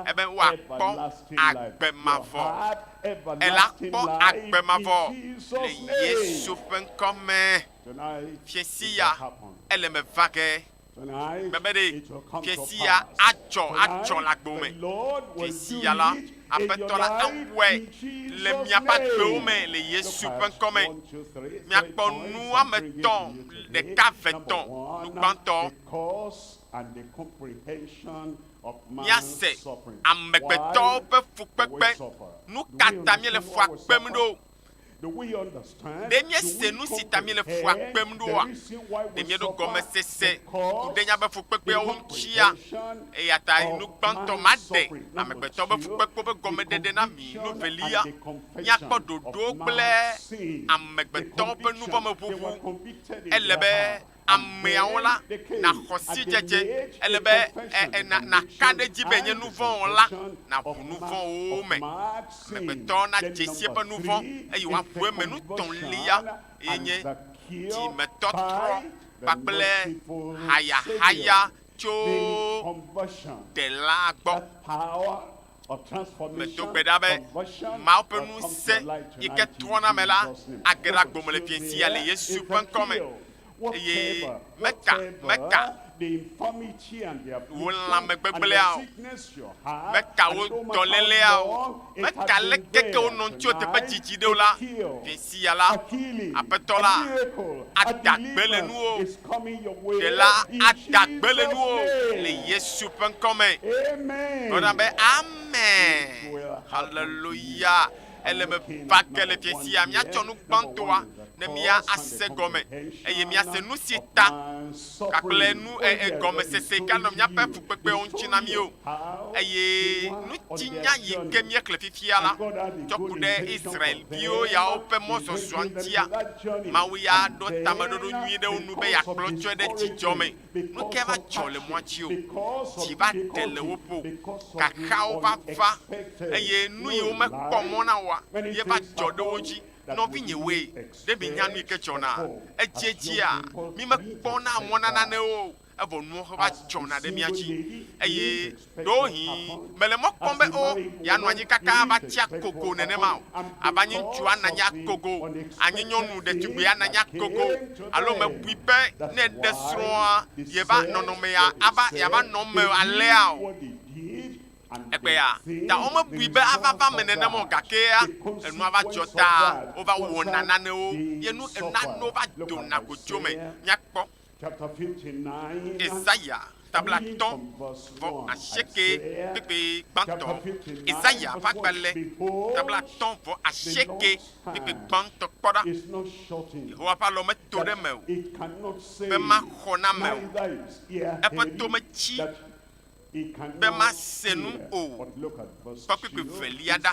Ebe woakpɔ agbe mavɔ. Ela kpɔ agbe mavɔ le Yesu ƒe ŋkɔ me. Fiẽsi ya ele me va ge. Mebe ɖe fiẽsi ya adzɔ, adzɔ le agbewo me. Fiẽsi ya la, Aƒetɔ la awɔe le miaƒe agbewo me le Yesu ƒe ŋkɔ me. Miakpɔ nu woame etɔ̃, ɖeka, eve, etɔ̃. Nu gbãtɔ, míase amegbetɔwo ƒe fukpekpe. Nu ka ta míele fua kpem ɖo? Ɖe míese nu si ta míele fua kpem ɖoa? Ɖe míeɖo gɔmesese ku ɖe míaƒe fukpekpeawo ŋutia? Eya ta nu gbãtɔ maɖe amegbetɔ ƒe fukpekpewo ƒe gɔmeɖeɖe na mi. Nu velia, míakpɔ ɖoɖo kple amegbetɔwo ƒe nuvɔ̃meʋuʋu. Ele be ameawo la, nàxɔ sidzedze. Ele be nàka ɖe edzi be yenye nuvɔ̃wɔla, nàʋu nuvɔ̃wo me. Amegbetɔ nadze si eƒe nuvɔ̃ eye wòaʋu eme. Nu tɔ̃lia ye nye dzimetɔtrɔ kpakple hayahaya tso Ɖela gbɔ. Medo gbe ɖa be Mawu ƒe ŋusẽ yi ke trɔna ame la age ɖe agbo me le fiẽ sia le Yesu ƒe ŋkɔ me. Eye meka, meka wò lãmegbegblẽa o, meka wò dɔlélea o, meka leke ke wonɔ ŋutiwò teƒe didi ɖe o la, fiẽ sia la, Aƒetɔ la ada gbe le nuwò. Ɖela ada gbe le nuwò le Yesu ƒe ŋkɔ me. Gblɔ na be, Amen. Haleluya. Ele me va ke le fiẽ sia míatsɔ nu gbãtɔa ne mía ase gɔme eye míase nu si ta kpakple nu e, e, gɔmesese yi ke anɔ míaƒe fukpekpewo ŋuti na mí o. Eye ŋutinya yi ke míexlẽ fifia la tsɔ ku ɖe Israel-viwo yawo ƒe mɔzɔzɔa ŋutia, Mawu ya ɖo tameɖoɖo nyui ɖe wo nu be yeakplɔ tsɔe ɖe dzidzɔ me. Nu kae va dzɔ le mɔa dzi o? Dzi va ɖe le wo ƒo, xaxawo va va, eye nu yi womekpɔ mɔ na oa ye va dzɔ ɖe wo dzi. Nɔvinyewoe, ɖe mienya nu yi ke dzɔna edziedzia? Mímekpɔna mɔ na nanewo o, evɔ nuwo va dzɔna ɖe mía dzi. Eye ɖewohĩ mele mɔ kpɔm be o, yeanɔ anyi kaka ava tsi akogo nenema o. Ava nyi ŋutsu anɔ anyi akogo, anyi nyɔnu ɖetugbui anɔ anyi akogo, alo mebui be ne eɖe srɔ̃a, yeva nɔnɔmea ava yeava nɔ eme alea o. Egbea ta womebui be ava va eme nenema o, gakea enua va dzɔ ta wova wɔna nanewo ye nu nanewo va dona go tso eme. Míakpɔ Esaya tablatɔ̃ vɔ asieke kpekpe gbãtɔ. Esaya ƒe agbalẽ tablatɔ̃ vɔ asieke kpekpe gbãtɔ. Kpɔ ɖa, Yehowa ƒe alɔ meto ɖe eme o, be maxɔ na ame o. Eƒe to metsi be mase nu o. Kpɔ kpukpui velia ɖa.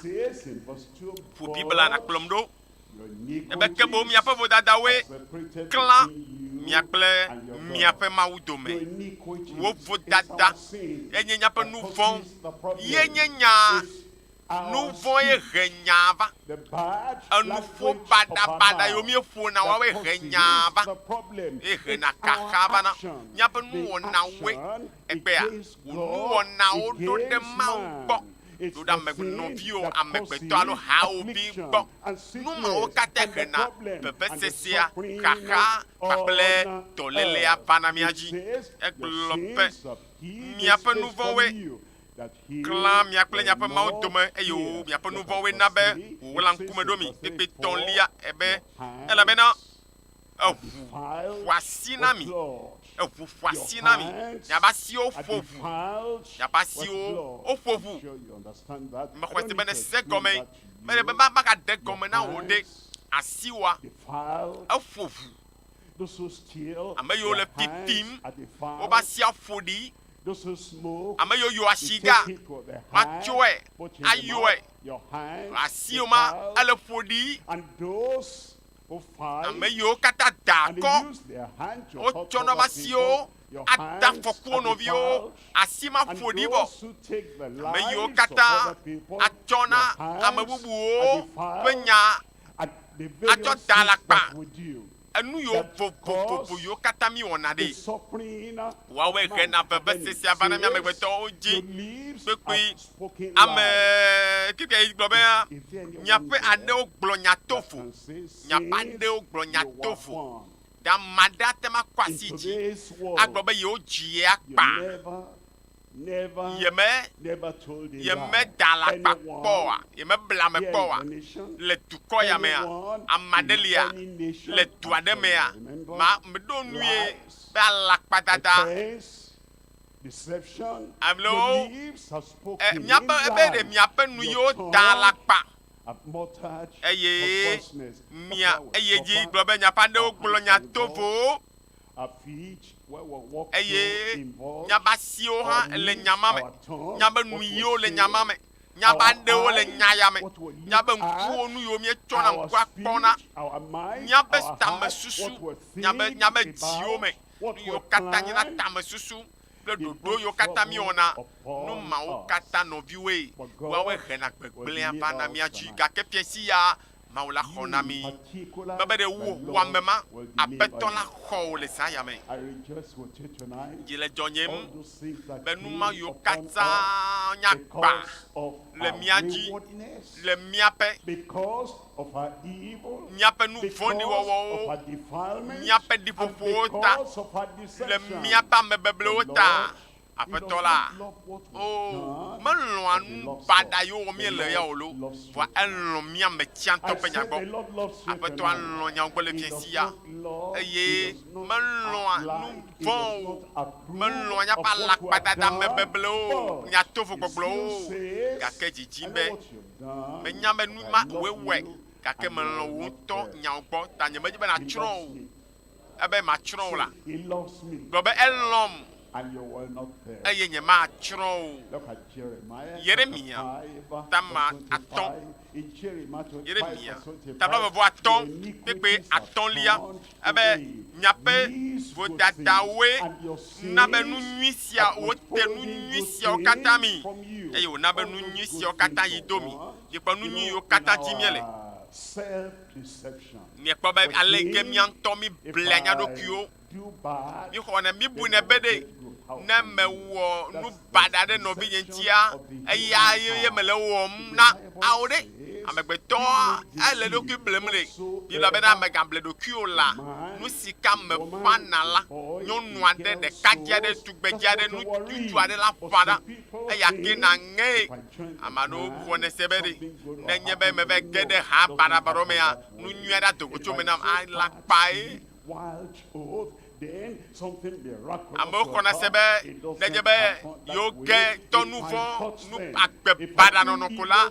Ƒo Biblia nàkplɔm ɖo. Ebe ke boŋ miaƒe vodadawoe klã mia kple miaƒe Mawu dome. Wò vodada enye míaƒe nu vɔ̃ ye nye nya. Nu vɔ̃ ye he nyaa va. Enuƒo baɖabaɖa yiwo míeƒona woawoe he nyaa va. Ye hena xaxa vana. Míaƒe nuwɔnawoe egbea. Wò nuwɔnawo ɖo ɖe Mawu gbɔ, ɖo ɖe ame nɔviwò amegbetɔ alo hawòvi gbɔ. Nu mawo katã hena vevesesea, xaxa kpakple dɔlélea vana mía dzi. Egblɔ be, Miaƒe nu vɔ̃woe klã mia kple miaƒe Mawu dome, eye wò miaƒe nu vɔ̃woe na be wòɣla ŋkume ɖo mi. Kpekpe tɔ̃lia ebe, Elabena eʋu ƒo asi na mi, eʋu ƒo asi na mi, miaƒe asiwo ƒo ʋu, miaƒe asiwo woƒo ʋu. Mexɔe se be nèse gɔme, mele be magaɖe gɔme na wò ɖe. Asiwòa, eƒo ʋu. Ame yiwo le fifim, woƒe asi aƒo ɖi. Ame yiwo yɔa siga, woatsɔe ayɔe. Asiwò ma, ele ƒo ɖi. Ame yiwo katã da akɔ, wotsɔna woƒe asiwo ade afɔku wo nɔviwo, asi ma ƒo ɖi vɔ. Ame yiwo katã atsɔ na ame bubuwo ƒe nya atsɔ da alakpa enu yiwo vovovo yiwo katã míewɔna ɖi. Woawoe hena vevesesea vana mía amegbetɔwo dzi kpekpe. Ame keke gblɔ be miaƒe aɖewo gblɔ nya tovo, miaƒe aɖewo gblɔ nya tovo. Ɖe ame aɖe ate ŋu akɔ asi dzi agblɔ be yewo dzi ye akpa? Yeme, yemeda alakpa kpɔ oa? Yemebla ame kpɔ oa? Le dukɔ ya mea, ame aɖe lia? Le du aɖe mea, ma, meɖo nue be alakpadada alo e, miaƒe, ebe ɖe miaƒe nu yiwo da alakpa eye mia, eye dzi gblɔ be miaƒe aɖewo gblɔ nya tovowo eye miaƒe asiwo hã le nya ma me, miaƒe nuyiwo le nya ma me, miaƒe aɖewo le nya ya me, miaƒe ŋkuwo, nu yiwo míetsɔna ŋkua kpɔna, miaƒe tamesusu, miaƒe miaƒe dziwo me, nu yiwo katã nyena tamesusu kple ɖoɖo yiwo katã míewɔna, nu mawo katã nɔviwoe, woawoe hena gbegblẽa vana mía dzi. Gake fiẽsi ya Mawu la xɔ na mí. Mebe ɖe wò, wò ame ma, Aƒetɔ la xɔ wò le zã ya me. Dzi le dzɔnyem be nu ma yiwo katã nye agba le mía dzi le míaƒe, míaƒe nu vɔ̃ɖi wɔwɔwo, míaƒe ɖiƒoƒowo ta, le míaƒe amebeblewo ta. Aƒetɔ la, o, melɔ̃a nu baɖa yiwo wɔm míele ya o lo, vɔa elɔ̃ mía ame tsiãtɔ ƒe nya gbɔ. Aƒetɔa lɔ̃ nyawo gbɔ le fiẽ sia, eye melɔ̃a nu vɔ̃ o, melɔ̃a míaƒe alakpadada, amebeblewo, nya tovo gbɔgblɔwo o. Gake dzidzim be menya be nu ma wòe wɔe, gake melɔ̃ wò ŋutɔ nyawo gbɔ ta nyemedi be nàtsrɔ̃ o. Ebe matsrɔ̃ wò la, gblɔ be elɔ̃m eye nyematsrɔ̃ o. Yeremya tama atɔ̃ Yeremya ta blaeve-vɔ-atɔ̃ kpekpe atɔ̃lia ebe miaƒe vodadawoe na be nu nyui sia wote nu nyui siawo katã mi eye wòna be nu nyui siawo katã yi do mi. Miekpɔ nu nyui yiwo katã dzi míele. Miekpɔ be aleke mía ŋutɔ míblea mía ɖokuiwo. Míxɔnɛ, míbunɛ be ɖe ne mewɔ nu baɖa ɖe nɔvinye ŋutia, eya ye mele ewɔm na. Ao ɖe, amegbetɔ ele eɖokui blem ɖe. Biblia bena mègable ɖokuiwò la, nu si ka meƒãna la, nyɔnu aɖe, ɖekadze aɖe, tugbedze aɖe, ŋutsu aɖe la ƒã ɖa, eya ke nàŋee. Ame aɖewo xɔnɛ se be ɖe nenye be meva ge ɖe ha baɖabaɖawo mea, nu nyui aɖe ado go tso eme nam. Alakpae. Amewo xɔna se be nenye be yewoge tɔ nu vɔ̃, nu agbe baɖa nɔnɔ ko la,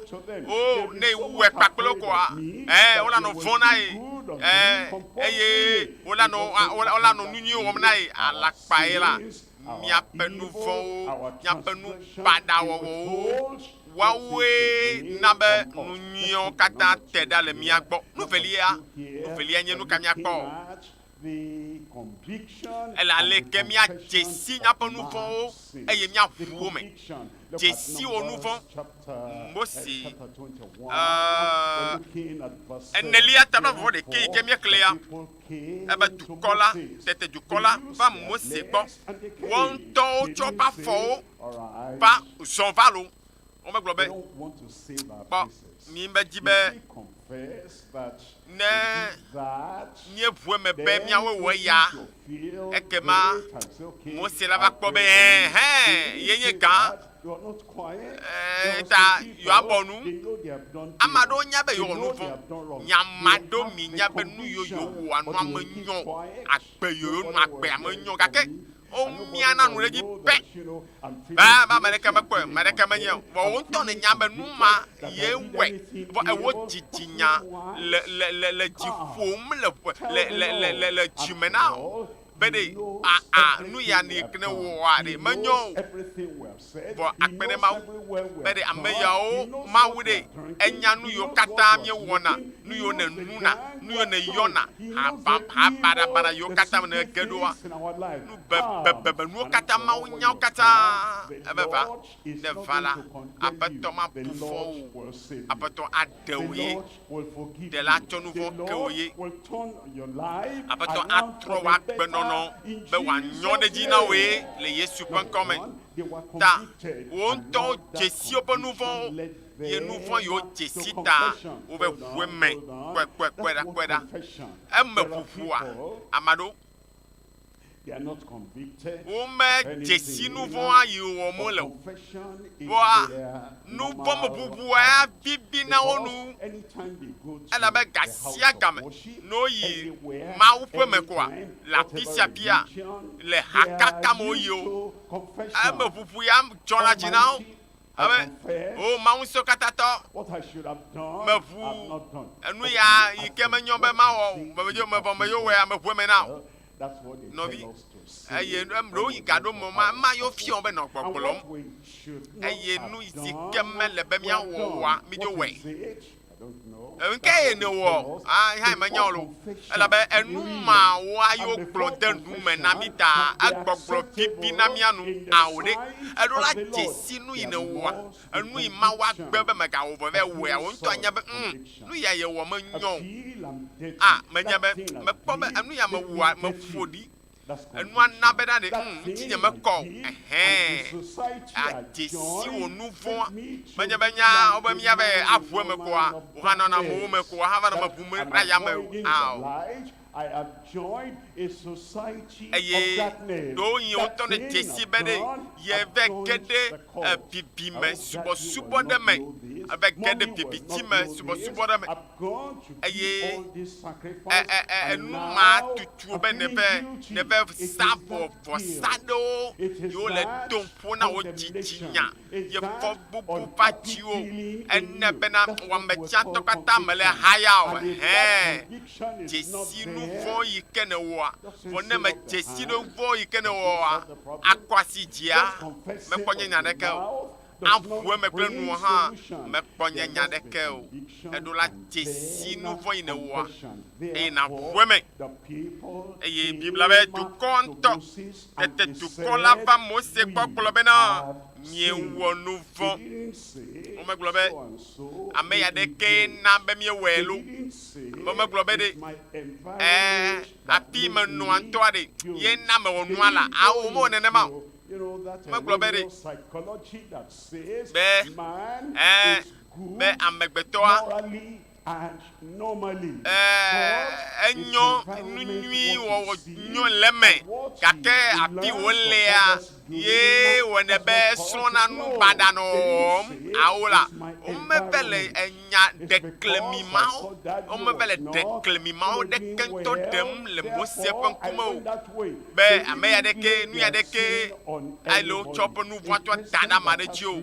o ne yewɔe kpakple wo koa, ɛ wolanɔ vɔ̃ na ye, ɛ eye wolanɔ wolanɔ nu nyui wɔm na ye. Alakpae la. Miaƒe nu vɔ̃wo, miaƒe nu baɖa wɔwɔwo, woawoe na be nu nyuiwo katã te ɖa le mía gbɔ. Nu velia, nu velia nye nu ka míakpɔ? Ele aleke míadze si míaƒe nu vɔ̃wo eye míaʋu wo me. Dze si wò nu vɔ̃. Mose enelia ta blaeve vɔ ɖekɛ yi ke míexlẽa. Ebe dukɔ la, tete dukɔ la va Mose gbɔ. Woawo ŋutɔwo tsɔ woƒe afɔwo va zɔ va lo. Womegblɔ be, Kpɔ, mímedi be ne míeʋu eme be míawoe wɔ eya, ekema Mose la va kpɔ be, ɛhɛ̃, ye nye gã. Ta yewoabɔ nu. Ame aɖewo nya be yewɔ nu vɔ̃. Nya ma ɖewo minya be nu yiwo yewowɔa nua menyo o. Agbe yiwo yewonɔa agbea menyo o. Gake womiana nu ɖe edzi pɛ be ame aɖeke mekpɔe o, ame aɖeke menyae o. Vɔ wò ŋutɔ nènya be nu ma ye wɔe. Vɔ ewò dzitsinya le le le le dzi ƒom le le le le le dzime na wò. be ɖe aa nu ya ne ne wɔa ɖe menyo o. Vɔ akpe ɖe Mawu be ɖe ame yawo Mawu ɖe enya nu yiwo katã míewɔna, nu yiwo nènuna, nu yiwo nèyɔna, haba ha baɖabaɖa yiwo katã me nège ɖoa, nu bebebebe nuwo katã Mawu nya wo katã. Ebe va, ne va la, Aƒetɔ mabu fɔ wò o. Aƒetɔ aɖe wò ye. Ɖela tsɔ nu vɔ̃ ke wò ye. Aƒetɔ atrɔ wò agbenɔnɔ be wòanyɔ ɖe edzi na wòe le Yesu ƒe ŋkɔ me. Ta wò ŋutɔwo dze si woƒe nu vɔ̃wo ye nu vɔ̃ yiwo dze si ta wove ʋu eme. Kpɔe, kpɔe, kpɔe ɖa, kpɔe ɖa. Eme ʋuʋua ame aɖewo. Womedze si nu vɔ̃a yi wɔm wole o. Vɔa nu vɔ̃ me ʋuʋua ya vivi na wo nu elabe gasiagame ne woyi Mawu ƒe me koa, le afi sia afia, le hakaka me woyi o, eme ʋuʋu ya dzɔna dzi na wo. Abe, O Mawu Ŋusẽkatãtɔ, meʋu enu ya yi ke menyo be mawɔ o, mevɔ meyowɔe, meʋu eme na wò. Nɔvi, eye ɖewohĩ gaɖo me ma, ema yewo fiɔ be nɔ gbɔgblɔm. Eye nu si ke mele be míawɔ oa, mídzo wɔe. Ŋke ye nèwɔ? Ah, hã menya o lo. Elabe enu mawo ayi wogblɔ de nu me na mí ta egbɔgblɔ vivi na mía nu. Ao ɖe, eɖo la dze si nu yi nèwɔa, enu yi Mawu agbe be mègawɔ vɔ vɛ wɔea, wò ŋutɔ anya be, Ŋ, nu ya yewɔ menyo o. Ah, menya be, mekpɔ be enu ya mewɔa, meƒo ɖi. Enua na bena ɖe ŋ ŋutinye mekɔ o. Ɛhɛɛ. Adze si wò nu vɔ̃a. Menye be nya wobe míave aʋu eme koa, wò hã nɔna amewo me koa, hã va nɔ eme ʋum ɖe ayame o. Ao. Eye ɖewohĩ wotɔ ɖe dzesi be ɖe yeve ge ɖe vivime subɔsubɔ ɖe me, eve ge ɖe viviti me subɔsubɔ ɖe me. Eye enu ma tutu be neve neve sa vɔ vɔsa ɖewo yiwo le dom ƒo na wò dzitsinya ye fɔ bubu va dziwò ene bena wɔmetsãtɔ katã mele haya o. Hẽ, dzesi nu vɔ̃ yi ke nèwɔa, vɔ ne mèdze si nu vɔ̃ yi ke nèwɔa, akɔ asi dzia, mekpɔ nye nya ɖeke o. Aʋu eme kple nuwò hã, mekpɔ nye nya ɖeke o. Èɖo la dze si nu vɔ̃ yi nèwɔa, eye nàʋu eme. Eye Biblia be dukɔ ŋutɔ. Tete dukɔ la va Mose gbɔ gblɔ bena, Miewɔ nu vɔ̃. Womegblɔ be, Ame ya ɖekee na be míewɔe lo. Womegblɔ be ɖe, Ɛɛ, afi menɔa ŋutɔa ɖe, ye na mewɔ nua la. Ao, womewɔ nenema o. Womegblɔ be ɖe, be, Ɛɛ, be amegbetɔa Enyo, nu nyui wɔwɔ nyo le eme, gake afi wòlea ye wɔnɛ be esrɔ̃na nu baɖa nɔ wɔwɔm. Ao la, womeve le enya ɖeklemi mawo, womeve le ɖeklemi mawo ɖeke ŋutɔ ɖem le Mose ƒe ŋkume o, be ame ya ɖeke, nu ya ɖeke alo tsɔ eƒe nu vɔ̃ atsɔ da ɖe ame aɖe dzi o.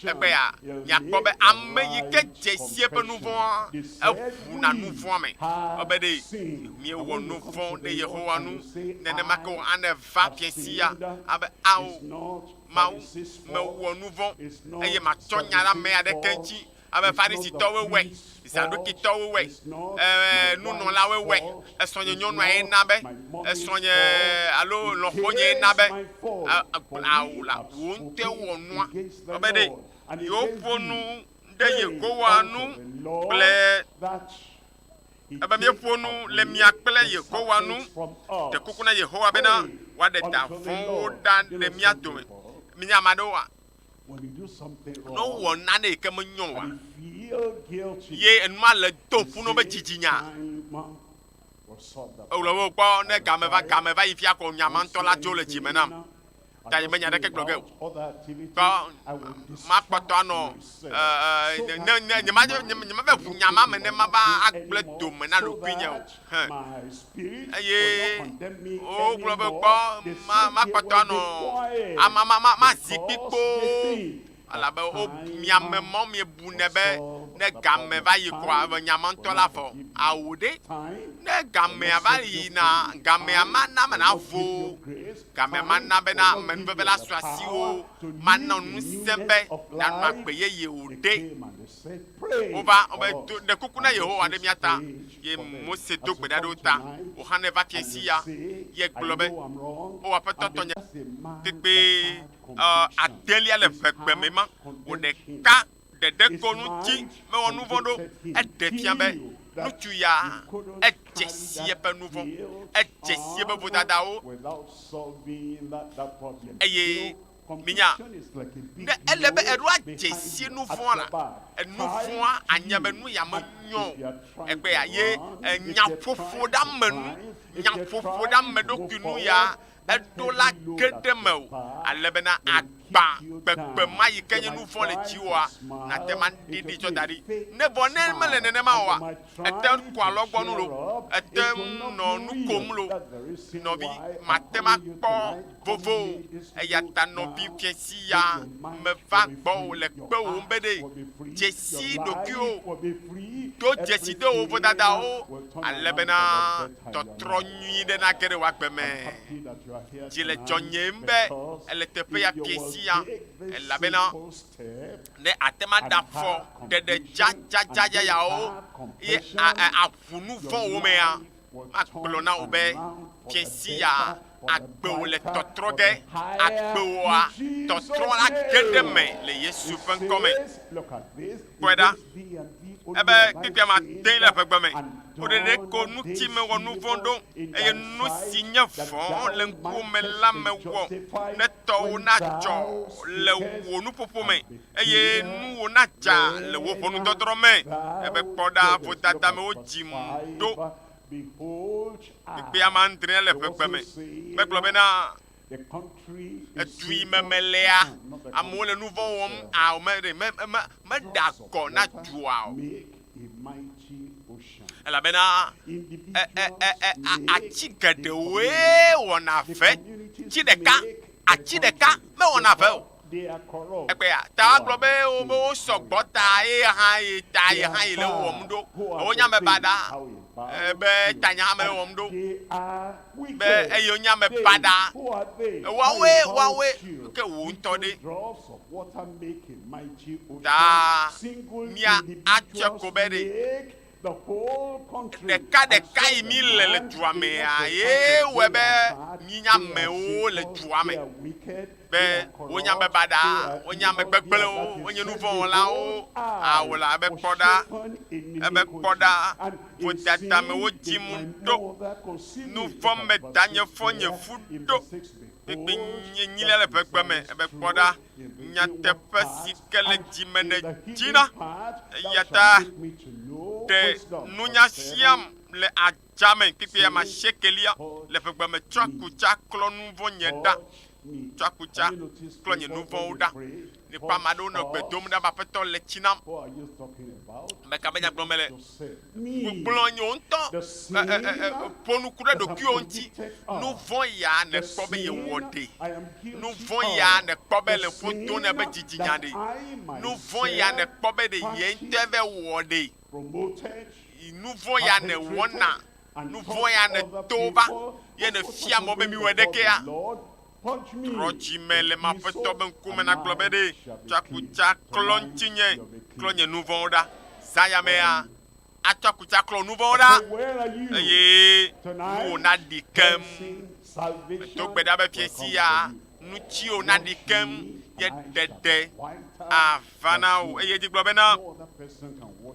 Egbea, míakpɔ be ame yi ke dze si eƒe nu vɔ̃a, eʋuna nu vɔ̃a me. Ewɔ be ɖe míewɔ nu vɔ̃ ɖe Yehowa ŋu nenema ke o hã ne eva fiẽ sia abe, Ao, Mawu, mewɔ nu vɔ̃, eye matsɔ nya ɖe ame aɖeke ŋuti abe Farisitɔwoe wɔe, Zadukitɔwoe wɔe, ɛɛ, nunɔlawoe wɔe, esrɔ̃nye nyɔnua ye na be, esrɔ̃nye alo lɔ̃xonyee na be, ao la, wò ŋutɔe wɔ nua. Ewɔ be ɖe yewoƒo nu ɖe Yehowa nu kple ebe míeƒo nu le mia kple Yehowa nu. Ɖe kuku na Yehowa bena wòaɖe da vɔ̃wo ɖa le mía dome. Minya ame aɖewoa? Ne wowɔ nane yi ke menyo oa, ye enua le do ƒu na wobe dzidzinya. Ewlɔ be wokpɔ ne game va game va yi fia ko nya ma ŋutɔ la dzo le dzime nam. Ta nyemenya ɖeke gblɔ ge o. Kpɔ makpɔtɔ anɔ ne ne nyemave nyemave ʋu nya ma me ne mava agblẽ dome na ɖokuinye o. Hẽ. Eye wogblɔ be kpɔ ma makpɔtɔ anɔ ama ma ma mazi kpi kpoo elabe wo miame mɔ miebunɛ be ne game va yi koa eve nya ma ŋutɔ la vɔ. Ao ɖe, ne gamea va yina, gamea mana me navo, gamea mana bena amenuveve la su asiwò, mana ŋusẽ be nànɔ agbe yeye o ɖe. Wova wobe do ɖe kuku na Yehowa ɖe mía ta. Ye Mose do gbe ɖa ɖe wo ta. Wò hã neva fiẽ si ya. Ye gblɔ be, O Aƒetɔ tɔnye, kpekpe adelia le ʋegbe me ma, wò ɖeka ɖeɖe ko ŋuti mewɔ nu vɔ̃ ɖo. Eɖe fia be ŋutsu ya edze si eƒe nu vɔ̃, edze si eƒe vodadawo eye Minya, ne ele be eɖo adze si nu vɔ̃a la, enu vɔ̃a anya be nu ya menyo o. Egbea ye nyaƒoƒo ɖe ame nu, nyaƒoƒo ɖe ame ɖokui nu ya eɖo la ge ɖe mewò ale bena agba kpekpe ma yi ke nye nu vɔ̃ le dziwòa, nàte ŋu aɖiɖi tsɔ da ɖi. Ne vɔ ne mele nenema oa, Ète ŋu ko alɔgbɔnu lo, ète ŋu nɔ nu kom lo, nɔvi, màte ŋu akpɔ vovo o. Eya ta nɔvi fiẽsi ya meva gbɔwò le kpewòm be ɖe dzesi ɖokuiwò, do dzesi de wò vodadawo ale bena tɔtrɔ nyui ɖe nage ɖe wò agbe me. Dzi le dzɔnyem be èle teƒe ya fiẽsi ya, elabena Ne àte ŋu aɖe afɔ ɖeɖe dzadzadzadza yawo ye aʋu nu vɔ̃wo mea, magblɔ na wò be fiẽsi ya agbewò le tɔtrɔ ge. Agbewòa tɔtrɔ la ge ɖe eme le Yesu ƒe ŋkɔ me. Kpɔe ɖa. Ebe kpukpuia ma de le ʋegbe me. Wò ɖeɖe ko ŋuti mewɔ nu vɔ̃ ɖo, eye nu si nye vɔ̃ le ŋkuwò me la mewɔ, ne tɔwò nadzɔ le wò nuƒoƒo me, eye nuwò nadza le wò ʋɔnudɔdrɔ̃ me. Ebe kpɔ ɖa, vodada me wodzim ɖo. Kpukpui ame adre le ƒegbe me. Megblɔ bena edu yi me melea, amewo le nu vɔ̃ wɔm ao me ɖe me me meɖe agɔ na dua o. Elabena e e e e a ati geɖewoe wɔna ve. Tsi ɖeka ati ɖeka mewɔna ve o. Egbea ta gblɔ be wo be wosɔ gbɔ ta ye hã ye ta ye hã ye le wɔm ɖo. Wonye ame baɖa be tanya hã mele wɔm ɖo. Be eye wonye ame baɖa. Woawoe woawoe ke wò ŋutɔ ɖe. Ta mía atsɔe ko be ɖe ɖeka ɖeka yi mi le le dua mea ye wɔe be mi nye amewo le dua me be wonye ame baɖa, wonye ame gbegblẽwo, wonye nuvɔ̃wɔlawo. Ao la ebe kpɔ ɖa, ebe kpɔ ɖa, vodada me wodzim ɖo, nuvɔ̃ me danye fɔ nye fu ɖo. Kpekpe nye nyilia le ʋegbe me ebe kpɔ ɖa, nyateƒe si ke le dzi me nèdzina. Eya ta ɖe nunya fiam le adzame kpekpe ame asiekelia le ƒegbe me tsɔ akutsa klɔ nu vɔ̃ nye ɖa. Tsɔ akutsa klɔ nye nu vɔ̃wo ɖa. Nekpɔ ame aɖewo nɔ gbe dom ɖa be Aƒetɔ le tsi nam. Ame ka be nya gblɔm mele? Gblɔ nye ŋutɔ ƒo nu ku ɖe ɖokuiwò ŋuti. Nu vɔ̃ ya nèkpɔ be yewɔ ɖe. Nu vɔ̃ ya nèkpɔ be le ƒo dom nɛ be dzidzinya ɖe. Nu vɔ̃ ya nèkpɔ be ɖe ye ŋutɔe be wɔ ɖe. Nu vɔ̃ ya nèwɔna, nu vɔ̃ ya nèto va ye nèfia mɔ be miwɔe ɖekea. Trɔ dzi me le Aƒetɔ be ŋkume nagblɔ be ɖe, Tsɔ akutsa klɔ ŋutinye, klɔ nye nu vɔ̃wo ɖa. Zã ya mea, atsɔ akutsa klɔ nu vɔ̃wo ɖa, eye nuwò naɖi keŋ. Medo gbe ɖa be fiẽsi ya, nutsiwò naɖi keŋ, ye ɖeɖe ava na wò. Eye edzi gblɔ bena,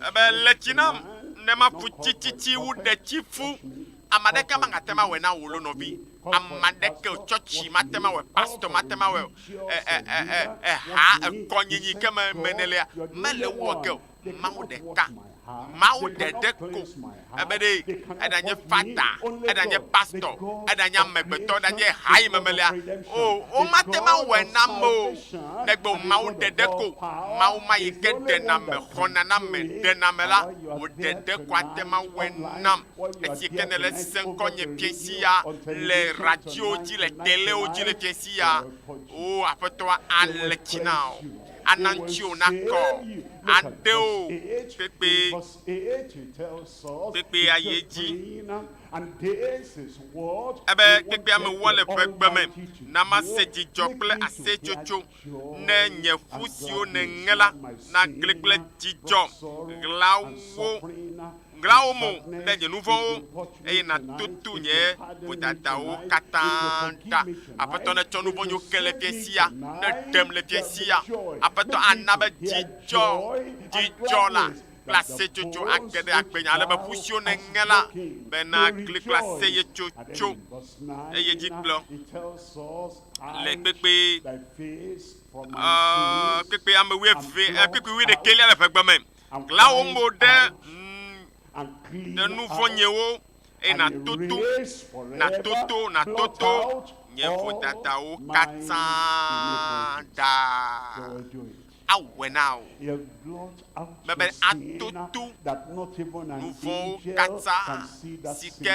Ebe le tsi nam, ne maƒu tsitsitsi wu ɖetsifu. Ame aɖeke magate ŋu awɔe na wò lo nɔvi. Ame aɖeke o, tsɔtsi mate ŋu awɔe, pastɔ mate ŋu awɔe o, e, e, e, e, eha, ekɔnyinyi ke me, me nèlea, mele wɔ ge o. Mawu ɖeka, Mawu ɖeɖe ko. Ebe ɖe, eɖanye fada, eɖanye pastɔ, eɖanye amegbetɔ, eɖanye ha yi me melea, o, womate ŋu awɔe na ame o, negbe Mawu ɖeɖe ko. Mawu ma yi ke ɖena ame, xɔna na ame, ɖena ame la, wò ɖeɖe ko ate ŋu awɔe nam. Esi ke nèle se ŋkɔ nye fiẽsi ya le radiowo dzi, le telewo dzi le fiẽsi ya, o Aƒetɔa ale tsi na wò, ana ŋutiwò nakɔ, aɖe wò kpekpe, kpekpe ayi edzi. Ebe kpekpe ame wɔ le ƒe gbe me, na mase dzidzɔ kple aseyetsotso ne nye ƒu siwo nèŋe la nagli kple dzidzɔ. Ɣla wo. Ɣla wò mo ɖe nye nu vɔ̃wo, eye nàtutu nye vodadawo katã ɖa. Aƒetɔ netsɔ nu vɔ̃ nyewo ke le fiẽ sia, neɖem le fiẽ sia. Aƒetɔ ana be dzidzɔ, dzidzɔ la kple aseyetsotso age ɖe agbenye ale be ƒu siwo nèŋe la, be nagli kple aseyetsotso. Eye dzi gblɔ le kpekpe, kpekpe ame wuieve, kpekpe wuiɖekɛlia le ʋegbe me. Ɣla wò mo ɖe ɖe nu vɔ̃ nyewo, eye nàtoto, nàtoto, nàtoto nye vodadawo katã ɖa. Awɔe na wò be atoto nu vɔ̃wo katã si ke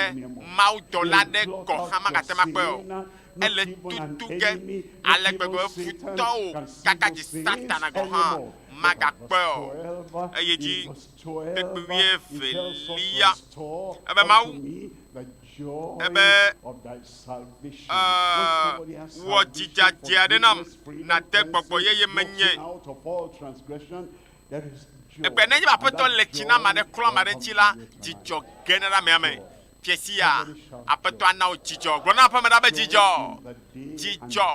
mawudɔla aɖe gɔ̃ hã magate ŋu akpɔe o. Ele tutu ge ale gbegbe be futɔwò kaka dzi Satana gɔ̃ hã magakpɔe o. Eye dzi kpekpe wuievelia ebe Mawu ebe wɔ dzidzadze aɖe nam nàde gbɔgbɔ yeye menye. Egbe nenye be Aƒetɔ le tsi na ame aɖe klɔ ame aɖe ŋuti la, dzidzɔ gena ɖe amea me. Fiasia, Aƒetɔ ana wò dzidzɔ. Gblɔ na aƒeme ɖa be dzidzɔ, dzidzɔ,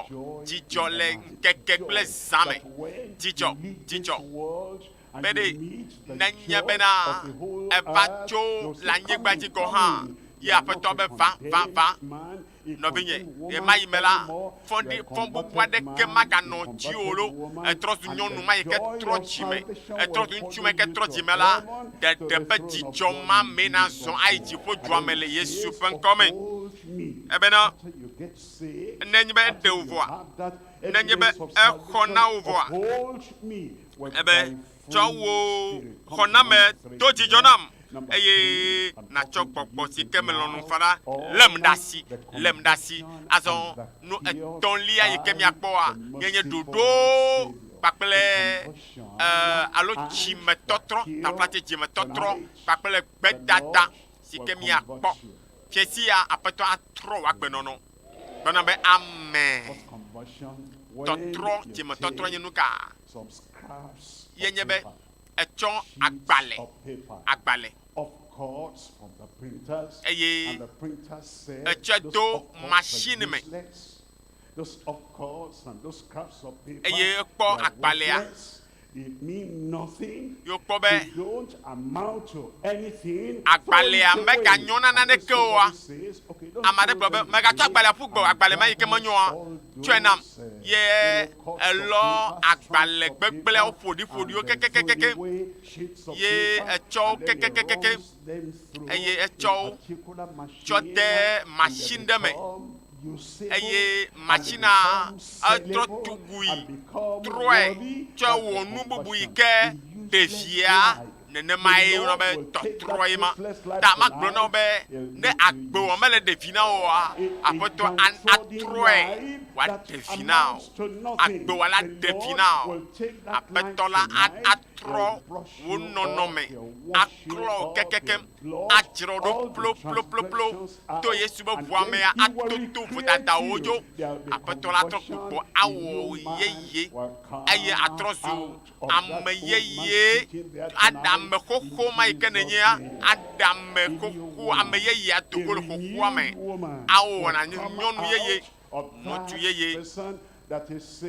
dzidzɔ le ŋkeke kple zã me. Dzidzɔ, dzidzɔ. Be ɖe nenye bena eva tso le anyigba dzi gɔ̃ hã, ye Aƒetɔ be va, va, va. Nɔvinye, ɣe ma ɣi me la, fɔɖi, fɔbubu aɖeke maganɔ dziwò lo. Ètrɔ zu nyɔnu ma yi ke trɔ dzime, ètrɔ zu ŋutsu ma yi ke trɔ dzime la, ɖeɖe ƒe dzidzɔ ma mee nazɔ ayi dziƒodua me le Yesu ƒe ŋkɔ me. Ebena, ne enye be eɖe wò vɔa, ne enye be exɔ na wò vɔa, ebe, tsɔ wò xɔname do dzidzɔ nam. eye nàtsɔ gbɔgbɔ si ke me lɔlɔ̃nu fa la lém ɖe asi, lém ɖe asi. Azɔ nu etɔ̃lia yi ke míakpɔa, ye nye ɖoɖo kpakple alo dzimetɔtrɔ, taflatse dzimetɔtrɔ kpakple gbedada si ke míakpɔ. Fiẽ sia Aƒetɔ atrɔ wò agbenɔnɔ. Gblɔ be amen. Tɔtrɔ, dzimetɔtrɔ nye nu ka? Ye nye be etsɔ agbalẽ, agbalẽ, eye etsɔe do machine me, eye ekpɔ agbalẽa, ye wòkpɔ be agbalẽa meganyɔ na naneke oa, ame aɖe gblɔ be, Mègatsɔ agbalẽa ƒu gbe o, agbalẽ ma yi ke menyoa, tsɔe nam. Ye elɔ agbalẽ gbegblẽawo ƒoɖiƒoɖiwo kekekekekeŋ, ye etsɔ wo kekekekekeŋ, eye etsɔ wo tsɔ de machine ɖe me, eye machinea etrɔ tugui trɔe tsɔe wɔ nu bubu yi ke ɖevia Nenemae wonɔ be tɔtrɔ ye ma. Ta magblɔ na wò be ne agbewɔ mele ɖe vi na wò oa, Aƒetɔ atrɔe wòaɖe vi na wò. Agbewɔ la ɖe vi na wò. Aƒetɔ la atrɔ wò nɔnɔme, aklɔ wò kekekeŋ, adzra wò ɖo ploploploplo to Yesu ƒe ʋua mea, atoto vodadawo dzo. Aƒetɔ la atrɔ gbugbɔ awɔ wò yeye eye atrɔ zu ame yeye aɖe ame xoxo ma yi ke nènyea, aɖe ame xoxo, ame yeye ado go le xoxoa me, awɔ nànye nyɔnu yeye, ŋutsu yeye,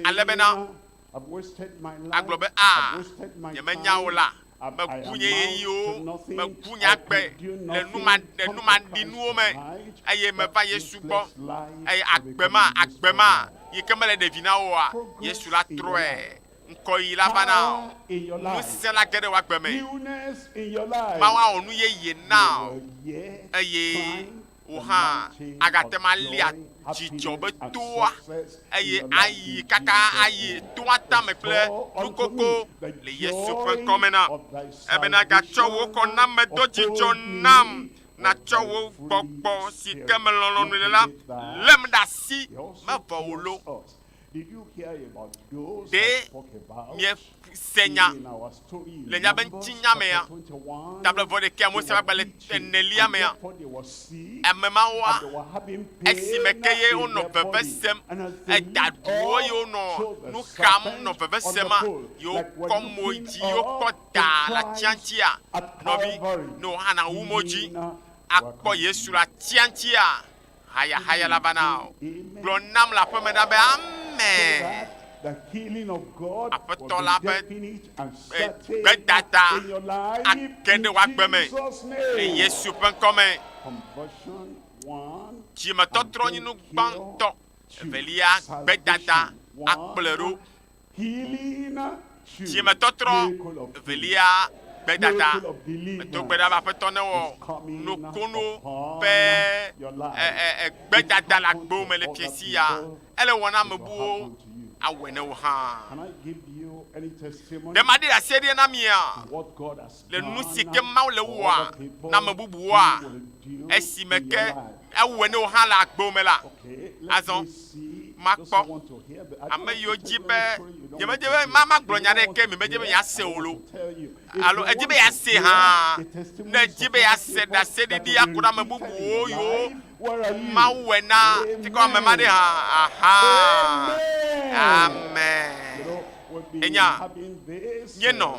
ale bena agblɔ be, A, nyemenya o la, meku nye ɣeyiɣiwo, meku nye agbe le numaɖinuwo me, eye meva Yesu gbɔ, eye agbe ma, agbe ma yi ke mele ɖe vi na wò oa, Yesu la trɔe. Ŋkɔyiyi la va na wò. Ŋusẽ la ge ɖe wò agbe me. Mawu awɔ nu yeye na wò eye wò hã agate ŋu alia dzidzɔ be toa eye ayi kaka ayi toa tame kple nukoko le Yesu ƒe ŋkɔ me na. Ebena gatsɔ wò xɔname do dzidzɔ nam, natsɔ wò gbɔgbɔ si ke me lɔlɔ̃nu le la lém ɖe asi, mevɔ wò lo. Ɖe miese nya le míaƒe ŋutinya mea? Table vɔ ɖekɛa, Mose ƒe agbalẽ enelia mea, ame mawoa, esime ke ye wonɔ veve sem, eda ɖuwo ye wonɔ nu xam nɔ veve sema, ye wokɔ mo dzi, ye wokpɔ da le atia ŋutia, nɔvi, ne wò hã nàwu mo dzi akpɔ Yesu le atia ŋutia, Hayahaya la va na wò. Gblɔ nam le aƒeme ɖa be, Amen. Aƒetɔ la ƒe gbedada age ɖe wò agbe me le Yesu ƒe ŋkɔ me. Dzimetɔtrɔ nye nu gbãtɔ. Evelia, gbedada akplɔe ɖo. Dzimetɔtrɔ evelia, gbedada. Medo gbe ɖa be Aƒetɔ newɔ nukunu ƒe gbedada le agbewò me le fiẽ sia. Ele wɔ na ame buwo, awɔe ne wò hã. Ɖe maɖi ɖase ɖia na mia le nu si ke Mawu le wɔa na ame bubuwoa, esime ke ewɔe ne wò hã le agbewò me la? Azɔ makpɔ ame yiwo dzi be nyemedi be ma magblɔ nya ɖe ke mi medi be yease o lo alo edi be yease hã ne edi be yease ɖaseɖiɖi aku ɖe ame bubuwo yiwo Mawu wɔe na fi ke ame ma ɖe hã aha amen enya míenɔ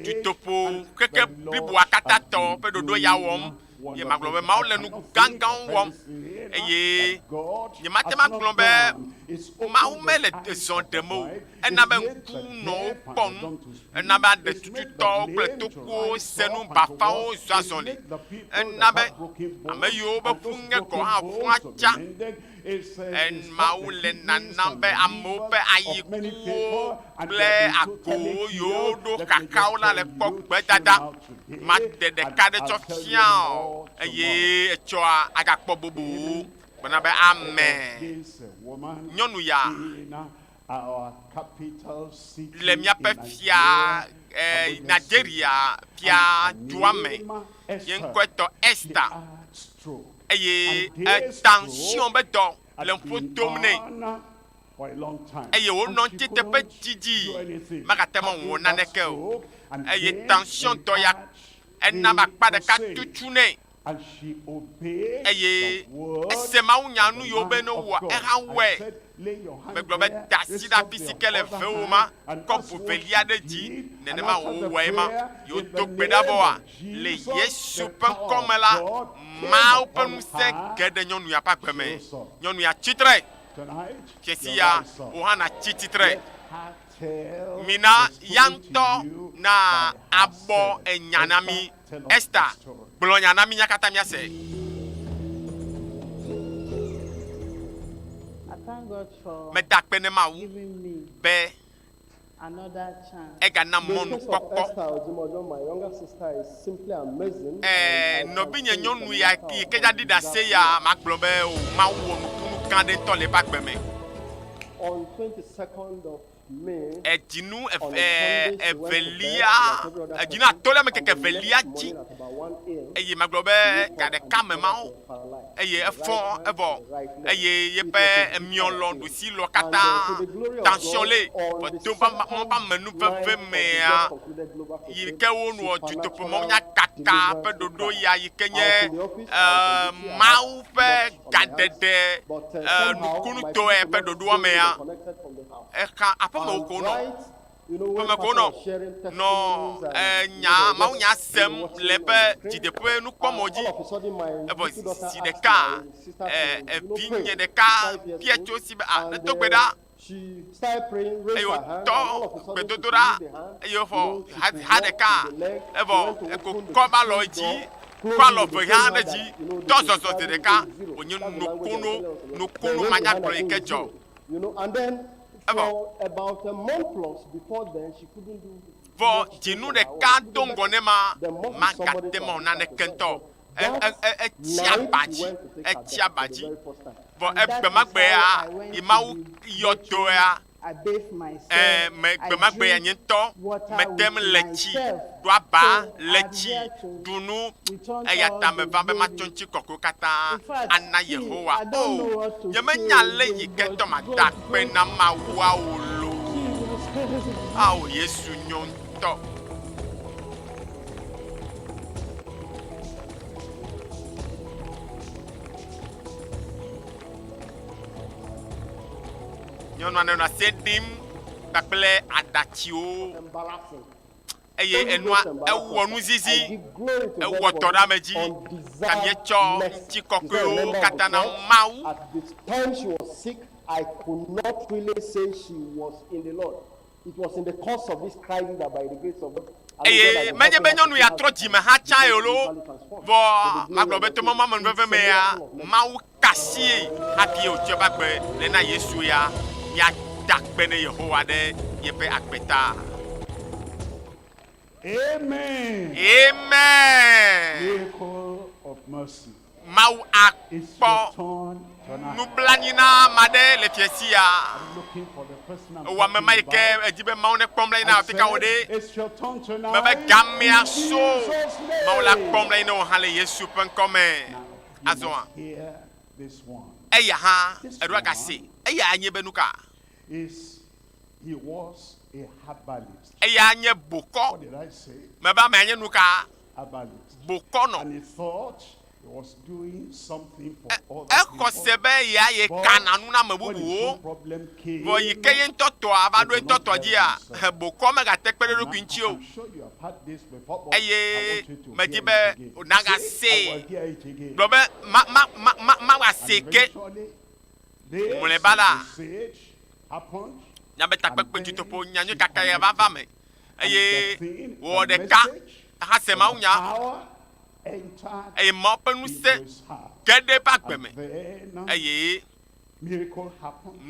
dutoƒo keke bliboa katã tɔ ƒe ɖoɖo ya wɔm. Ye magblɔ be Mawu le nu gãgãwo wɔm. Eye nyemate ŋu agblɔ be Mawu mele zɔ ɖem o. Ena be ŋkunɔwo kpɔ nu, ena be aɖetututɔwo kple tokuwo se nu, bafawo zɔ azɔli, ena be ame yiwo be ƒu ŋe gɔ̃ hã ƒua tsa. Mawu le nanam be amewo ƒe ayikuwo kple agowo yiwo ɖo kakawo la le kpɔ gbedada. Maɖe ɖeka ɖe tsɔ fia o eye etsɔa agakpɔ bubuwo. Gblɔna be amen. Nyɔnu ya le míaƒe fia eh, Nigeria fia dua me. Ye ŋkɔe tɔ Esther. Eye etansion be dɔ le ŋƒo dom nɛ. Eye wònɔ ŋuti teƒe didi megate ŋu wɔ naneke o. Eye tension dɔ ya ena be akpa ɖeka tutu nɛ. Eye ese mawunya nu yiwo be ne wɔ eha wɔe. Megblɔ be da asi ɖe afi si ke le vewò ma, kɔ bu velia ɖe dzi. Nenema wòwɔe ma. Ye wodo gbe ɖa vɔa, le Yesu ƒe ŋkɔ me la, Mawu ƒe ŋusẽ ge ɖe nyɔnu ya ƒe agbe me. Nyɔnu ya tsi tre. Fiasi ya, wò hã nàtsi tsitre. Mina ya ŋutɔ na abɔ enya na mí. Esta, gblɔ nya na mí mía katã míase. Meda akpe ne Mawu be egana mɔnukpɔkpɔ. Ɛɛ, nɔvinye nyɔnu ya yi ke dza ɖi ɖase ya, magblɔ be o Mawu wɔ nukunu gã aɖe ŋutɔ le eƒe agbe me. Edzinu eve, evelia, edzinu atɔ̃lia me keke evelia dzi eye magblɔ be ga ɖeka me mawo eye efɔ evɔ eye yeƒe emiɔ lɔ ɖusi lɔ katã tension lé vɔ to va mɔ va menuveve mea yi ke wonɔ dutoƒo mɔ nya kaka ƒe ɖoɖo ya yi ke nye Mawu ƒe gaɖeɖe nukunutɔe ƒe ɖoɖoa mea exa aƒemewo ko nɔ ƒeme ko nɔ nɔ nya mawunya sem le eƒe dzideƒe nukpɔmɔ dzi evɔ zi ɖeka evinye ɖeka bia tso esi be a nedo gbe ɖa eye wòtɔ gbedodoɖa eye wòxɔ ha ɖeka evɔ eko kɔ ba lɔ dzi kɔ alɔ ve hã ɖe dzi tɔ zɔzɔ zi ɖeka wònye nukunu nukunu manyagblɔ yi ke dzɔ evɔ vɔ dzinu ɖeka do ŋgɔ ne ma magate mɔ naneke ŋutɔ etsi aba dzi etsi aba dzi vɔ egbemagbea yi mawu yɔ dɔea ɛɛ me gbemagbea nye ŋutɔ metem le tsi ɖo aba le tsi ɖu nu eya ta meva be matsɔ ŋuti kɔkɔewo katã ana Yehowa o nyemenya le yi ke ŋutɔ mada akpe na Mawua o loo ao Yesu nyo ŋutɔ. Nyɔnua nɔ ase ɖim kpakple aɖatsiwo eye enua ewɔ nuzizi, ewɔ tɔ ɖe ame dzi. Ta míetsɔ ŋutikɔkɔewo katã na Mawu. I could not really say she was in the Lord. It was in the course of this crisis that by the grace of God, Eye menye be nyɔnu ya trɔ dzime hã tsã o loo, vɔ magblɔ be to mɔ amenuveve mea, Mawu ka asie hafi wòtsɔ eƒe agbe le na Yesu ya. Míada akpe ne Yehowa ɖe yeƒe agbe ta. Amen. Amen. Miracle of mercy. Mawu akpɔ nublanui na ame aɖe le fiẽ sia. Ewɔ ame ma yi ke edi be Mawu nekpɔ nublanui na afi ka wò ɖe. Mebe gamea so. Mawu la kpɔ nublanui na wò hã le Yesu ƒe ŋkɔ me. Azɔa, eya hã eɖo agase. Eya nye be nuka? Eya nye bokɔ. Mebe amea nye nuka? Bokɔnɔ. Exɔ se be yea ye kana nu na ame bubuwo. Vɔ yi ke ye ŋutɔ tɔa va ɖo ŋutɔ tɔ dzia, bokɔ megate kpe ɖe eɖokui ŋuti o. Eye medi be nagasee. Gblɔ be, ma, ma, ma, ma, mawɔ asee. Se ke. Mlɔeba la, míabe takpekpe dutoƒo nyanyui kaka ya va va me eye wòwɔ ɖeka hase mawunya eye Mawu ƒe ŋusẽ ge ɖe eƒe agbe me eye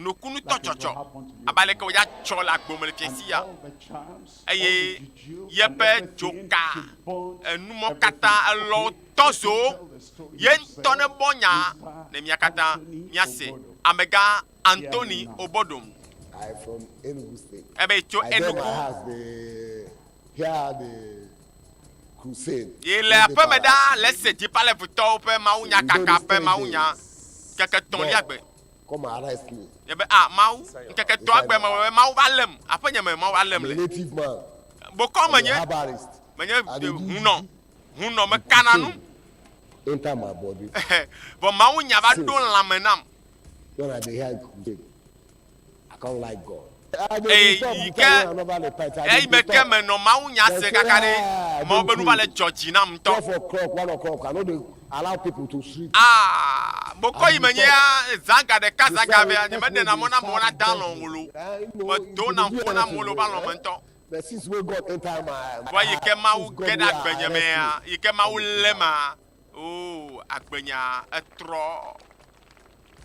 nukunutɔ dzɔdzɔ abe aleke wòdza dzɔ le agbo me le fiasi ya eye yeƒe dzoka enumɔ katã elɔ tɔ zo ye ŋutɔ ne bɔ nya ne mia katã miase amegã Anthony Obodom I from Enugu State. Ebe tso I dey my Enugu. house dey hear the crusade. Yi le aƒeme ɖaa le ese dziƒalevutɔwo ƒe mawunyakaka ƒe mawunya ŋkeke etɔ̃lia gbe. Come arrest me. Ye be, ah, Mawu, ŋkeke etɔ̃a gbe mewɔ be Mawu va lém, aƒenye me Mawu va lém I'm a le. native man. Bokɔ I'm a menye, herbalist. menye I dey do hunɔ, hunɔ mekana nu. Enter my body. Vɔ mawunya va ɖo lãme nam. When I dey hear crusade, I can't like God. Eye yi ke eyi me ke menɔ mawunya se kaka ɖe, Mawu be nu va le dzɔ dzi nam ŋutɔ. 12 o'clock, 1 o'clock, I no dey allow people to sleep. Ah, bokɔ yi menyea, zã ga ɖeka, zã ga evea, nyemeɖena mɔ na amewo nada alɔ̃ o lo. Medona ŋku na amewo le woƒe alɔ̃ me ŋutɔ. But since wey God enter my Vɔa yi ke Mawu since God ge ɖe wey agbenye arrest mea, me. yi ke Mawu léma, oo, agbenya etrɔ.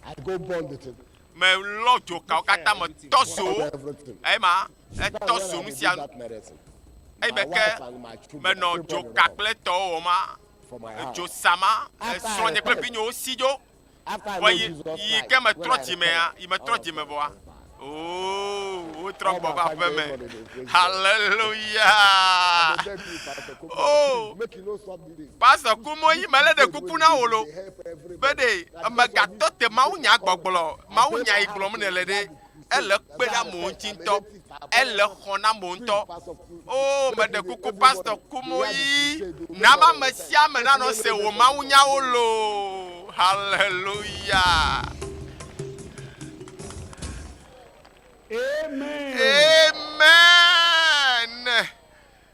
I go burn the thing. Melɔ dzokawo katã me tɔ zo ema etɔ zo nu sia nu. Eyi me ke menɔ dzoka kple tɔwo wɔma, dzo sama, srɔ̃nye kple vinyewo si dzo. Vɔ yi yi ke metrɔ dzimea, yi metrɔ dzime vɔa, oo, wotrɔ gbɔ va aƒe me. Haleluya! Oo, Pastor Kumoyi, mele ɖe kuku na wò lo be ɖe megatɔ te mawunya gbɔgblɔ, mawunya yi gblɔm nèle ɖe, ele kpe ɖe amewo ŋuti ŋutɔ, ele xɔ na amewo ŋutɔ. Oo, meɖe kuku Pastor Kumoyi, na be ame sia ame nanɔ se wò mawunyawo loo. Haleluya! Amen. Amen.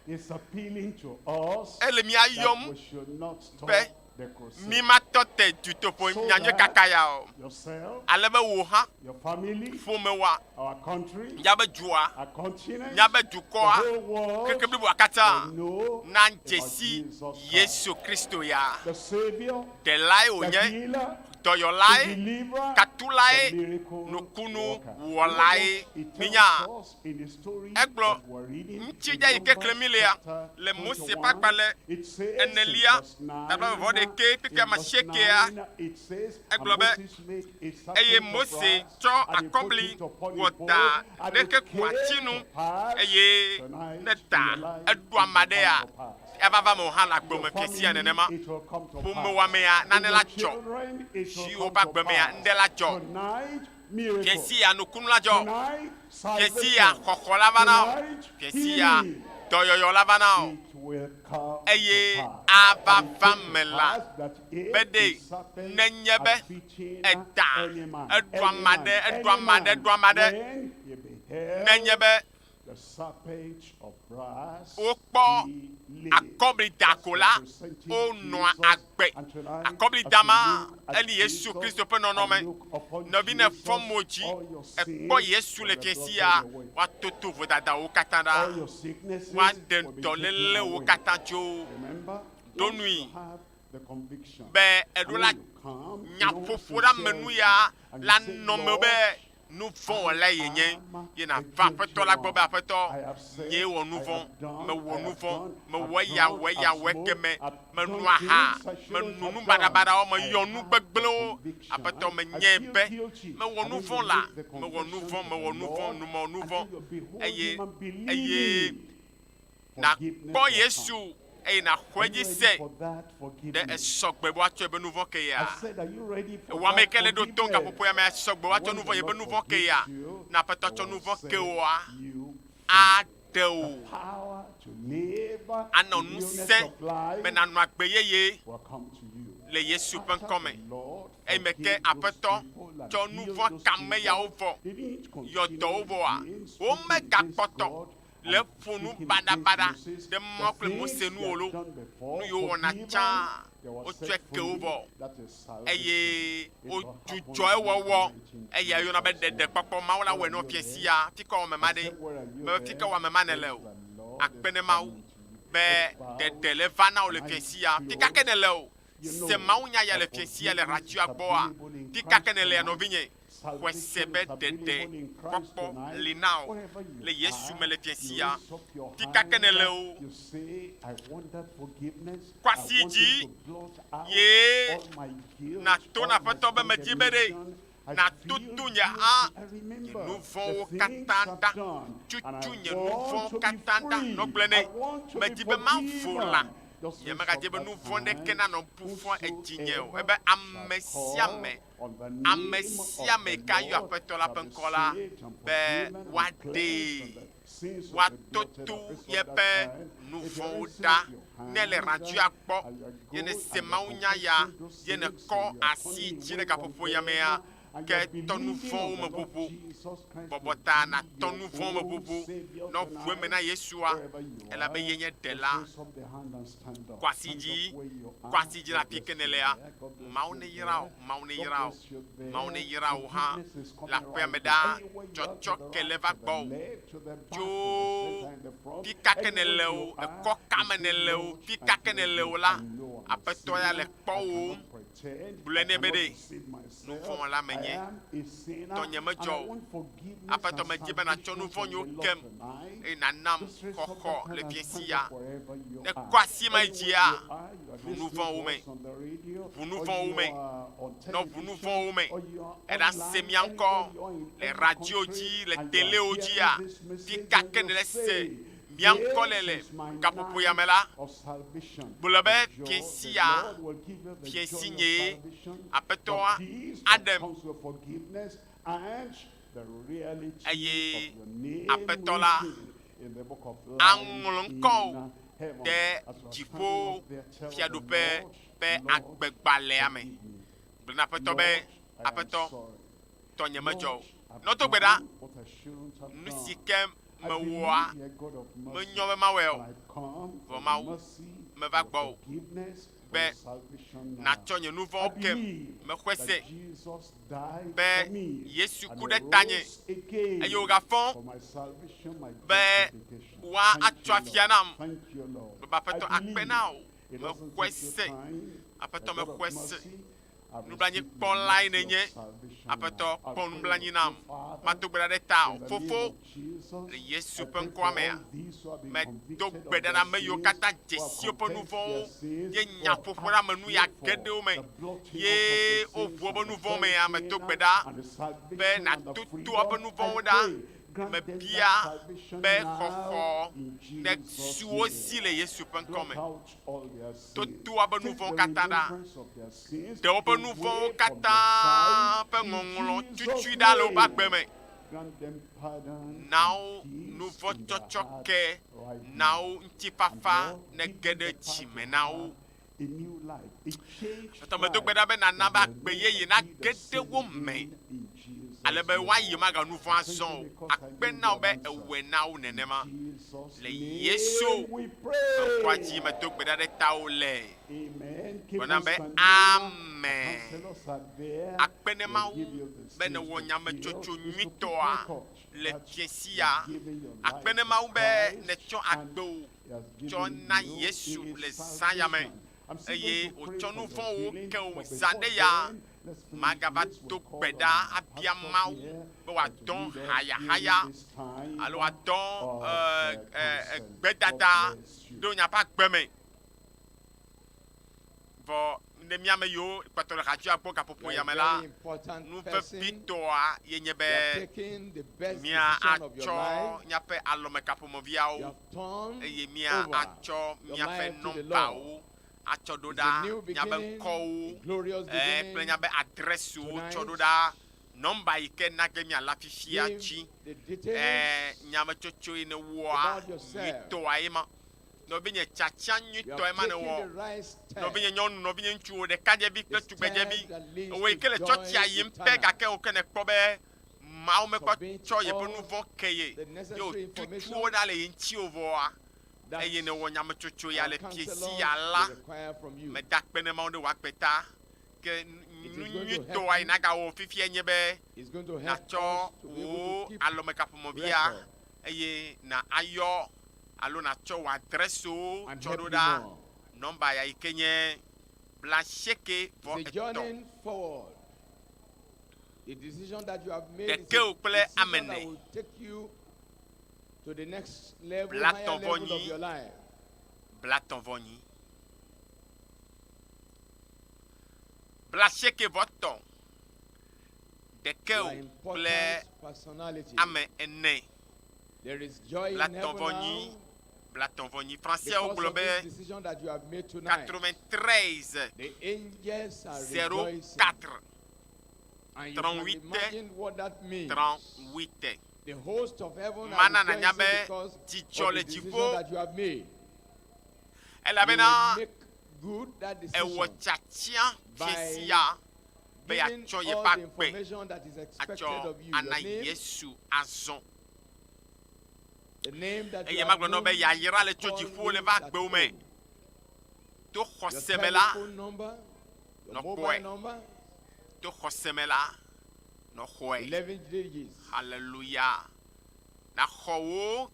It's appealing to us Ele mía that yɔm we should not stop be the crusade. mí matɔ te dutoƒo So nyanyui that kaka ya o. yourself, Ale be wò hã, your family, ƒomewoa, our country, míabe dua, our continent, míabe dukɔa, the whole world xexe bliboa katã will know na about dzesi Jesus Christ. Yesu Kristo ya. The Savior, Ɖelae the wònye, healer, dɔyɔlae, the deliverer, katulae, the miracle nukunu worker. wɔlae. It tells Minya, us in the story egblɔ that we're reading in ŋutidza yi ke xlẽm Numbers mí lea chapter le Mose ƒe 21, agbalẽ it says in enelia, verse 9, tabla vɔ ɖekɛ in kpekpe ame verse asiekea, 9, it says, and egblɔ be, Moses made a eye serpent of Mose brass, tsɔ and he put akɔbli it upon a wɔ pole, da and ne it ke ku came ati to nu, pass eye tonight ne in ta your life, eɖu it will ame aɖea, come to pass. eva va me wò hã le agbe Your me fiasia family, nenema. it will come to Ƒomewɔamea, pass. nane In la your dzɔ. children, it will Viwò come ƒe to agbemea, pass. ŋɖe la dzɔ. Tonight, miracle. Fiasia nukunu la dzɔ. Tonight, Fiasia salvation. xɔxɔ la va na wò. Tonight, Fiasia healing. dɔyɔyɔ la va na wò. It will come Eye to pass. ava And it va came to me la, pass that if be the ɖe serpent nenye had be bitten eda any man, eɖu any ame man, aɖe, eɖu any ame aɖe, man, eɖu ame aɖe, when he beheld nenye be the serpent of brass, wokpɔ he lived. akɔbli da ko la, Representing wonɔa Jesus. agbe. And tonight, Akɔbli as da you ma, look at eli Yesu Jesus Kristo ƒe nɔnɔme. and look upon Nɔvi ne Jesus, fɔ mo dzi, all your ekpɔ sins Yesu le will be fiasia, blotted away. woatoto vodadawo katã All ɖa. your sicknesses Woaɖe will be taken dɔlélewo away. katã tso. Remember, Ɖo once nui you have the conviction, be and eɖo when la you come in all nyaƒoƒo ɖe ame nu ya sincerity and you la say, nɔ me Lord, be nu vɔ̃ wɔla ye nye am ye na a va guilty aƒetɔ la gbɔ be one. aƒetɔ I have said, nyee wɔ nu I vɔ̃ have done, mewɔ I nu have vɔ̃ done, mewɔ I've eya drunk, wɔ eya I've wɔ smoked, ekeme I've menu done aha things I shouldn't menu have nu done. baɖabaɖawo I meyɔ nu have the gbegblẽwo conviction. aƒetɔ I menyae feel be guilty. mewɔ And nu then vɔ̃ you la make the mewɔ nu confession vɔ̃ to mewɔ the nu vɔ̃ Lord, nu mewɔ nu and vɔ̃ then you behold eye him and believe eye him. nakpɔ Forgiveness will Yesu come. eye nàxɔe Are you dzi ready se for that ɖe forgiveness? esɔgbe be woatsɔ ebe nu vɔ̃ ke ya I said, are you ready for Ewɔ ame that yi ke le ɖo tom forgiveness? gaƒoƒo ya me esɔgbe And woatsɔ when nu the vɔ̃ yebe Lord nu vɔ̃ ke ya forgives you, ne aƒetɔ he tsɔ nu will vɔ̃ ke set woa you aɖe The wò power to live anɔ in newness ŋusẽ of life be nànɔ agbe yeye will come to you. le Yesu ƒe After ŋkɔ me. the Lord Eyi me ke forgave those aƒetɔ people and tsɔ nu healed vɔ̃ those kame yawo people, vɔ they didn't yɔ continue dɔwo vɔa again speaking against womegakpɔtɔ God Le ƒo nu baɖabaɖa ɖe Mawu kple Mose nu o lo. Nu yiwo wowɔna tsã, wotsɔe ke wo vɔ eye wodzudzɔ ewɔwɔ. Eya woyɔna be ɖeɖekpɔkpɔ. Mawu la wɔe na wò fiẽ sia. Fi ka wɔme ma ɖe? Mebe fi ka wɔme ma nèle o. Akpe ne Mawu be ɖeɖe le va na wò le fiẽ sia. Fi ka ke nèle o, se mawunya ya le fiẽ sia le radioa gbɔa? Fi ka ke nèlea nɔvinye? Xɔe se be ɖeɖe kpɔkpɔ li na wò le Yesu me le fiẽ sia. Fi ka ke nèle o, kɔ asi dzi ye nàto na Aƒetɔ be medi be ɖe nàtutu nye a nye nu vɔ̃wo katã ɖa. Tutu nye nu vɔ̃wo katã ɖa. Nɔ gblɔe nɛ, medi be mavo lã. Nyemegadze be nu vɔ̃ ɖeke nanɔ bu fɔ edzinye o. Ebe ame sia ame Ame sia ame yi ke ayɔ Aƒetɔ la ƒe ŋkɔ la be woaɖee, woatoto yeƒe nu vɔ̃wo ɖa. Ne èle radioa gbɔ ye nèse mawunya ya ye nèkɔ asi dzi le gaƒoƒo ya mea, ke tɔ nu vɔ̃wo me ʋuʋu. Bɔbɔ ta nàtɔ nu vɔ̃wo me ʋuʋu. Nɔ ʋu eme na Yesua elabe ye nye Ɖela. Kɔ asi dzi, kɔ asi dzi le afi ke nèlea. Mawu neyra wò, Mawu neyra wò, Mawu neyra wò hã le aƒea me ɖaa. Tsɔtsɔ ke le va gbɔwò tso fi ka ke nèle o, ekɔ ka me nèle o, fi ka ke nèle o la, Aƒetɔ ya le kpɔwòm. Gblɔe nɛ be ɖe, nu vɔ̃ wɔla menye, tɔnye medzɔ o. Aƒetɔ, medi be nàtsɔ nu vɔ̃ nyewo kem eye nànam xɔxɔ le fiẽ sia. Ne èkɔ asi ma yi dzia, ʋu nu vɔ̃wo me, ʋu nu vɔ̃wo me, nɔ ʋu nu vɔ̃wo me. Èɖase mía ŋkɔ le radio dzi, le telewo dzia, fi ka ke nèle se mía ŋkɔ le le gaƒoƒo ya me la, gblɔ be, Fiẽ sia, fiẽ si nyee Aƒetɔa aɖem. Eye Aƒetɔ la aŋlɔ ŋkɔwò ɖe dziƒo fiaɖuƒe ƒe agbegbalẽa me. Gblɔ na Aƒetɔ be, Aƒetɔ, tɔnye medzɔ o. Nɔ do gbe ɖa. Nu si ke mewɔa, menyɔ be mawɔe o. Vɔ Mawu, meva gbɔwò be nàtsɔ nye nu vɔ̃wo kem. Mexɔe se be Yesu ku ɖe tanye eye wògafɔ be woatsɔ afia nam. Be Aƒetɔ akpe na wò. Mexɔe se. Aƒetɔ, mexɔe se. Nublanuikpɔlae nènye. Aƒetɔ, kpɔ nublanui nam. Mado gbe ɖa ɖe tawò. Fofo, le Yesu ƒe ŋkɔa mea, medo gbe ɖa na ame yiwo katã dze si woƒe nu vɔ̃wo ye nyaƒoƒo ɖe ame nu ya ge ɖe wo me ye woʋu woƒe nu vɔ̃wo mea, medo gbe ɖa be nàtutu woƒe nu vɔ̃wo ɖa. Mebia be xɔxɔ nesu wo si le Yesu ƒe ŋkɔ me. Toto woƒe nu vɔ̃wo katã ɖa. Ɖe woƒe nu vɔ̃wo katã ƒe ŋɔŋlɔ tutui ɖa le woƒe agbe me. Na wo nu vɔ̃ tsɔtsɔ ke, na wo ŋutifafa nege ɖe dzi me na wo. Aƒetɔ, medo gbe ɖa be nàna be agbe yeye nage ɖe wo me, ale be woayi maganɔ nu vɔ̃ azɔ o. Akpe na wò be èwɔe na wo nenema. Le Yesu ƒe ŋkɔa dzi medo gbe ɖa ɖe tawò le. Gblɔ nam be, Amen. Akpe ne Mawu be nèwɔ nyametsotso nyuitɔa le fiẽ sia. Akpe ne Mawu be nètsɔ agbewò tsɔ na Yesu le zã ya me eye wòtsɔ nu vɔ̃wo ke wò zã ɖe ya. Magava do gbe ɖa abia Mawu be wòadɔ hayahaya alo wòadɔ gbedada ɖo miaƒe agbe me. Vɔ ne mía ame yiwo kpɔtɔ le hadzɔa gbɔ gaƒoƒo ya me la, nu vevitɔa ye nye be mía atsɔ míaƒe alɔmekaƒomeviawo eye mía atsɔ míaƒe nɔmbawo atsɔ ɖo ɖa, míaƒe ŋkɔwo kple míaƒe adrɛsiwo tsɔ ɖo ɖa. Nɔmba yi ke na ge míala fifia dzi. Nyametsotso yi nèwɔa nyuitɔa ye ma. Nɔvinye tsatsa nyuitɔe ma nèwɔ. Nɔvinye nyɔnu, nɔvinye ŋutsu, wò ɖekadzevi kple tugbedzevi, wò yi ke le tsɔtsia yim pɛ gake wò ke nèkpɔ be Mawu mekpɔ Submit tsɔ yeƒe all nu vɔ̃ ke ye the ye necessary wòtutu information wo ɖa le ye ŋuti o vɔa, that eye nèwɔ nyametsotso ya our le fiesi counselors ya la, will require from you. meda akpe ne Mawu ɖe wò agbe ta. Ke It nu is going to nyuitɔa help yi you. nagawɔ fifia nye be It's going to help nàtsɔ us to be able wò to keep alɔmekaƒomɔvia record eye na ayɔ alo nàtsɔ wò adrɛsiwo and tsɔ help ɖo you ɖa more. nɔmba ya yi ke nye blaasieke vɔ It's a etɔ̃. journey forward. The decision that you have made is a Ɖekɛwo kple decision ame that ene. will take you to the next level, higher Blatɔ̃ vɔ level of nyi. your life. Blatɔ̃ vɔ nyi. Blaasieke vɔ tɔ̃. You Ɖekɛwo are kple important personality. ame ene. There is joy in Blatɔ̃ heaven vɔ nyi. now Blatɔ̃ vɔ nyi. Franseawo because gblɔ of be this decision that you have made tonight. 93 The angels are rejoicing. 04 And you can 38 imagine what that means. 38. The host of heaven are Mana nanya rejoicing be because dzidzɔ of le the decision dziƒo that you have made. You elabena will make good that ewɔ decision tiatia by fiesia be giving yeatsɔ yeƒe all the agbe information that is expected atsɔ of you. Your ana name, Yesu azɔ. the name that you Eye have magblɔ na wo be known yayra le tso dziƒo le va always at agbewo me. home. To Your xɔse me la, telephone number, your nɔ mobile kpɔe. number, To xɔse me la, nɔ xɔe. 11 digits. Hallelujah. Na xɔ wo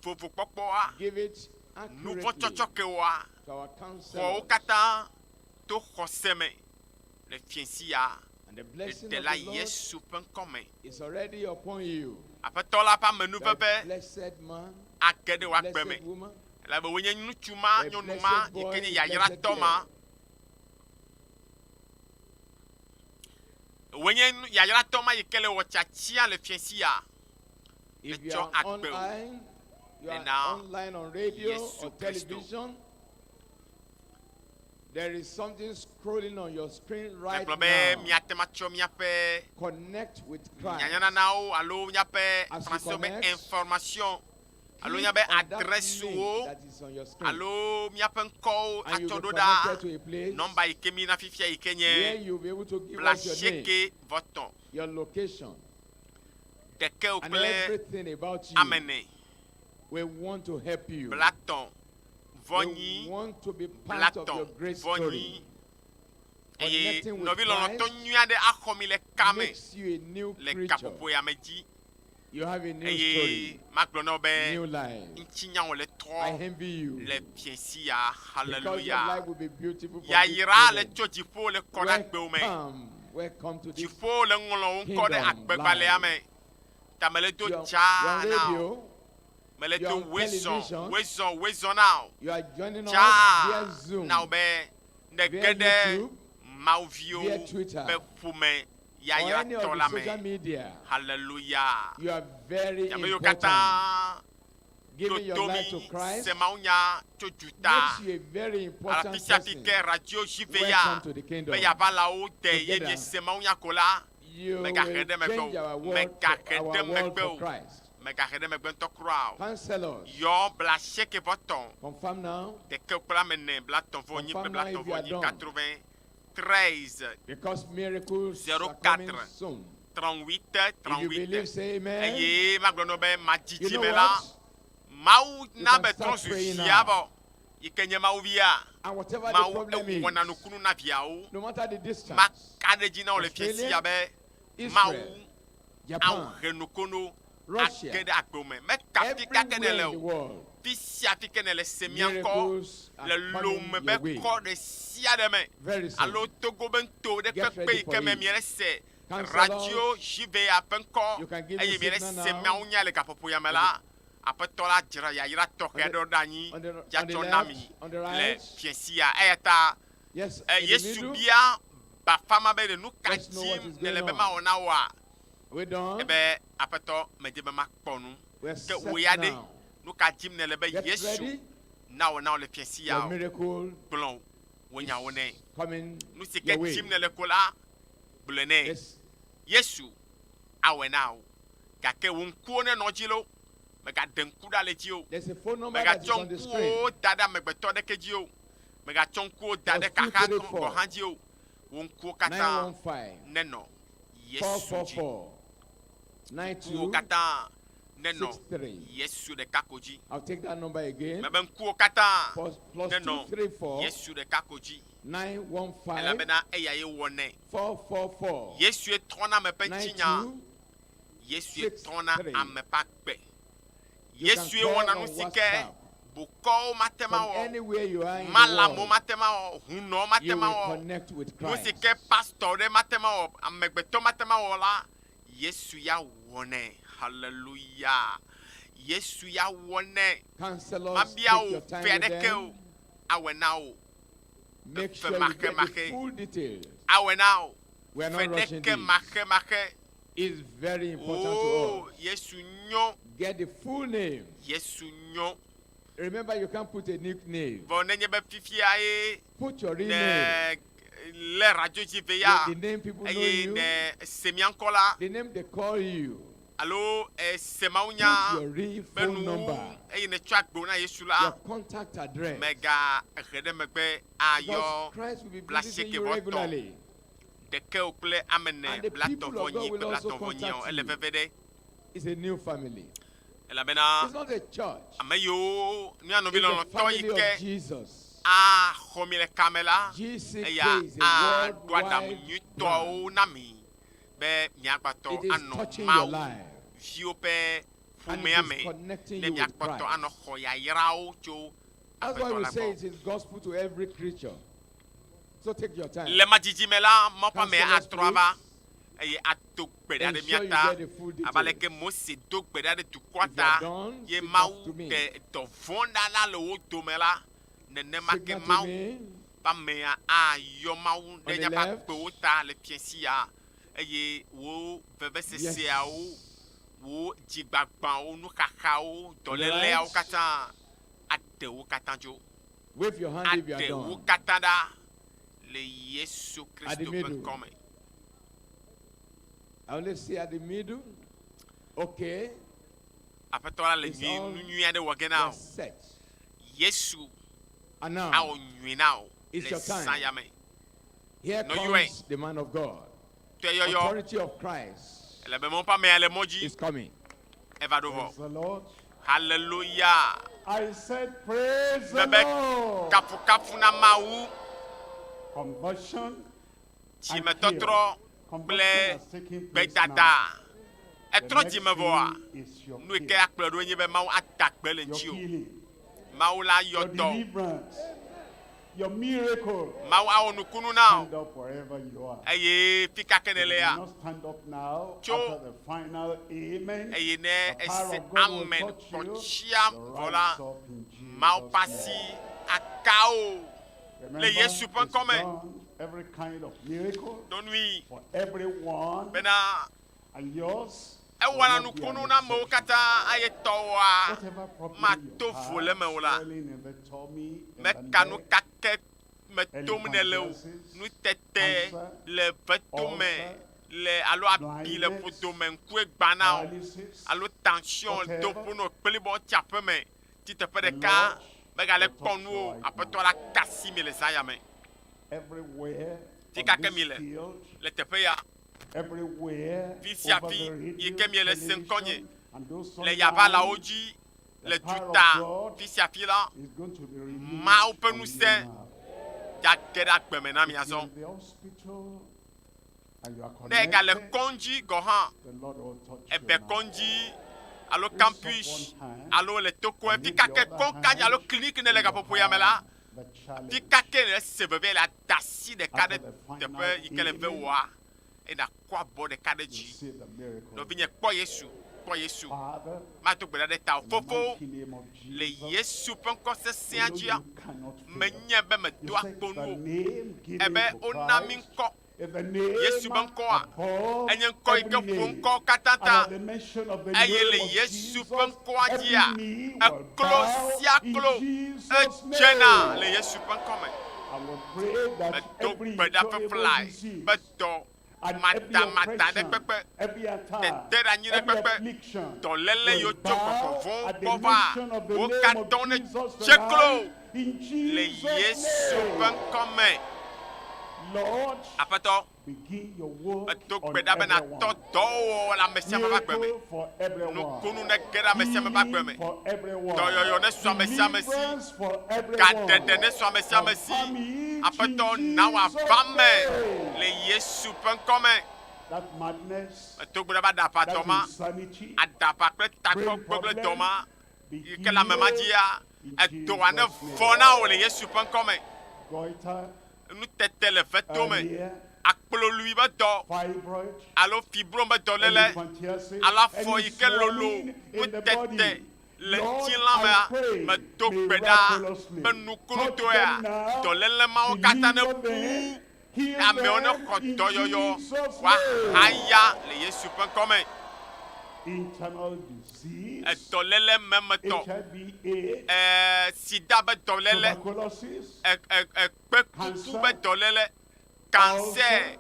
vovokpɔkpɔa, Give it nu vɔ̃ accurately tsɔtsɔ ke woa, to our xɔ wo counselors. katã to xɔse me le fiẽsi ya. And the Le blessing of the Ɖela Lord Yesu ƒe ŋkɔme. is already upon you. Aƒetɔ la ƒe You are a amenuveve blessed man, age ɖe wò agbe blessed me. woman, Elabe wònye ŋutsu ma, a nyɔnu ma blessed yi ke boy, nye blessed yayratɔ ma. girl. Wònye nu- yayratɔ ma yi ke le wɔ tiatia le fiẽsi ya. If you Etsɔ are agbe wò online, you are nena online on radio Yesu or Kristo. television, there is something scrolling on your screen right Megblɔ be now. miate ŋu atsɔ miaƒe Connect with Christ. nyanyananawo alo miaƒe As you français be connect, information alo click miaƒe on that adrɛsiwo link that is on your screen. alo miaƒe ŋkɔwo And you'll atsɔ be ɖo ɖa connected to a place nɔmba yi ke mina fifia yi ke where nye you'll be able to give us your name, blaasieke vɔ tɔ̃ your location, ɖekɛwo and kple everything about you. ame ene We want to help you. blatɔ̃ vɔ We nyi want to be part of blatɔ̃ your great vɔ story. nyi eye Connecting with nɔvi lɔlɔ̃tɔ Christ nyui aɖe axɔ mi le kame makes you a new le creature. gaƒoƒo ya me dzi You have a new eye story, magblɔ na wo be new life. ŋutinyawo le I trɔ envy you le fiẽsi ya because your hallelujah life will be beautiful from this yayra le moment. tso dziƒo le kɔ ɖe agbewo me Welcome, welcome to this. dziƒo le ŋlɔ wo ŋkɔ ɖe kingdom agbegbalẽa life. me ta mele do You are, you dzaa are on na wo radio, mele you do are on wezɔn television, wezɔn wezɔn na wo you are joining us dzaa via na wo Zoom, be ne via ge ɖe YouTube, mawuviwo via Twitter, ƒe ƒome or any yayratɔ of la the social me media. hallelujah You are very ame yiwo important. katã Giving your life to totomi Christ se mawunya tso duta makes you a very important afi sia fi person. ke radio jive ya Welcome to the kingdom. be yava lawo de ye Together, mie se mawunya ko la you megahe will ɖe megbe change o our world, megahe our ɖe world megbe for o Christ. megahe ɖe megbe ŋutɔ kura o Counselors, yɔ blaasieke vɔ tɔ̃ confirm now. ɖeke kple ame ene blatɔ̃ vɔ nyi kple Confirm now blatɔ̃ if you vɔ are nyi done. 93 Because miracles 04 are coming soon. 38 If you 38 believe, say amen. eye magblɔ na wo be You madzidzi know me la what? mawu You na can be start trɔ zu praying fia now. vɔ yi ke nye mawu via And whatever the mawu problem ewɔna is, nukunu na viawo no matter the distance, maka ɖe dzi na wo le fiẽ Australia, sia be Israel, mawu Japan, ahe nukunu Russia, age ɖe agbewo me meka fi ka ke ne everywhere le in the o world, fi sia fi ke ne le se mía ŋkɔ miracles le are lome coming be your way kɔ ɖe sia ɖe me very soon. alo togo be ŋto ɖe Get kpekpe ready yi for ke me it. miele se Counselors, radio jva ƒe ŋkɔ you can give eye the miele signal se now. miawo nya le gaƒoƒo ya me la aƒetɔ la dzra yayra tɔxɛ On the, aɖewo ɖe anyi on the, on the dzatsɔ na left, mi on the le right, fiẽ sia eya ta yes, eh, in the yesu middle. bia bafama be ɖe nu ka Let's know what dzim is nele going be on. mawɔ na woa We're done. ebe aƒetɔ medi be makpɔ nu We're ke set wò ya ɖe now. nu ka dzim nele be Get yesu ready. nawɔ na wò le fiẽ sia Your o miracle gblɔ wò nyawo nɛ coming nu si ke your way. dzim nele ko la gblɔe nɛ Yes. yesu awɔe na wò gake wò ŋkuwo nenɔ dzi lo megaɖe ŋku ɖa le dzi o There's a phone number that is megatsɔ on the screen. ŋkuwo da ɖe amegbetɔ ɖeke dzi o megatsɔ ŋkuwo da ɖe Plus 2 kaxa 3 gɔ̃ 4 hã dzi o wò ŋkuwo katã 915 nenɔ yesu dzi 444. Ŋkuwo 92 katã nenɔ 63. Yesu ɖeka ko dzi. I'll take that number again. Mebe ŋkuwo katã Plus, plus nenɔ 234 Yesu ɖeka ko dzi. 915 Elabena eya ye wɔnɛ. 444 Yesue trɔna ame ƒe ŋutinya. 92 Yesue trɔna 63. ame ƒe agbe. You can Yesue call wɔna on nu si ke WhatsApp. bokɔwo mate ma From wɔ, anywhere you are in the malamewo world, mate ma wɔ, hunɔwo mate you ma will wɔ, connect with nu si Christ. ke pastor ɖe mate ma wɔ, amegbetɔ mate ma wɔ la, Yesu ya wɔnɛ. Hallelujah. Yesu ya wɔnɛ. Counselors, Mabia take wo your time fe with aɖeke them. o, awɔe na wo. Make Efe sure you get the maxemaxe. full details. Awɔe na wo. We are Fe not rushing ɖeke this. maxemaxe. It's very important to Oh, us. Yesu nyo. Get the full name. Yesu nyo. Remember, you can't put a nickname. Vɔ nenye be fifia ye Put your real name. ne le radio dzi ve ya The, the name people know eye you. ne se mía ŋkɔ la The name they call you. alo ese mawunya Put your real be phone nuwu number. eye netsɔ agbo na Yesu la Your contact address. mega he ɖe megbe ayɔ Because Christ will be visiting blasieke you vɔ tɔ regularly. ɖekewo kple ame ene And the blatɔ people vɔ of God nyi will kple also blatɔ vɔ nyi o contact ele you. veve ɖe It's a new family. elabena It's not a church. ame yiwo mía nɔvi It's the lɔlɔtɔ yi family ke of Jesus. axɔ mi le kame la GCK eya is a aɖo aɖaŋu worldwide nyuitɔwo na mi be miagbãtɔ It is anɔ touching your Mawu life. viwo ƒe And ƒomea it me is connecting ne you with miakpɔtɔ Christ. anɔ xɔ yayrawo tso That's why Aƒetɔ we la say gbɔ. it is gospel to every creature. So take your time. Le madzidzi me la, Mawu ƒe ame Counselors, atrɔ ava eye ato gbe ɖa ɖe Ensure mía you ta get the full abe aleke details. Mose do gbe ɖa ɖe dukɔa If you ta are done, ye signal Mawu to me. ɖe dɔvɔ̃ ɖa la le wo dome la, nenema ke Signal to Mawu me. ƒe amea ayɔ Mawu ɖe On the míaƒe left. agbewo ta le fiẽsi ya eye wo veveseseawo, wo dzigbagbawo, nuxaxawo, dɔléleawo right. katã aɖe wo katã dzo. Wave your hand if you are Aɖe wo done. katã ɖa le Yesu At the Kristo ƒe middle. ŋkɔme. I only see at the middle. Okay. Aƒetɔ la le It's nyui all nu nyui aɖe wɔ ge na We're wò. set. Yesu And now, awɔ nyui na wò It's le your time. zã ya me. here No, you ain't. comes the man of God. Tɔe yɔyɔ Authority of Christ ele be Mawu ƒe amea le mɔ dzi is coming. eva ɖo Praise vɔ. the Lord. Hallelujah. I said, Praise the Bebe Lord. kafukafu na Mawu. Conversion and Dzimetɔtrɔ healing. kple Conversion has taken place gbedada. now. The Etrɔ next dzime vɔa, thing is your nu yi ke healing, akplɔe ɖo nye be Mawu ada gbe le your ŋuti o. healing, Mawu la yɔ your dɔ o. deliverance, your miracle. Mawu awɔ nukunu na Stand wò up wherever you are. eye fi ka ke If ne you le ya. cannot stand up now Tso after the final amen. eye ne The power ese of God will amen touch you. kpɔtsia You vɔ la, rise up in Mawu ƒe Jesus' asi name. aka wo le Remember, Yesu ƒe it's ŋkɔme. done every kind of miracle Ɖonui for everyone, bena and yours will ewɔna not be an nukunu na amewo exception. katã eye tɔwòa Whatever problem mato you vo le have, eme o la, swelling in the tummy, in the meka nu neck, ka ke me tom ne le o. elephantiasis, Nutete cancer, le vetome ulcer, le alo abi le blindness, ƒodome ŋkue gbana o paralysis, alo tension whatever. do ƒo kplibɔ tsi aƒe me tsi teƒe The ɖeka Lord megale will kpɔ touch nu you o right aƒetɔ now. la ka asi mi le zã ya me Everywhere fi on ka ke this mi le field, le teƒe ya everywhere fi sia over fi the radio, yi ke mi le se ŋkɔnye television, and those le yavalawo online, dzi the le power of duta God fi sia fi la is going to be released Mawu ƒe on you ŋusẽ now. ya ge ɖe agbe me na mi If you're azɔ in the hospital and you are ne egale connected, kɔndzi gɔ hã the Lord will touch you ebe now. kɔndzi alo Raise up campus one hand alo le tokoe and fi leave ka the ke other kɔnka dzi alo hand kliniki ne le in your gaƒoƒo ya me la heart, the challenge. fi ka ke ne se veve le ada asi ɖeka After ɖe the final teƒe yi ke le ve amen, wɔa eye nakɔ abɔ ɖeka ɖe you dzi see the miracle. nɔvinye kpɔ Yesu kpɔ Yesu Father, mato gbe ɖa ɖe ta o in the fofo mighty name of le Jesus, Yesu ƒe ŋkɔ we sesẽa know dzia you cannot fail. menye be You medoa said kpo the nu o name given ebe to wona mi Christ ŋkɔ is the name Yesu ƒe ŋkɔa above enye ŋkɔ yi ke every ƒo name. ŋkɔ katã And ta at the mention of the eye name le of Yesu ƒe Jesus, ŋkɔa every dzia knee will eklo bow sia in klo Jesus' edzena name. le Yesu ƒe ŋkɔme I will pray that medo every gbe ɖa incurable feflae disease be dɔ and every matamata ɖe oppression, kpekpe every attack, tete ɖe anyi ɖe every kpekpe affliction dɔléle will yiwo tso bow gbɔgbɔvɔ̃wo at the gbɔ va mention of the wo name of katã ne Jesus dze klo tonight in le Jesus' Yesu ƒe name. ŋkɔme Lord, aƒetɔ be Begin your work Medo on gbe ɖa be natɔ everyone. dɔwɔwɔ le ame sia ame ƒe agbe me. Miracle for everyone. Nukunu nege ɖe ame sia ame ƒe agbe me. Healing for everyone. Dɔyɔyɔ nesu ame sia ame si. Deliverance for everyone. Gaɖeɖe nesu ame sia ame si. Confirm it Aƒetɔ in na wòava Jesus' me name. le Yesu ƒe ŋkɔ me. That madness, Medo gbe ɖa be aɖaʋa that dɔ ma, insanity, aɖaʋa kple tagbɔ brain gbegblẽ problem, dɔ ma be yi ke le ame ma dzia, in edoa ne Jesus' name. vɔ na wò le Yesu ƒe ŋkɔ me. Goiter, Nutete le veto me, hernia, akplolui be dɔ fibroid, alo fibrom be dɔléle elephantiasis, alo afɔ any yi ke lolo swelling in the nutete body. le Lord, ŋutilã I mea, pray medo gbe ɖa miraculously. be Touch nukunutɔea, them now, dɔléle mawo katã ne deliver ƒu them, heal amewo ne them xɔ in dɔyɔyɔ Jesus' woahaya name. le Yesu ƒe ŋkɔ me. Internal disease, Edɔléle memetɔ, HIV, AIDS, ɛɛ sida be dɔléle, tuberculosis, ɛ ɛ ekpekuku be dɔléle, cancer,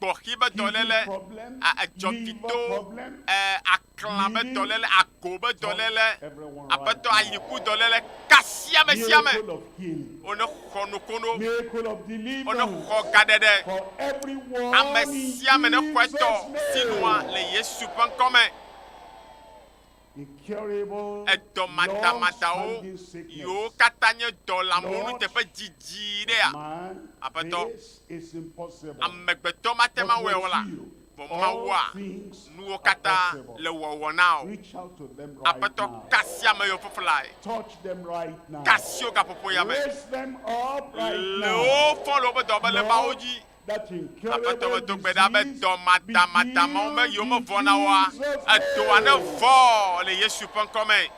gbɔxi be dɔléle, problem, a- edzɔvito, liver problem, ɛɛ aklã be dɔléle, ago be dɔléle, everyone right aƒetɔ now. ayiku dɔléle, kasi ame sia ame Miracle of healing, wone xɔ nukunu, miracle of wone deliverance xɔ gaɖeɖe. for everyone Ame in sia ame ne xɔe Jesus' tɔ sinua name. le Yesu ƒe ŋkɔ me. Incurable, Edɔ madamadawo long-standing sickness. yiwo katã nye dɔ le amewo Lord, nuteƒe dzidzi ɖea. Man, Aƒetɔ, this is impossible. amegbetɔ mate But ŋu awɔe o with la, you, vɔ all Mawua, things nuwo are katã possible. le wɔwɔ na wò. Reach out to them right Aƒetɔ now. kasi ame yiwo foflae. Touch them right now. Kasi wo gaƒoƒo ya me. Raise them up right Le now. wo fɔ le woƒe dɔ be le bawo Lord, dzi. that Aƒetɔ incurable medo gbe ɖa be disease dɔ be madamadamawo me healed yiwo in mevɔ na woa, Jesus' edoa ne name. vɔ le Yesu ƒe ŋkɔ me.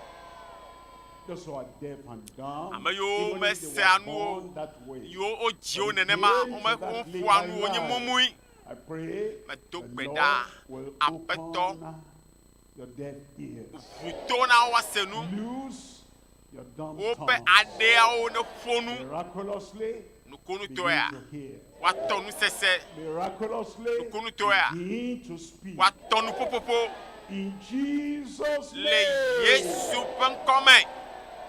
Those who are deaf and dumb, Ame yiwo even if they mesea were nu o, born that way, yiwo wodzi wo but they nenema, came wome to that woƒoa later nu wonye life. mumui. I pray Medo the gbe Lord ɖa, will Aƒetɔ, open your deaf ears. ʋu to na wo woase nu. Loose your dumb Woƒe tongues. aɖeawo ne ƒo nu. Miraculously, begin Nukunutɔea, to hear. woatɔ nusese. Miraculously, Nukunutɔea, begin to speak. woatɔ nuƒoƒoƒo. In Jesus' Le name. Yesu ƒe ŋkɔ me.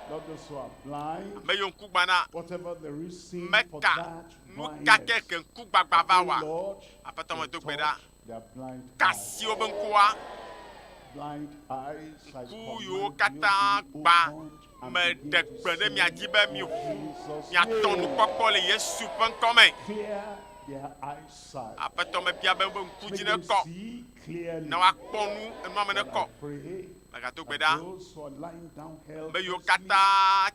Lord, those who are blind, Ame yiwo ŋku gbãna, whatever the reason for meka that nu ka ke blindness, ke ŋku gbagba va I pray, wa. Lord, Aƒetɔ will medo gbe ɖa. touch their blind eyes. Kasi woƒe ŋkua. Blind eyes, I Ŋku yiwo command you katã to be gbã, opened and meɖe begin to gbe ɖe mia dzi see be in miʋu, Jesus' miatɔ name. nukpɔkpɔ le Yesu ƒe ŋkɔ me. Clear their eyesight. Aƒetɔ mebia be woƒe ŋku Make dzi ne them kɔ, see clearly. ne woakpɔ nu, enua me ne Lord, kɔ. I pray Megato gbe that ɖa. those who are lying down Ame yiwo helplessly katã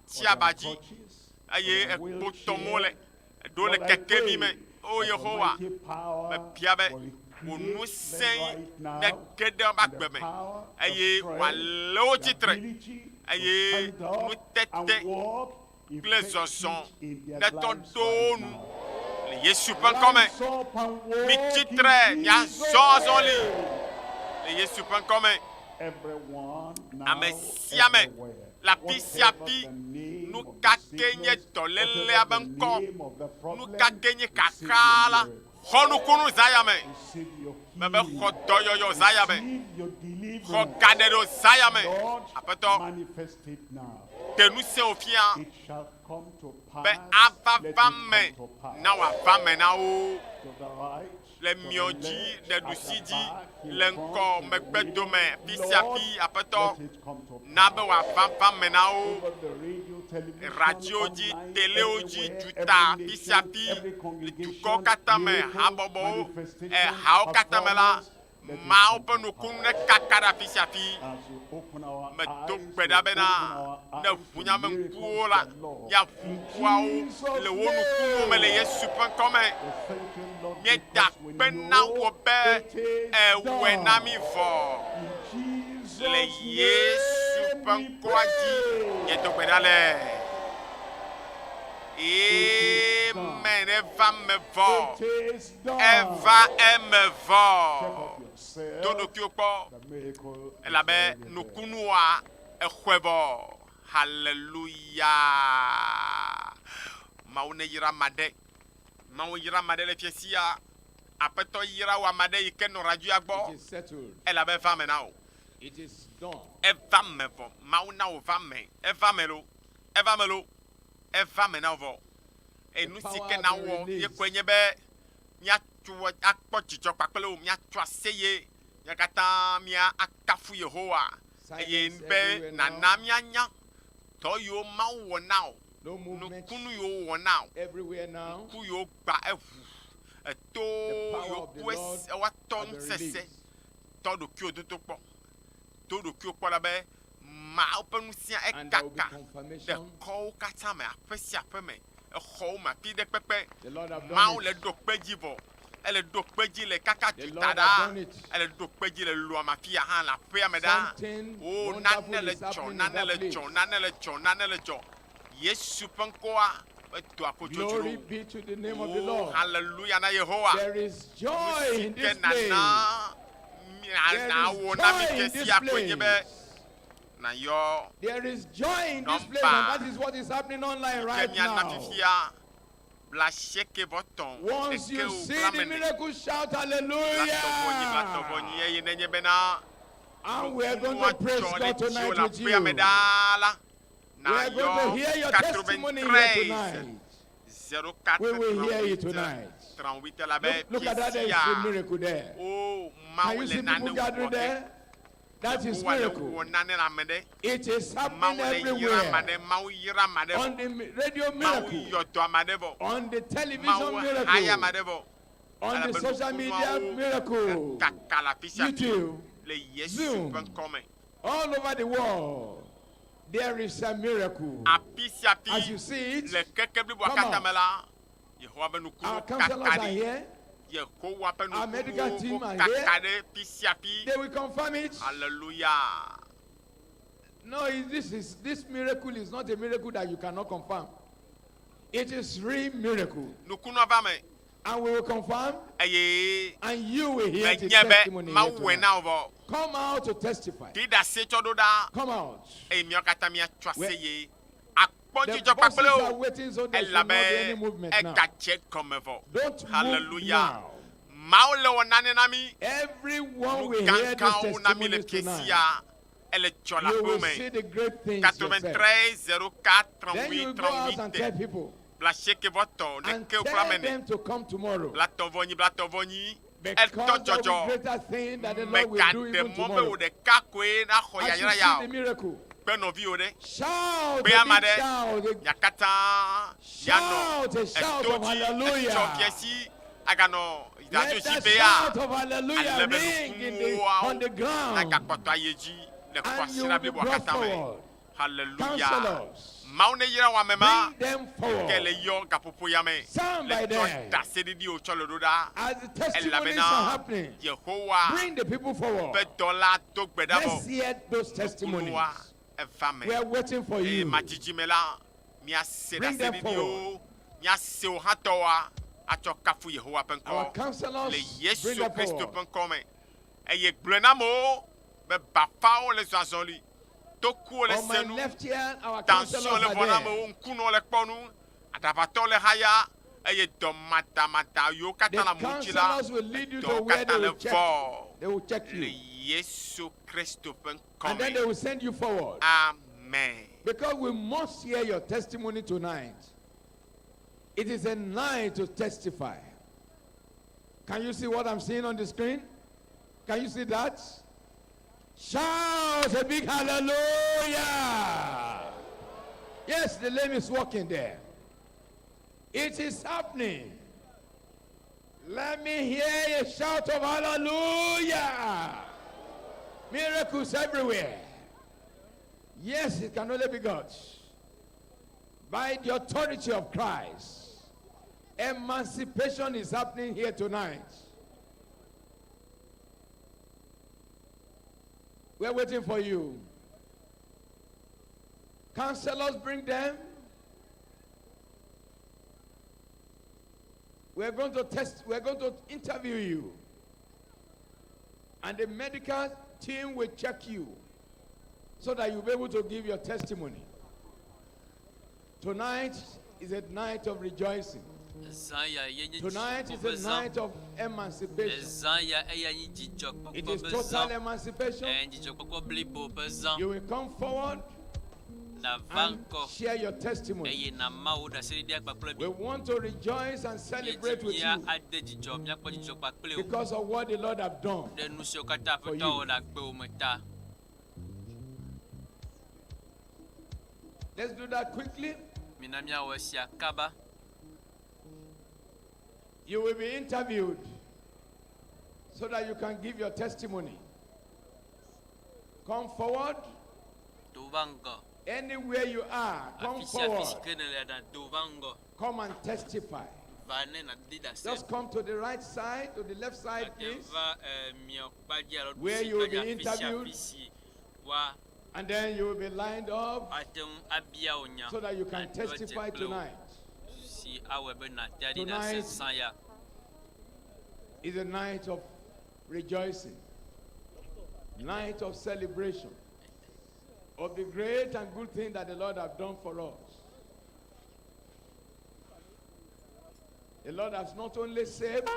tsi on their aba dzi crutches, eye on their ekpo tɔm wheelchair, wole, eɖewo le Lord, I kekevi me. pray O that Yehowa, almighty power mebia be will wò recreate them ŋusẽ right now ne ge ɖe woƒe and the agbe me power, the eye strength, wòalé wo the tsitre ability to eye stand up and nutete walk kple zɔzɔ effective in their ne tɔ lives ɖo wo right nu now. le Yesu ƒe ŋkɔ me. Rise up and walk Mitsi in tre miazɔ Jesus' azɔli name. le Yesu ƒe ŋkɔ me. Everyone now, Ame sia ame everywhere. le afi sia Whatever afi, the name nu of the ka ke nye sickness, dɔlélea whatever be the ŋkɔ, name of the nu problem, ka ke nye receive kaka your la, miracle. xɔ nukunu zã ya me. Receive your Mebe healing. xɔ dɔyɔyɔ zã ya me. Receive your Xɔ deliverance. gaɖeɖo zã ya me. Lord, Aƒetɔ, manifest it now. ɖe ŋusẽ wò fia It shall come to be pass. ava Let va it me come to pass. na wòava me na wo. To the right, Le to the miɔ dzi, left, le at ɖusi the dzi, back, in le front, ŋkɔ, in the megbe middle. dome, fi sia Lord, fi, Aƒetɔ, let it come to na be pass. wòava va me na wo. Over the radio, television, Radio dzi, online, telewo dzi, everywhere, duta, every fi sia nation, fi, every le dukɔwo congregation, katã me, miracle, habɔbɔwo, manifestation, ehawo katã me la, performance, let it Mawu come ƒe to nukunu pass. ne kaka ɖe afi sia fi. As we open our Medo eyes, gbe we ɖa open bena our ne eyes ʋu to míaƒe miracles ŋkuwo la, galore. míaʋu In ŋkuawo Jesus' le wò nukunuwo me le name. Yesu ƒe ŋkɔ me. We thank you, Lord, Míeda because we akpe na know wò be it is ewɔe na mí done. vɔ. In Jesus' Le Yesu name ƒe we ŋkɔa dzi, pray. míedo gbe ɖa le. It is done. Amen. Eva me vɔ. It is done. Eva eme Check vɔ. up Do yourself. ɖokuiwò kpɔ. The miracle is Elabe already there. nukunua exɔe vɔ. Hallelujah. Mawu ne yra ame aɖe. Mawu yra ame aɖe le fia sia. Aƒetɔ yra wò ame aɖe yi ke nɔ radioa gbɔ. It is settled. Elabe eva me na wò. It is done. Eva me vɔ. Mawu na wò va me. Eva me lo. Eva me lo. Eva me na wò vɔ. Eye The nu si power ke na be wɔ ye released. koe nye be míato Míatso akpɔ dzidzɔ kpakple wo, míatso aseye, mía katã mía akafu Yehowa eye Silence be everywhere now. nana míanya dɔ yiwo Mawu wɔ na wò, No movement nukunu yiwo wɔ na wò, everywhere now. ŋku yiwo gba eʋu, eto The power yiwo of the ku Lord esi woatɔ has been nusese, released. tɔ ɖokuiwò dodo kpɔ, do ɖokuiwò kpɔ ɖa be Mawu ƒe ŋusẽa And there will be ekaka ɖe confirmation. kɔwo katã me, aƒe sia aƒe me, exɔwo me, afi ɖe kpekpe. The Lord have done Mawu it. le ɖo kpe dzi vɔ. Ele ɖo kpe dzi le kaka The tuta Lord have ɖaa. done it. Ele ɖo kpe dzi le luame afi ya hã le aƒea me ɖaa. Something O wonderful nane le is dzɔ, happening in nane that le place. dzɔ, nane le dzɔ, nane le dzɔ. Yesu ƒe ŋkɔa edoa Glory kodzodzro. be to the name of the O Lord. hallelujah na Yehowa. There is joy Nu si in ke this place. nana There is nawɔ na mi joy in ke this sia koe nye be place. nayɔ There is joy in this place, Nɔmba. and that is what is happening online ke right miana now. fifia bla sieke vɔ tɔn Once ɖeke you o see bla the mene. miracle, shout Blatɔvɔnyi blatɔvɔnyi hallelujah. eye nenye bena And we are going nua to praise dzɔ God ɖe dziwò tonight le with aƒea me you. ɖaa la, We are going to hear nayɔ your testimony here 93 tonight. 04 We will hear you 38 tonight. 38 elabe Look, look at that, there is fiesia a miracle there. o Can Mawu you le see nane people gathering wɔ ge. there? That is Yehowa le miracle. wɔ nane le ame ɖe. It is happening Mawu le yra ame everywhere. ɖe. Mawu yra ame ɖe On vɔ. the radio Mawu miracle, yɔ dɔ ame ɖe vɔ. on the television Mawu haya ame miracle, ɖe vɔ. on the Elabe social media nukunuawo miracle, kaka le afi sia afi YouTube, le Yesu Zoom. ƒe ŋkɔ me. all over the world. There is a miracle. Afi sia As afi you see it, le keke bliboa come katã out. me la, Yehowa ƒe Our nukunuwo counselors kaka are ɖi. here. Yehowa ƒe Our medical nukunuwo team are kaka here. ɖe fi sia fi. They will confirm it. Hallelujah. No, this is this miracle is not a miracle that you cannot confirm. It is real miracle. Nukunua va me And we will confirm, eye and you will hear the menye be testimony here Mawu wɔe tonight. na wò vɔ. Come out to testify. Ɖi ɖase tsɔ ɖo ɖa Come out. eye míawo katã míatso We- aseye. Akpɔ The dzidzɔ buses kpakple are wo waiting, so there should not be elabe any movement now. egadze gɔme vɔ. Don't move Hallelujah. now. Mawu le wɔ nane na mí. Everyone Nu will hear these gãgãwo na mí le testimonies tonight. fiesia. Ele dzɔ le You aƒewo will me. see the great things yourself. 93 04 Then you 38 will go out and 38 tell people bla sieke vɔ tɔn and ɖeke kple tell ame ene. them to come tomorrow. Blatɔvɔnyi blatɔvɔnyi Because etɔ there will be dzɔdzɔ. greater thing that the Lord will do Megaɖe even mɔ be wò tomorrow. ɖeka koe naxɔ As you yayra ya see o. the miracle, Kpe nɔviwo ɖe. shout Kpe a ame big ɖe. shout, a Mia katã mianɔ shout, a shout eto of dzi hallelujah. etsɔ fiasi aganɔ Let radio dzi that be ya shout of hallelujah ale be ring in the, nukunuwoawo on the ground, nagakpɔtɔ ayi dzi le and you kwasiɖa will be bliboa brought katã me. forward. Hallelujah. Counselors, Mawu ne yra wò ame ma bring them ke le forward. yɔ gaƒoƒo ya me Stand le by tsɔ them. ɖaseɖiɖi wòtsɔ le ɖo ɖa As the testimonies are elabena happening, Yehowa bring the people forward. ƒe dɔla do gbe ɖa Let's vɔ hear those testimonies. nukunua eva me. We are waiting for Eye you. madzidzi la míase Bring them ɖaseɖiɖiwo míase wo hã tɔwoa atsɔ kafu Yehowa ƒe Our ŋkɔ counselors, le bring Yesu them Kristo forward. ƒe ŋkɔ me eye gblɔe na amewo be bafawo le zɔ azɔli tokuwo le On my se nu left here, our tension counselors le are vɔ na there. amewo ŋkunɔwo le kpɔ nu aɖabatɔwo le haya eye dɔmadamada yiwo The katã le amewo dzi la counselors will lead you to dɔwo where katã they le will check. vɔ They will check le you. Yesu Kristo ƒe ŋkɔ And then me they will send you forward. amen. Because we must hear your testimony tonight. It is a night to testify. Can you see what I'm seeing on the screen? Can you see that? Shout a big hallelujah! Yes, the lame is walking there. It is happening. Let me hear a shout of hallelujah! Miracles everywhere. Yes, it can only be God. By the authority of Christ, emancipation is happening here tonight. We're waiting for you. Counselors, bring them. We're going to test, we're going to interview you. And the medical team will check you so that you'll be able to give your testimony. Tonight is a night of rejoicing. Zã ya ye nye Tonight dzidzɔkpɔkpɔ is ƒe a zã. night of emancipation. Zã ya eya nye It dzidzɔkpɔkpɔ is ƒe total zã. emancipation. Ɛ dzidzɔkpɔkpɔ blibo ƒe zã. You will come forward. Nava and ŋgɔ share your testimony. eye nama wò ɖaseɖiɖia kpakple We mi. want to rejoice and celebrate Míedi with mía you ade dzidzɔ, míakpɔ dzidzɔ kpakple wò because of what the Lord have done. ɖe nu siwo katã for Aƒetɔ you. wɔ le agbewò me ta. Let's do that quickly. Mina míawɔ esia kaba. You will be interviewed so that you can give your testimony. Come forward. Do va ŋgɔ. Anywhere you are, come Afi sia afi si forward. ke nèle na do va ŋgɔ. Come and testify. Va ne nàdi ɖase. Just come to the right side, to the left side, Ate please. va eh, miɔ kpa dzi alo Where ɖusi you will kpa dzi be afi sia interviewed. afi si wa And then you will be lined up ate ŋu abia wò nya so that you can nàɖo dze testify kple wò tonight. si awɔe be nàte aɖi ɖase Tonight zã ya. is a night of rejoicing, night of celebration of the great and good thing that the Lord have done for us. The Lord has not only saved,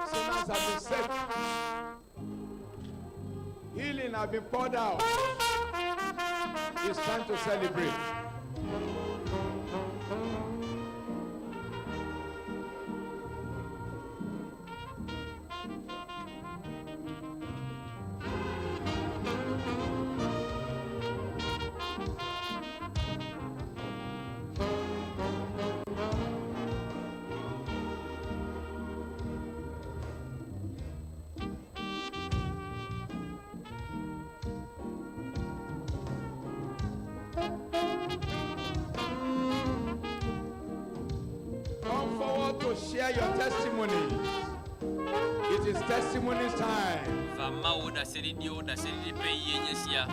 sinners have been saved. Healing has been poured out. It's time to celebrate. Come forward to share your testimonies. It is testimony time. Va ma wò ɖaseɖiɖiwo ɖaseɖiɖi ƒe yie nye sia.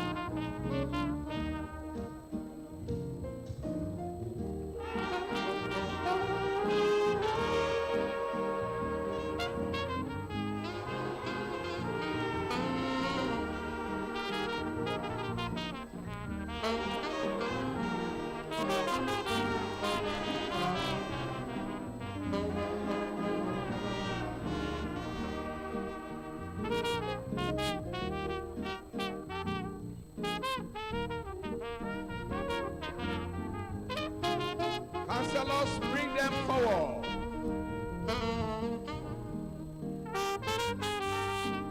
Counselors, bring them forward.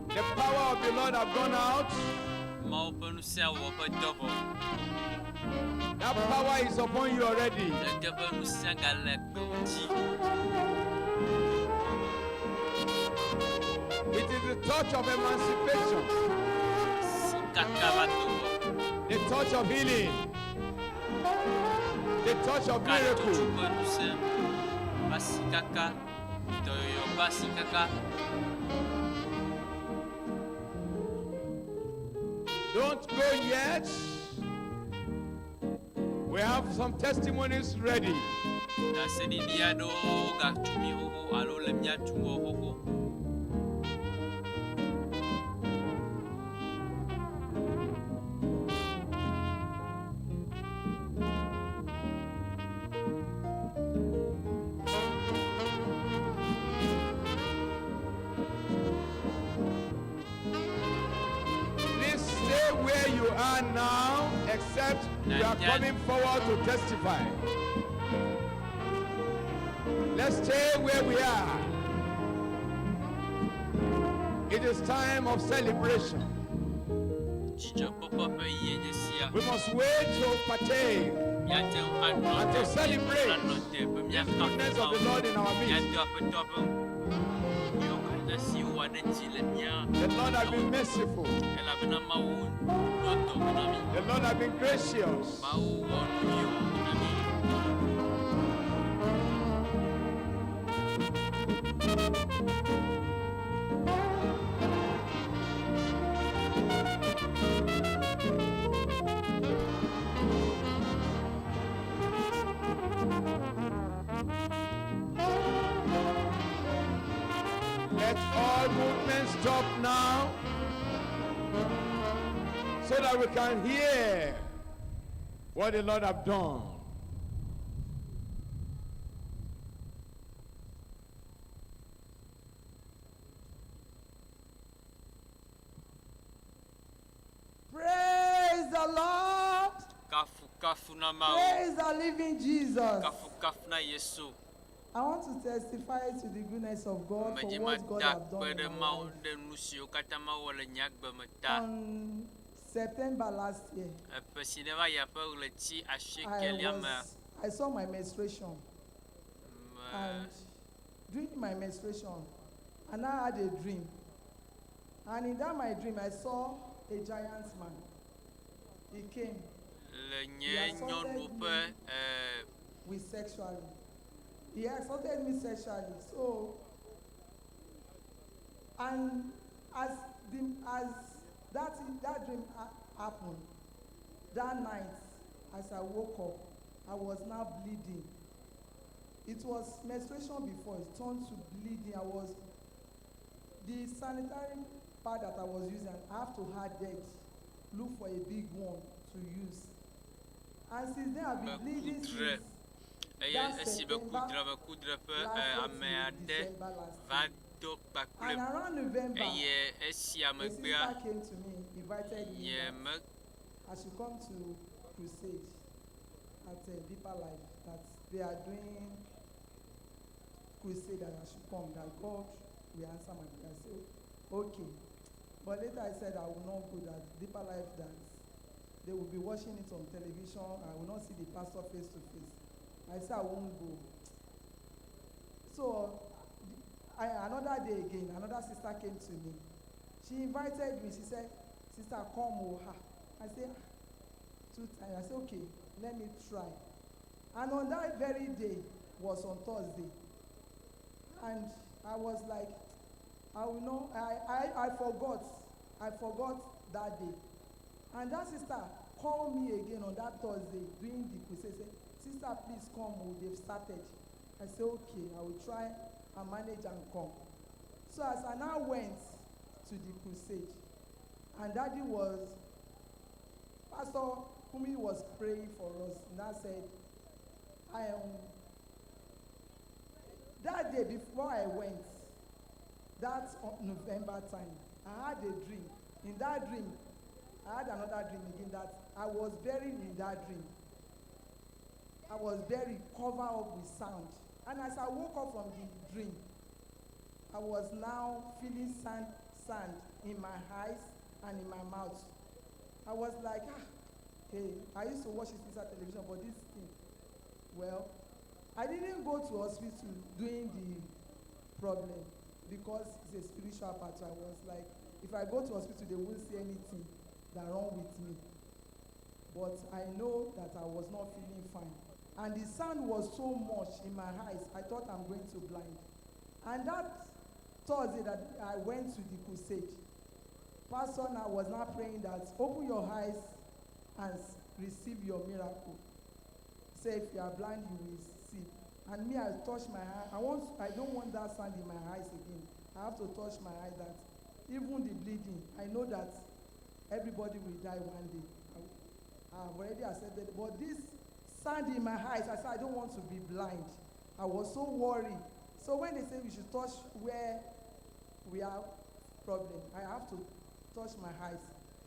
The power of the Lord have gone out. Mawu ƒe ŋusẽ wɔ eƒe dɔ vɔ. That power is upon you already. Eke ƒe ŋusẽ gale kpewo dzi. It is the touch of emancipation, Sikaka va do vɔ. the touch of healing, the touch of Katoto miracle. ƒe ŋusẽ va sikaka. Dɔyɔyɔ va sikaka. Don't go yet. We have some testimonies ready. Ɖaseɖiɖi aɖewo gatu mí xoxo alo le mía tum wɔ xoxo. Please stay where you are now, except you are coming forward to testify. Let's stay where we are. It is time of celebration. Dzidzɔkpɔkpɔ ƒe yie nye sia. We must wait to partake Míate ŋu anɔ and te to celebrate anɔ te be the míakafu goodness of the Mawu. Lord in our midst. Míado Aƒetɔ ƒe nuyiwo katã si wòwɔ ɖe dzi le mía The Lord has been merciful. elabena Mawu nyo dɔme na mí. The Lord has been gracious. Mawu wɔ nu nyuiwo na mí. Let all movement stop now so that we can hear what the Lord have done. Praise the Lord. Kafukafu na Mawu. Praise the living Jesus. Kafukafu na Yesu. I want to testify to the goodness of God for Medzi what God mada have akpe done ɖe in my Mawu life. ɖe nu siwo katã Mawu wɔ le nye agbe me ta. On September last year, Eƒe si ne va yia ƒe ɣleti I asiekelia mea, was I saw my menstruation, and during my menstruation, and I had a dream. And in that my dream, I saw a giant man. He came le He nye assaulted nyɔnuwo me ƒe eh, with sexually. He assaulted me sexually. So, and as the as that that dream happened, that night, as I woke up, I was now bleeding. It was menstruation before, it turned to bleeding. I was the sanitary pad that I was using, I have to add it, look for a big one to use. And since then, I've been bleeding mekudre since eye that esi September mekudre mekudre ƒe last eh, year ame till aɖe December last va year. do kpakple And around November, eye esia a megbea sister came to me, invited me nye that me I should come to crusade at Deeper Life, that they are doing crusade, that I should come, that God will answer my prayer. I said, okay. But later I said I will not go, that Deeper Life, that they will be watching it on television, I will not see the pastor face to face. I said I won't go. So another day again, another sister came to me. She invited me. She said, Sister, come. Oh, ha. I said, 2 times. I said, okay, let me try. And on that very day was on Thursday. And I was like, I will not, I forgot. I forgot that day. And that sister called me again on that Thursday during the crusade. Said, Sister, please come. Oh, they've started. I said, okay, I will try and manage and come. So as I now went to the crusade, and Daddy was, Pastor Kumi was praying for us, and I said, I am, that day before I went, that November time, I had a dream. In that dream, I had another dream again that I was buried in that dream. I was buried, covered up with sand. And as I woke up from the dream, I was now feeling sand in my eyes and in my mouth. I was like, hey, I used to watch it inside television, but this thing, well, I didn't go to hospital during the problem because it's a spiritual battle. I was like, if I go to hospital, they won't see anything that wrong with me. But I know that I was not feeling fine. And the sand was so much in my eyes, I thought I'm going to blind. And that Thursday that I went to the crusade, Pastor now was now praying that open your eyes and receive your miracle. Say if you are blind, you will see. And me, I touch my eye. I don't want that sand in my eyes again. I have to touch my eye that even the bleeding, I know that everybody will die one day. I have already accepted it. But this sand in my eyes, I said, I don't want to be blind. I was so worried. So when they say we should touch where we have problem, I have to touch my eyes.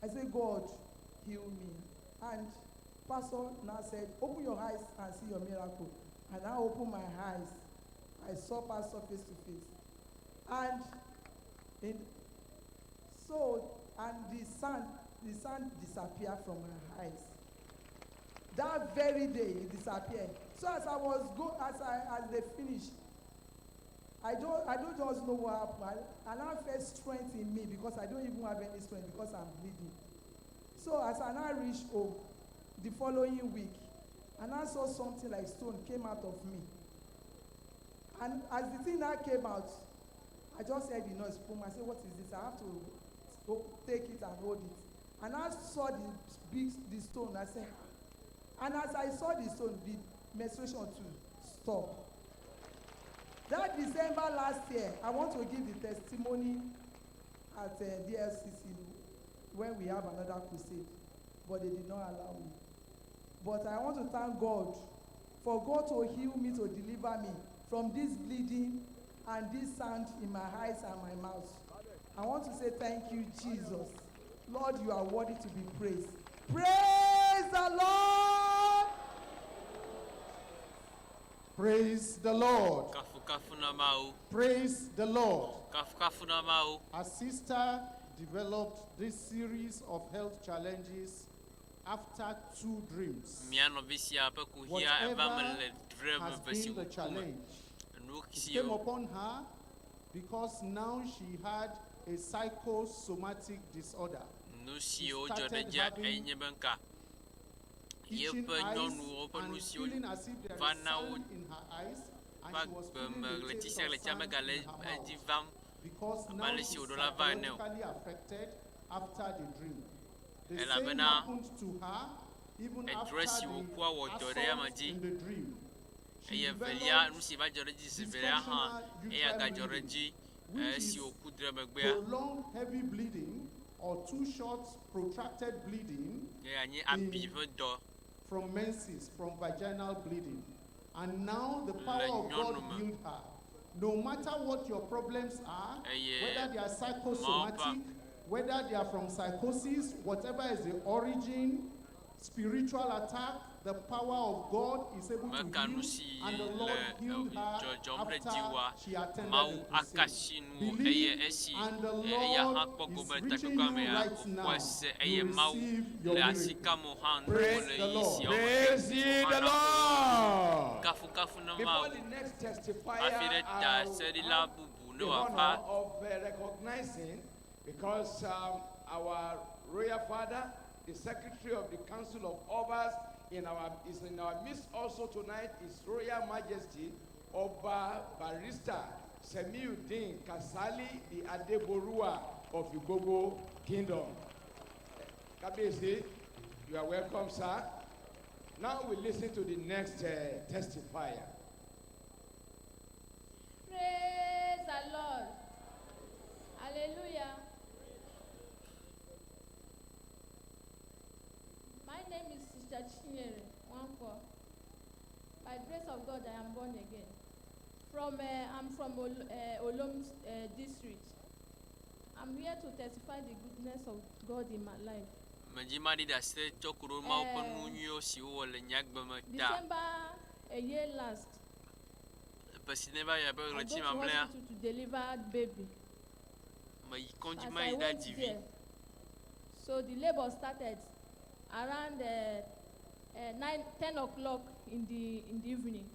I say, God, heal me. And Pastor now said, open your eyes and see your miracle. And I opened my eyes. I saw Pastor face to face. And the sand disappeared from my eyes. That very day, it disappeared. So as I was go, as I, as they finished, I don't just know what happened. I now felt strength in me because I don't even have any strength because I'm bleeding. So as I now reached home, the following week, and I saw something like stone came out of me. And as the thing that came out, I just heard the noise. Boom. I said, what is this? I have to go take it and hold it. And I saw the big the stone. I said, and as I saw the stone, the menstruation too stopped. That December last year, I want to give the testimony at DLCC when we have another crusade, but they did not allow me. But I want to thank God for God to heal me, to deliver me from this bleeding and this sand in my eyes and my mouth. I want to say thank you, Jesus. Lord, you are worthy to be praised. Praise the Lord! Praise the Lord. Kafukafu na Mawu. Praise the Lord. Kafukafu na Mawu. Our sister developed this series of health challenges after two dreams. Mía nɔvi sia ƒe kuxia eva me Whatever le drɔ̃e has eve si been the wòku me. challenge, Nu it si came upon her because now she had a psychosomatic disorder. nu She siwo dzɔ ɖe started dzia having eye nye be nka itching yeƒe eyes nyɔnuwo ƒe nu and siwo feeling as if there va is na wo sand in her eyes and ƒe she was agbe feeling me the ɣleti taste sia of ɣletia sand megale in her mouth edzi vam because abe now ale she's si wòɖo la va ene o. psychologically affected after the dream. The same Elabena happened to her even edrɔ̃e after si the wòkua wɔ dɔ ɖe ama assault dzi in the dream. She eye evelia developed nu si va dzɔ ɖe edzi zi velia hã dysfunctional eya uterine gadzɔ ɖe bleeding, edzi which esi is wòku drɔ̃e megbea prolonged heavy bleeding or too short protracted bleeding eya nye abi in ƒe dɔ from menses, from vaginal bleeding. And now the power le of God nyɔnu me. healed her. No matter what your problems are, Eye whether they are Mawu ƒe psychosomatic, whether they are from psychosis, whatever is the origin, spiritual attack, the power of God is able to Meka nu heal, si and the le Lord healed her dzɔdzɔm ɖe after dziwòa she attended Mawu the crusade. akasi nuwò eye Believe, esi and the eya hã Lord kpɔ is gome le reaching takpekpea you mea right wòxɔe now. se eye You Mawu receive your le asi miracle. kam wò hã nuwò Praise le the yi Lord. siawo me. Praise ye the Wòhã na Lord. Kafukafu na Before Mawu. the next testifier, Hafi ɖe I ta will seɖila have bubu ne the wòava honor of recognizing because our royal father, the secretary of the Council of Obas, is in our midst also tonight. His Royal Majesty Oba Barrister Semiuddin Kasali, the Adeborua of Igogo Kingdom. Kabiyesi, you are welcome, sir. Now we listen to the next testifier. Praise the Lord. Hallelujah. My name is Sister Chinyere Nwankwo. By grace of God, I am born again. I'm from Olom district. I'm here to testify the goodness of God in my life. Medzi maɖi ɖase tsɔ ku ɖo Mawu ƒe Eh. nu nyuiwo si wowɔ le nye agbe me ta. December a year last, Ƒe si ne va yi abe I go ɣleti to mamlɛa, hospital to deliver baby. meyi kɔdzi As ma yi I ɖa went dzi vi. there, so the labor started around 9, 10 o'clock in the evening,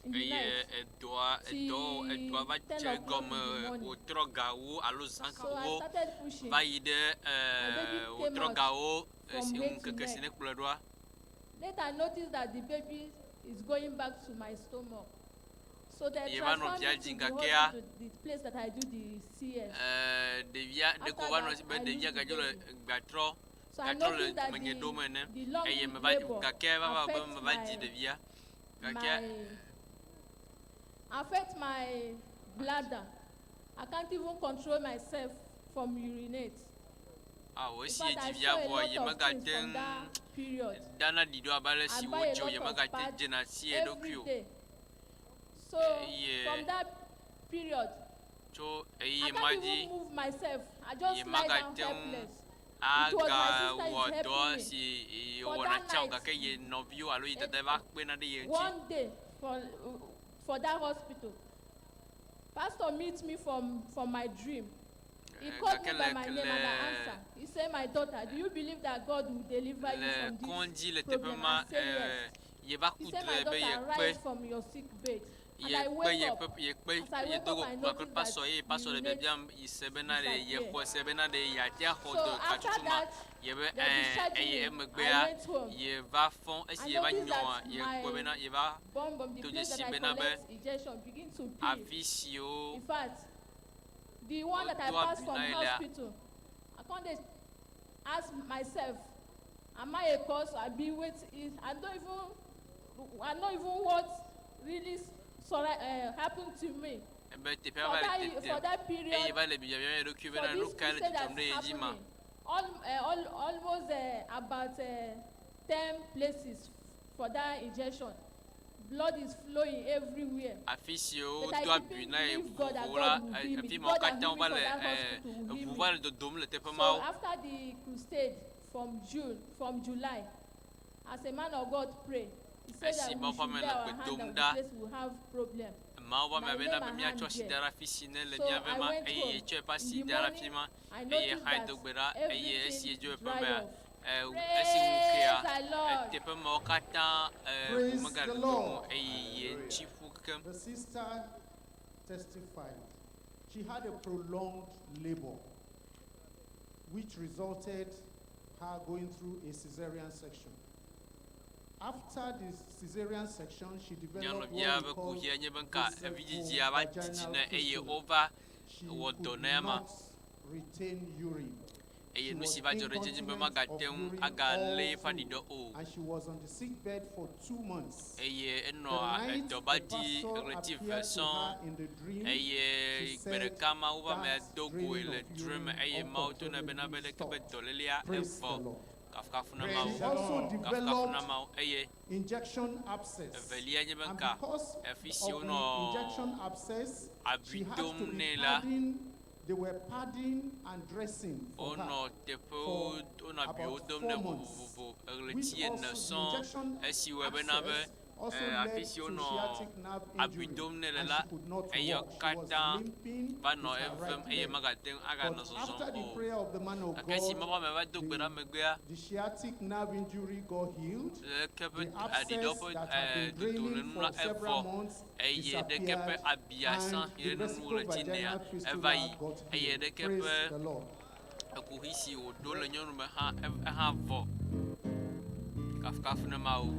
in the Eye night. edɔa edɔ edɔa va Till dze 10 o'clock in egɔme the morning. wòtrɔ gawo alo zã So I gawo started pushing. va yi ɖe My baby came wòtrɔ out gawo from esi head to ŋkeke si neck. ne kplɔe ɖoa. Later, I noticed that the baby is going back to my stomach. So they Ye va nɔ transferred via me to dzi the gakea hospital, the place that I do the CS. Ɖevia After ɖeko va nɔ that, esi be I ɖevia lose the gadzo le baby. gatrɔ So I gatrɔ le noticed that menye ɖom ene the long eye meva labor gake va va be affect meva dzi my ɖevia gake my affect my bladder. I can't even control myself from urinate. Awɔ In esi fact, I edzi via saw a vɔa lot ye of megate things from ŋu that period. dana ɖi ɖo abe ale I si buy a wodzi o lot ye of megate parts dzena si every eɖokui o. day. So Eye from that period, tso I ɣeyiɣi ma can't dzi even move myself. I ye just lie down magate ŋu helpless. It was my sister agawɔ is dɔ helping me. si For wɔna that tsã o night, gake ye nɔviwo alo ye dada va kpena ɖe ye ŋuti. one day for that hospital, pastor meet me from my dream. He called me gake by le my name and I le answer. He said, "My daughter, do you believe that God will deliver you le from this kɔdzi le teƒe problem?" ma I say yes. ye va ku He said, "My drɔ̃e be daughter, yekpe rise from your sick bed." And I yekpe wake up. yeƒe yekpe As I wake yedo up, go I kple noticed that pastor eye pastor le urinate biabiam yi se bena ɖe disappear. yexɔ se bena ɖe yeate axɔ So dɔ after katutu ma that, yebe they ɛɛ discharged eye me. I emegbea went home. yeva fɔ esi I yeva noticed nyɔa that yekpɔe my bena yeva bum bum, the do place dzesi that I bena be collect injection, begin to peel. afi siwo In fact, the one that I wodoa passed abi from na ye lea hospital, I can't just ask myself, am I a cause? I be wait. Is I don't even, I don't even what really sorry, happened to me. ebe teƒea For va that, le for tetem that period, eye va le biabiam ye ɖokui for bena this nu kae le crusade dzodzom that's ɖe ye dzi ma. happening, almost about 10 places for that injection. Blood is flowing everywhere. Afi siwo But I wodoa keep abi na ye believe God that vovovo la God will heal me. afi mawo God that katã heal me wova for le that hospital will heal eʋu me. va le dodom le teƒe So mawo. after the crusade from June, from July, as a man of God pray, He said Esi that we Mawu ƒe should ame lay le our gbe hand dom on the ɖa. place we have problem. Mawu ƒe And ame I bena lay be my míatsɔ hand asi da there. ɖe afi si ne le So mía I vema went eye home. yetsɔ eƒe In asi the da ɖe morning, afi ma I eye noticed xae that do gbe ɖa eye esi everything yedzo eƒe dried mea off. esi ŋu kea Praise the Lord. eteƒe mawo katã Praise megale the dodom Lord. o eye yetsi ƒu kekem. The sister testified she had a prolonged labor, which resulted her going through a cesarean section. After the cesarean section, she developed Nyɔnuvia what ƒe we call kuxia nye be nka evidzidzia va dzidzi vesicovaginal ne eye fistula. wova She wɔ dɔ could na ema. not retain urine. Eye She nu was si va dzɔ ɖe edzi nye be incontinent magate of ŋu urine agalé all eƒe through, aɖiɖɔ o. and she was on the sick bed for two months. Eye The enɔa night edɔba the dzi pastor ɣleti appeared eve to sɔŋ her in the dream, eye she gbe said ɖeka Mawu ƒe amea that do goe draining le of drɔ̃e me urine eye Mawu to nɛ bena be uncontrollably leke be stopped. dɔlélea Praise the evɔ. Lord. Kafukafu na She Mawu. also Kafukafu na developed Mawu eye injection abscess. evelia nye be And nka because efi si of the wonɔ injection abscess, she abi had to dom be nɛ la padding, they were padding and dressing for her wonɔ teƒewo for wonɔ abiwo about dom four nɛ months, vovovovo which ɣleti ene also the sɔŋ injection esi wɔe bena be abscess also afi led si to wonɔ sciatic nerve abi injury, dom nɛ le and la she could not eya walk. She was katã limping va nɔ with her evem right eye leg. magate ŋu aganɔ But zɔzɔm after the o. prayer of the man of Gake esi God, Mawu ƒe ame va do gbe ɖa megbea the sciatic nerve injury got healed. leke ƒe The abscess aɖiɖɔ ƒe that had been dodo le draining nu la for several evɔ months eye ɖeke ƒe disappeared, abia sã and yi the ɖe nunu ɣleti nea vesicovaginal eva fistula yi got eye healed. ɖeke Praise ƒe the Lord. ekuxi si wòɖo le nyɔnu me hã ehã vɔ. Kafukafu na Mawu.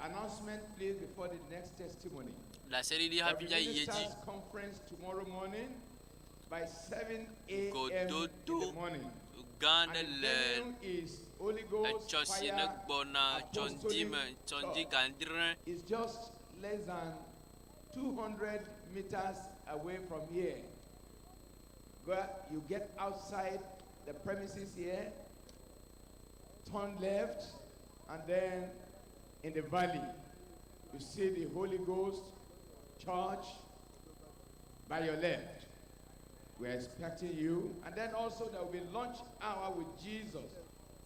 Announcement, please, before the next testimony. Ɖaseɖiɖi There hafi will be míayi edzi. ministers' conference tomorrow morning by 7 a.m. in the Gododo morning. gã And aɖe the le venue is Holy Ghost etsɔ si ne Fire gbɔna tsɔŋdi Apostolic me tsɔŋdi Church. gãdre. It's just less than 200 meters away from here. Go, you get outside the premises here, turn left, and then in the valley, you see the Holy Ghost Church by your left. We're expecting you. And then also there will be lunch hour with Jesus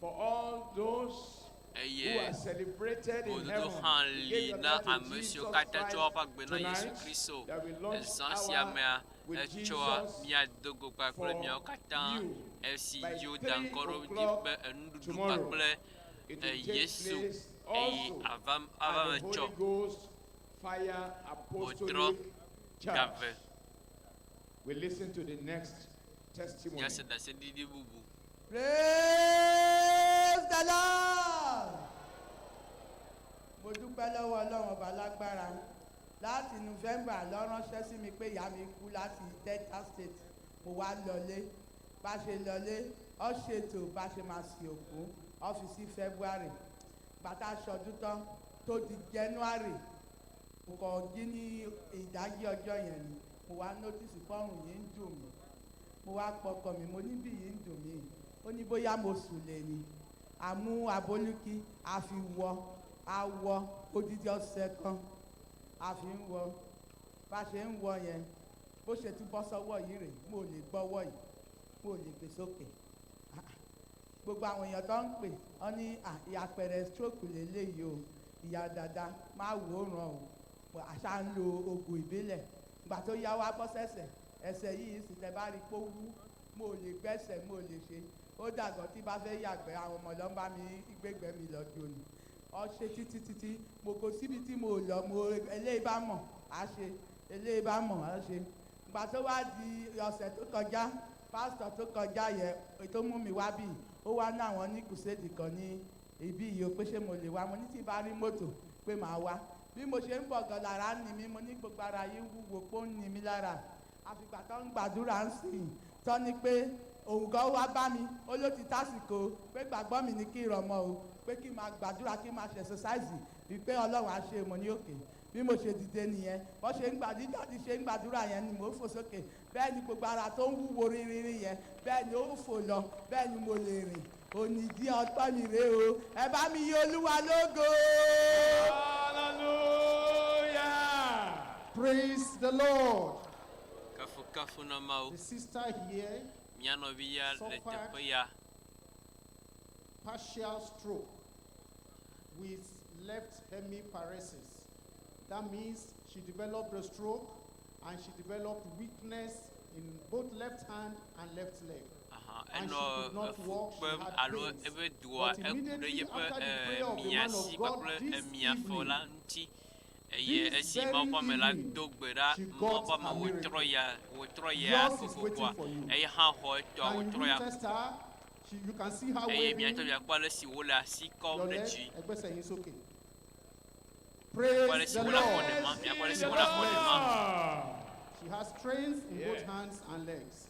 for all those who Eye are celebrated in gododo heaven. hã You li gave your na life to ame siwo Jesus katã tsɔ Christ woƒe agbe na Yesu tonight. Kristo. There will be lunch Ezã sia hour mea with etsɔa Jesus míado go kpakple for miawo katã you esi by dzi woda 3 ŋkɔ ɖo dzi o'clock be enuɖuɖu tomorrow. kpakple It will take Yesu place eye also ava ava at me the tsɔ Holy Ghost Fire wòtrɔ Apostolic Church. gave. We listen to the next testimony. Míase ɖaseɖiɖi bubu. Praise the Lord. Mo dúpẹ́ lọ́wọ́ Ọlọ́run ọba lágbára. Láti November lọ ránṣẹ́ sí mi pé ìyá mi kú láti Delta State. Mo wá lọlé. Bá ṣe lọlé, ọ ṣètò bá ṣe máa sin òkú. Ọ́fíìsì February. Bàtà aṣọdún tán tó di January. Mo kàn jí ní ìdájí ọjọ́ yẹn ni. Mo wá notice pọ́rùn yìí ń dùn mí. Mo wá pọkọ mi, mo ní bí yìí ń dùn mí. Ó ní bóyá mo sùn lè ní. Àmú abolúkí, a fi wọ, a wọ odidi ọ̀sẹ̀ kan. A fi ń wọ. Bá ṣe ń wọ yẹn, bó ṣe tún bọ́ sọ́wọ́ yìí rè, mo lè gbọ́wọ́ yìí, mo lè gbé sókè. Ah, ah. Gbogbo àwọn èèyàn tó ń pè, wọ́n ní "Ah, àpẹẹrẹ stroke lèléyìí o, ìyá dada má wò ó ràn o. Mo àṣà ń lo oògùn ìbílẹ̀. Ìgbà tó yá wá bọ́ sẹ́sẹ̀, ẹsẹ̀ yìí sì tẹ bá rí pé ó wú, mo lè gbẹ́sẹ̀, mo lè ṣe. Ó dàgbọ́ tí bá fẹ́ yàgbẹ́, àwọn ọmọ ló ń bá mi gbégbẹ́ mi lọ jòlù. Ọ ṣe títí títí, mo kò síbi tí mo lọ, mo eléyìí bá mọ̀, á ṣe, eléyìí bá mọ̀, á ṣe. Ìgbà tó wá di ọ̀sẹ̀ tó kọjá, pásítọ̀ tó kọjá yẹn tó mú mi wá bí, ó wá ní àwọn ní kùsẹ́ẹ̀dì kan ní ibí yìí o pé ṣé mo lè wá, mo ní tí bá rí mọ́tò pé màá wá. Bí mo ṣe ń bọ̀ gan lára ń ni mí, mo ní gbogbo ara yìí ń wúwo pé ó ń ni mí lára. Àfìgbà tó ń gbàdúrà ń sìn, tó ní pé òun gan wá bá mi, ó ló ti tásìkò pé gbàgbọ́ mi ní kí n rọmọ o, pé kí n máa gbàdúrà kí n máa ṣe exercise wípé Ọlọ́run á ṣe mo ní òkè. Bí mo ṣe dìde nìyẹn, bó ṣe ń gbàdúrà ti ṣe ń gbàdúrà yẹn ni mò ń fò sókè. Bẹ́ẹ̀ ni gbogbo ara tó ń wúwo rinrinrin yẹn, bẹ́ẹ̀ ni ó ń fò lọ, bẹ́ẹ̀ ni mo lè rìn. Onídìí ọpẹ́ mi rèé o. Ẹ bá mi yí Olúwa lógo. Hallelujah. Praise the Lord. Kafukafu na Mawu. The sister here, Mía nɔvi ya le suffered teƒe ya. partial stroke with left hemiparesis. That means she developed a stroke and she developed weakness in both left hand and left leg. Aha, And she enɔ could not efu walk, she kpem had alo pains. eƒe doa But eku ɖe immediately yeƒe after the prayer of the man miasi of God kpakple this emiafɔ la evening, ŋuti. Eye this esi Mawu very ƒe ame la evening, do gbe ɖa, she Mawu got ƒe ame her wòtrɔ miracle. ya wòtrɔ ya Yours is kokokoa. waiting for you. Eye hã xɔ etɔa Can wòtrɔ you ya. test her? She, you can see her Eye waving. miatɔ miakpɔ ale si wòle asi kɔm Your ɖe leg, dzi. ẹgbẹ́sẹ̀ yín sókè. Miakpɔ ale Praise si the wòle afɔ Lord. ɖem ma, miakpɔ ale si wòle afɔ ɖem ma. She has strength in both Yeah. hands and legs.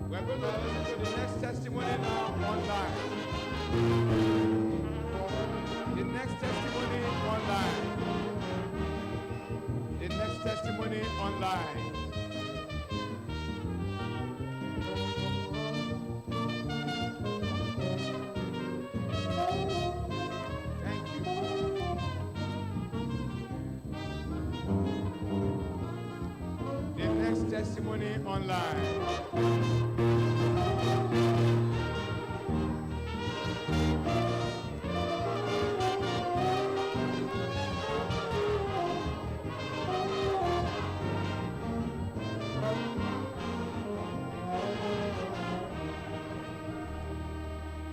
We're going to listen to the next testimony now online. The next testimony online. The next testimony online. Thank you. The next testimony online.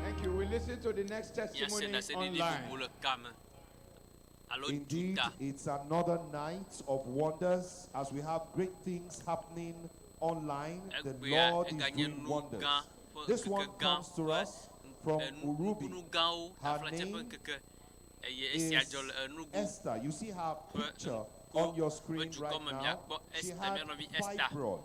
Thank you. We listen to the next Míase testimony ɖaseɖiɖi online. bubu le kame alo Indeed, duta. it's another night of wonders as we have great things happening online. The Egbea Lord is eganye doing nu wonders. gã ƒe This one ŋkeke gã comes to ƒe us from Urubi. nukunu gãwo Her taflatse ƒe name ŋkeke eye esia is dzɔ le Enugu Esther. You see her ƒe picture ŋku on your ƒe screen dukɔ right me now. miakpɔ She Esther, had mía nɔvi Esther. fibroid,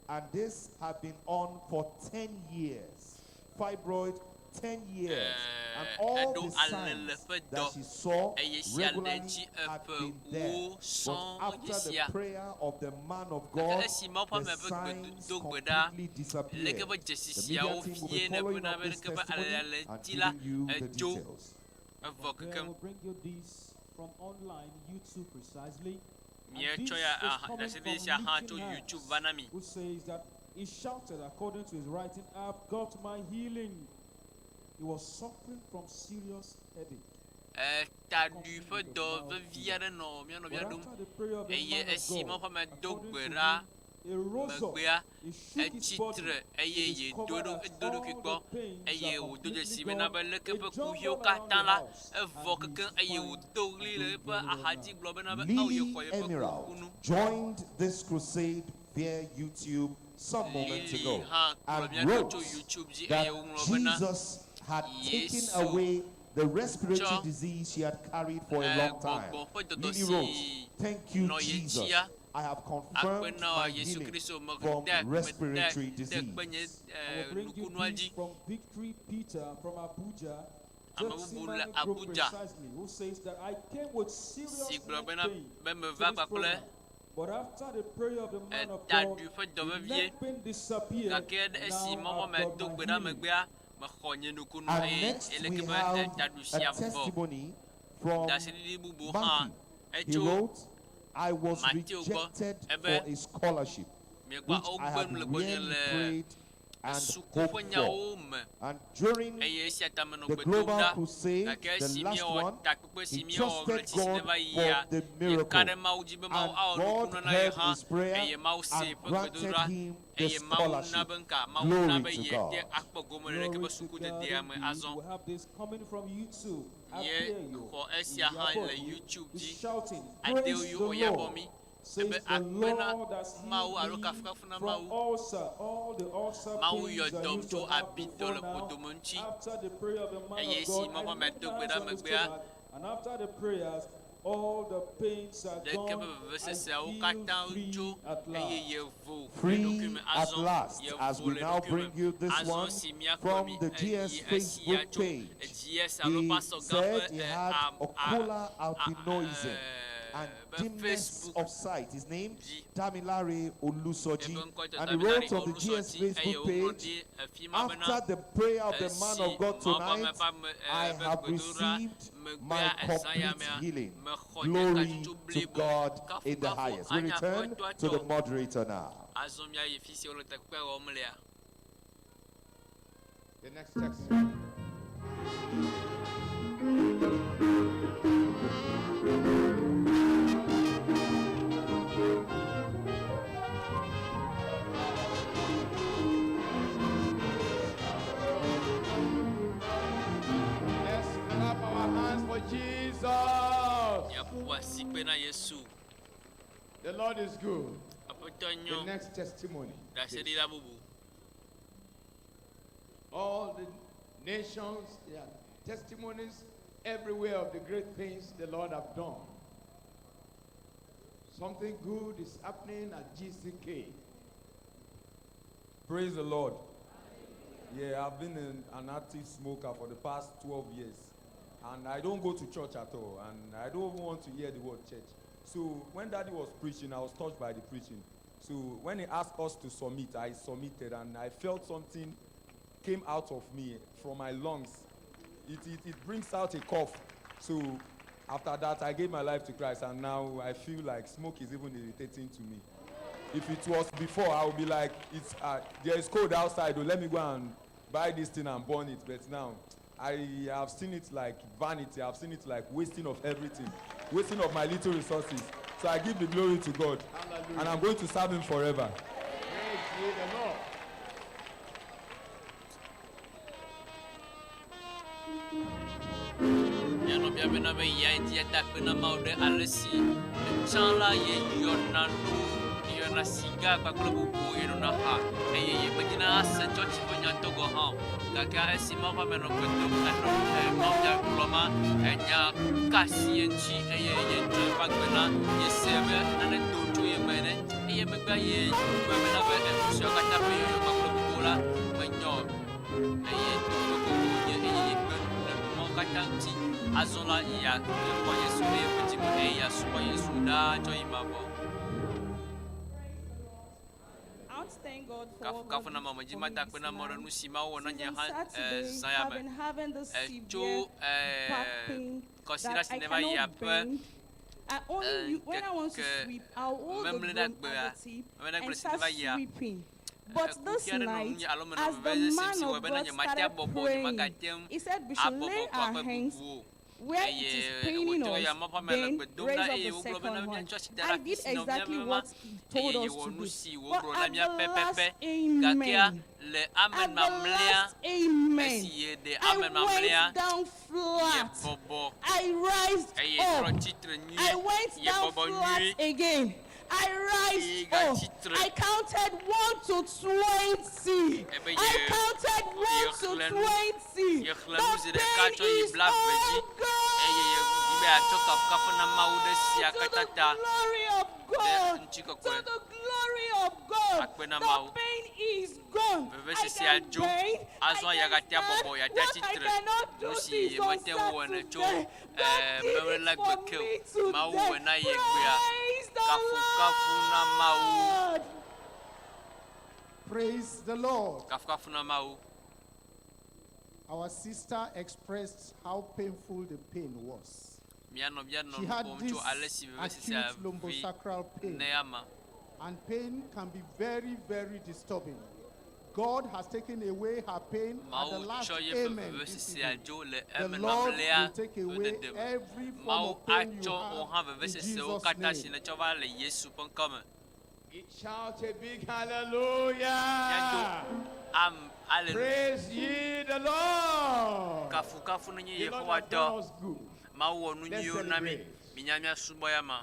and this had been on for 10 years. Fibroid, 10 years. And all eɖo the alele signs ƒe that dɔ she saw eye sia le regularly dzi had eƒe been there. wo But sɔŋ after the dzesia. prayer of the man of Gake God, esi Mawu ƒe the ame ƒe signs gbe do gbe ɖa, completely disappeared. leke ƒe dzesi The media siawo team will fie be ne following bena up be this leke ƒe testimony alele and dzi la giving you the edzo details. evɔ There kekem. will bring you this from online YouTube precisely. And Míetsɔ this ya is aha coming ɖaseɖiɖi from sia hã tso Lifting Hands, YouTube va na mi. who says that he shouted according to his writing, I've got my healing. He was suffering from serious headache. Etaɖui ƒe dɔ vevi aɖe nɔ mía nɔvia But ɖom after the prayer of the eye man of esi God, Mawu ƒe ame do according gbe to ɖa him, he rose up, megbea, he shook his etsi body, tre eye he yedo discovered ɖo that edo eɖokui all kpɔ the pains eye are wòdo completely dzesi bena gone. be leke He ƒe jumped kuxiwo all around katã the la house evɔ and he kekeŋ is eye fine wòdo ɣli and le doing eƒe very well axadzi now. gblɔ bena be ao Lily yexɔ yeƒe Emerald kukunu. joined this crusade via YouTube some moments Lily ago hã kplɔ and mía ɖo tso wrote YouTube dzi that eye wòŋlɔ bena Jesus had taken Yesu away the respiratory tsɔ disease she had carried for a eh, long time. gbɔgbɔ ƒe dɔdɔ Lily wrote, si Thank you, nɔ ye Jesus. dzia I have akpe confirmed na my Yesu healing Kristo me from de me de respiratory de disease. kpe nye I eh, will bring you nukunua this dzi. from Victory Peter from Abuja, Ame bubu le Gethsemane Group Abuja precisely, who says that I came with serious si gblɔ neck bena pain be to meva this kpakple program. But after the prayer of the man of God, etaɖui ƒe dɔ the vevie neck pain disappeared. gake esi Now Mawu ƒe I've ame got do my gbe ɖa healing. megbea mexɔ nye nukunu And eye next eleke we be have etaɖui a sia vɔ. testimony from Ɖaseɖiɖi bubu hã Matthew. He etso wrote, I was Mateo gbɔ rejected ebe for a scholarship, miekpɔ which I wogbe had nu le gbɔnye really le prayed and Suku hope ƒe for. nyawo me. And during Eye esia ta menɔ the gbe dom global ɖa. crusade, Gake the esi last míewɔ one, takpekpe si he míewɔ trusted ɣleti si ne God va yia, for the yeka miracle. ɖe Mawu dzi be Mawu And awɔ God nukunu na ye heard hã his prayer eye Mawu se and eƒe granted gbedodoɖa him the eye Mawu na scholarship. be ŋka Mawu na Glory be to ye God. te akpɔ gome le ɖeke Glory ƒe to sukudedea God me indeed. azɔ. We have this coming from YouTube. Ye Adeyo xɔ esia hã le Iyabo YouTube is dzi. shouting, Adeyo Praise the Oyabo Lord. mi. Says Ebe the akpe na Lord has Mawu alo healed me kafukafu na from Mawu. ulcer, all the ulcer Mawu pains yɔ I dɔm used to tso have abidɔ before le now. ƒodome ŋuti. After the prayer of the man Eye of esi God, Mawu I ƒe ame laid do gbe hands ɖa on his megbea, stomach, and after the prayers, all the pains are ɖeke be gone. I veveseseawo feel katã free tso at eye last. yevo le Free ɖokui me at azɔ. last, as Yevo we le now ɖokui me bring you this azɔ one si míakpɔ from mi the e- GS yi esi ya Facebook tso page. GS alo He pastor gã said ƒe he e, had a- a- ocular albinism and be dimness Facebook of sight. His name, Damilare Olusoji. Ebe ŋkɔe And he Damilare wrote on the GS Olusoji eye Facebook wòŋlɔ page, ɖi efi ma bena after the prayer of the man esi of God Mawu ƒe ame tonight, ƒe ame e, I ƒe have gbedodoɖa received my megbea ezã ya complete mea healing. mexɔ nye Glory katsotso to blibo. God in the Kafukafu highest. We anya return Aƒetɔa to the tɔ. moderator now. Azɔ míayi fi si wole takpekpea wɔm lea. The next text. Let's clap our hands for Jesus. Míaƒo asikpe na Yesu. The Lord is good. Aƒetɔ The nyo. next testimony. Ɖaseɖila bubu. All the nations, their testimonies everywhere of the great things the Lord have done. Something good is happening at GCK. Praise the Lord. Yeah, I've been an active smoker for the past 12 years. And I don't go to church at all. And I don't even want to hear the word church. So when Daddy was preaching, I was touched by the preaching. So when he asked us to submit, I submitted. And I felt something came out of me from my lungs. It brings out a cough. So after that, I gave my life to Christ. And now I feel like smoke is even irritating to me. If it was before, I would be like, it's, there is cold outside, oh, let me go and buy this thing and burn it. But now, I have seen it like vanity. I've seen it like wasting of everything, wasting of my little resources. So I give the glory to God. Hallelujah. And I'm going to serve him forever. Praise ye the Lord. Míanɔ bia bena be yia dzi ada akpe na Mawu ɖe ale si tsã la ye yɔna nu, yɔna siga kpakple bubuwo ye nɔna ha eye ye medina ase tsɔtsi ƒe nyatɔ gɔ hã o. Gake esi Mawu ƒe ame nɔ gbe dom enɔ e, Mawu nya gblɔma, enya ka asi ye ŋuti eye ye tsɔ eƒe agbe na ye se be nane do tso ye me ene eye megbea ye gblɔ bena be enu siawo katã ƒe yɔyɔ kpakple bubuwo la menyɔ o. eye toƒe wònye eye ye gbe nu le nu mawo katã ŋuti. Azɔ la, ya xɔ Yesu ɖe yeƒe dzime eye yeasubɔ Yesu ɖaa tsɔ yi mavɔ. I want to thank God for what Kafukafu God na did Mawu, medzi for me mada this akpe na Mawu ɖe month. nu si Mawu wɔ na Since nye on hã Saturday, e, zã ya I've me. been having this E, severe tso e, back pain kɔsiɖa that si I ne va yia cannot ƒe bend. I only u- when I want to ŋkeke sweep, I'll hold the memle broom ɖe at agbea, the tip memle ɖe and agble si ne start va yia, sweeping. But this ekuki aɖe nɔ night, ŋunye alo menɔ as the veve sesem man si wɔe of bena God nye mate started abɔbɔ, nye praying, magate ŋu he said we should abɔbɔ lay kɔ our abe hands bubuwo o. where it is Eye paining wòtrɔ us, yi amewo ƒe ame le then gbe dom raise ɖa up eye the wogblɔ bena second one. míatsɔ asi da ɖe I afi did si nɔ mía exactly me ma what he told eye us yewɔ to nu do. si But wogblɔ na at mía the last pɛpɛpɛ. Gakea amen, le ame at the mamlɛa last amen, esi yeɖe I ame mamlɛa went down flat. yebɔbɔ I rised eye up. trɔ tsitre I nyuie went down yebɔbɔ flat nyuie again. I rised up. tsitre. I counted 1 to 20. Ebe I ye- counted 1 to yexlẽ nu 20. yexlẽ nu zi The ɖeka pain tsɔ yi is blaeve dzi all gone. eye ye be yeatsɔ kafukafu na Mawu ɖe sia To the katã ta glory of ɖe God. ŋutikɔkɔe. To the glory of God. Akpe na The Mawu. pain is gone. I Vevesesea can dzo. bend. I Azɔ can yeagate stand. abɔbɔ, yeate What I atsitre. cannot do Nu si since on yemete ŋu wɔnɛ tso Saturday, God eh, did memle it la for gbe ke me o. Mawu today. wɔe na ye gbea. Praise the Kafukafu na Mawu. Lord. Praise the Lord. Kafukafu na Mawu. Our sister expressed how painful the pain was. Mía nɔvia nɔ She nu had ƒom this tso ale si vevesesea acute vi lumbosacral pain. ne ama. And pain can be very, very disturbing. God has taken away her pain at the Mawu last tsɔ yeƒe amen this vevesesea evening. dzo le The amen Lord mamlɛa will take ƒe away dede me. every form Mawu of pain you atsɔ wò hã have in vevesesewo Jesus' katã si name. nètsɔ va le Yesu ƒe ŋkɔ me. Shout a big hallelujah. Am ale Praise ye the Lord. kafukafu nenye The Lord Yehowa has done tɔ. us good. Mawu wɔ nu Let's nyuiwo na mí. celebrate. Minya míasubɔ ya ma.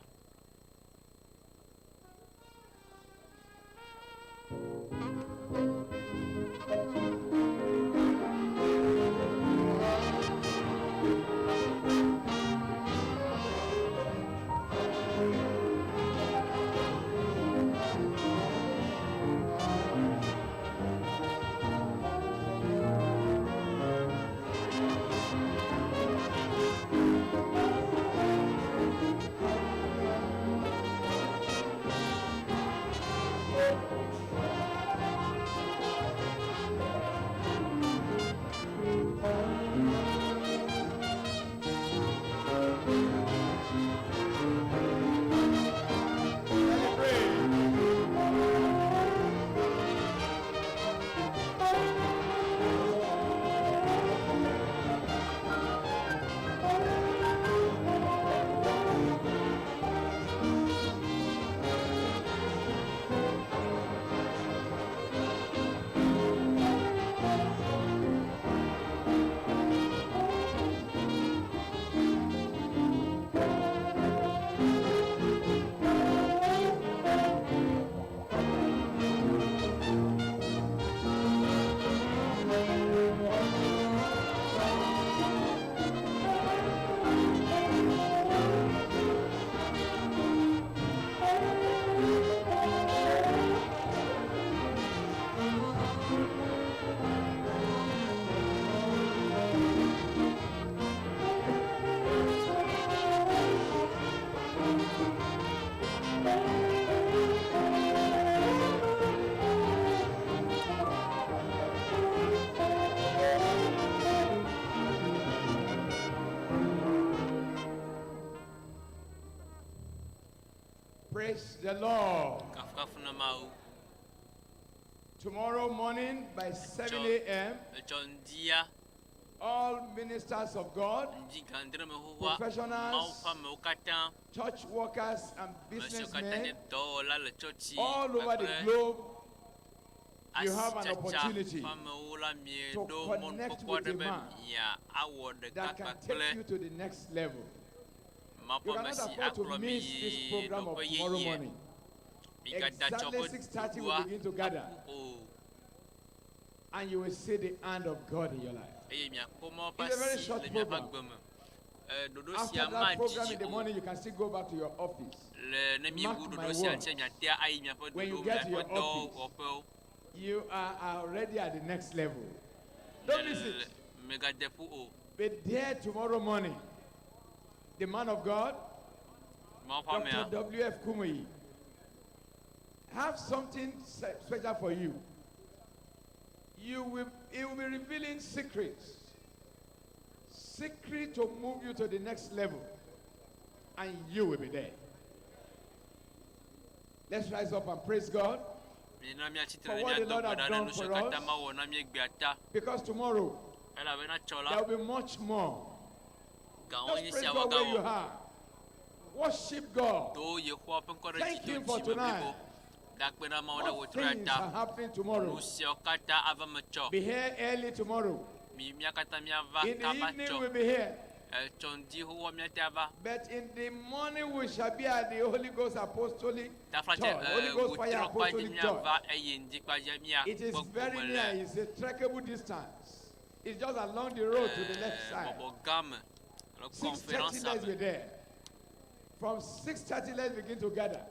Praise the Lord. Kafukafu na Mawu. Tomorrow morning by 7 a.m., Etsɔ ŋdia all ministers of God, ŋdi ga adre me xoxoa. Mawu professionals, ƒe amewo katã. church workers, and Ame siwo katã nye businessmen dɔwɔla le tsɔtsi all over the kpakple globe, you have an asitsatsa opportunity ƒe amewo la mieɖo to connect mɔnukpɔkpɔ with aɖe a be man mia awɔ ɖeka that can kpakple take you to the next level. Mawu You ƒe ame cannot si afford to akplɔ mi miss yi this program of nɔƒe tomorrow yeye. morning. Migada tsɔ Exactly ƒe 6:30 ɖoɖoa we begin to gather, aƒu o and you will see the hand of God in your life. eye miakpɔ Mawu ƒe It's a very asi short le miaƒe program. agbe me. Ɛ, Ɖoɖo After sia that program madidi in the o. morning, you can still go back to your office. Le ne Mark miewu my ɖoɖo sia words. ŋutia miatea ayi miaƒe When you ɖoɖowo get to miaƒe your office, dɔwɔƒewo. You are already at the next level. Don't miss it. Megade ƒu o. Be there tomorrow morning. The man of God, Mawu ƒe amea. Dr. W.F. Kumuyi, have something special for you. You will, he will be revealing secrets. Secret to move you to the next level. And you will be there. Let's rise up and praise God. Mina míatsitre For ne what the míado Lord gbe have ɖa ɖe done nu siwo for katã us. Mawu wɔ na mí egbea ta. Because tomorrow Elabena tsɔ la, there will be much more. gawo nye Just praise sia God where you woagawɔ. are. Worship God. Do Yehowa ƒe ŋkɔ ɖe Thank dzi Him to for dzi me tonight. blibo. Gakpe na Mawu ɖe All wò trɔya things ta. are happening tomorrow. Nu siawo katã ava me tsɔ. Be here early tomorrow. Mi mía katã míava In the kaba evening tsɔ. we'll be here. Etsɔ ŋdi xoxoa míate ava. But in the morning we shall be at the Holy Ghost Apostolic Taflatse Church. Holy Ghost Fire wòtrɔ kpa dzi Apostolic Church. míava eye ŋdi kpa dzi It is míakpɔ very gome near. le It's a trekkable distance. It's just along the road to the left side. bɔbɔ gã me alo 6:30 conférence let's me. be there. From 6:30 let's begin to gather.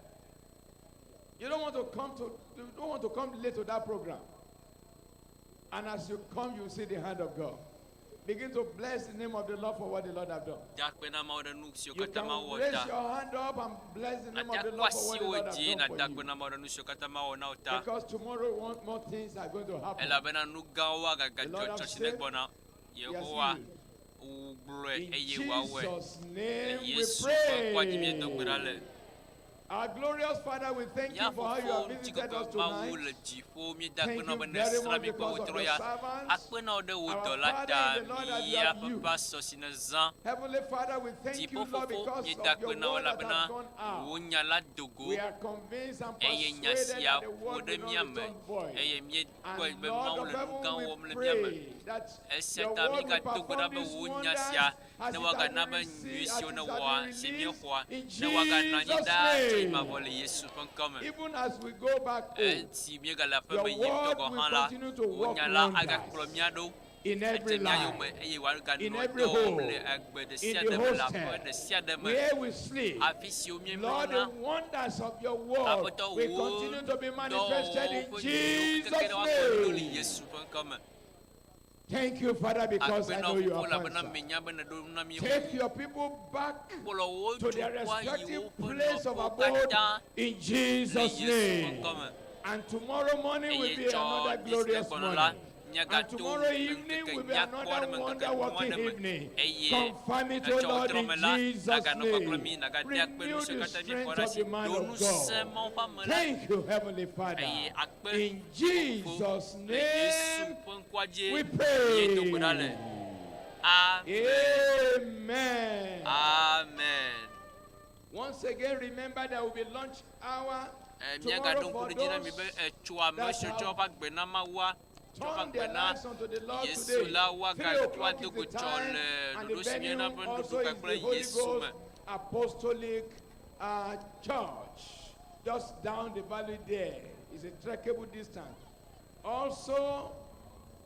You don't want to come to you don't want to come late to that program. And as you come, you see the hand of God. Begin to bless the name of the Lord for what the Lord have done. Dakpe na Mawu ɖe nu siwo You katã can Mawu wɔ raise ta. your hand up and bless the name of Ate the akɔ Lord for what the asiwò Lord has dzi done for nàda you. akpe na Mawu ɖe nu siwo katã Mawu wɔ na wò ta. Because tomorrow one more things are going to happen. Elabena nu gãwo The Lord agagadɔ have tsɔ si ne saved. gbɔna. He has Yehowa healed. wò gblɔe In eye wòawɔe. Jesus' Le name we Yesu ƒe ŋkɔa dzi míedo gbe ɖa pray. le. Our glorious Father, we thank Mía you for how you fofo have visited us ŋutikɔkɔe Mawu tonight. le dziƒo míeda akpe Thank na wò you be very nèsrã much mí kpɔ because of wòtrɔ your ya. servants. Akpe na wò ɖe wò Our dɔla Father ta in the Lord that you mía have ƒe used. pastor si nèzã. Heavenly Father, we thank you, Lord, Dziƒofofo because míeda of akpe your na wò word that elabena has gone out. wò nya la do go We are convinced and eye nya persuaded sia that the ƒo word ɖe will not mía me return void. eye míekpɔe And be Lord Mawu of le nu heaven, gã we wɔm le mía me. pray that Esia your ta word will míegado gbe ɖa perform be these wò nya sia wonders as ne it has woagana been be nyui received, as siwo it ne has wɔa been si released míexɔa in ne woaganɔ anyi Jesus' ɖaa tso yi name. mavɔ le Yesu ƒe ŋkɔ me. Even as we go back home, Esi míegale aƒe your me yim tɔ word gɔ̃ will hã la, continue to wò work nya la wonders agakplɔ mía ɖo in every edze mía life, yome eye wòaganɔ in every dɔ wɔm home, le agbe ɖe in sia the ɖe me le aƒe hostel, ɖe sia ɖe me where we sleep. afi siwo Lord, míemlɔna the wonders of your word Aƒetɔ will wò continue to be manifested dɔwɔwɔwo in ƒe nyuiwo Jesus' keke ɖe woakplɔ mí ɖo le name. Yesu ƒe ŋkɔ me. Thank you, Father, because Akpe I na know wò you fofo have elabena answered. menya be nèɖo nu na mí Take your people back Kplɔ wò to their dukɔa yi respective woƒe place of nɔƒewo abode katã in le Jesus' Yesu ƒe name. ŋkɔ me. And tomorrow morning will Eye be tsɔ another ɖi si glorious gbɔna la morning. And míagato tomorrow evening ŋkeke will be nyakpɔ aɖe another me ŋkeke wonder nua working aɖe me evening. eye Confirm it, O etsɔ Lord, trɔ in me la Jesus' naganɔ kpakple mí name. nagade akpe nu Renew siwo the katã míexɔ strength ɖe of asi the man do of ŋusẽ God. Mawu ƒe ame la Thank you, Heavenly Father. eye akpe In Jesus' le Yesu name ƒe ŋkɔa dzie we míedo gbe ɖa le. pray. Amen. Amen. Amen. Once again, remember there will be lunch hour Eh, míagaɖo tomorrow ŋku for ɖe dzi na mi those be etso ame that siwo tsɔ have woƒe agbe na Mawua tsɔ woƒe turned agbe their na lives unto the Lord Yesu today. la 3 woaga o'clock woado is go the tsɔ time, le and the ɖoɖo si venue míeyɔna be also nuɖuɖu is kpakple the Holy Yesu me. Ghost Apostolic Church, just down the valley there. It's a trekkable distance. Also,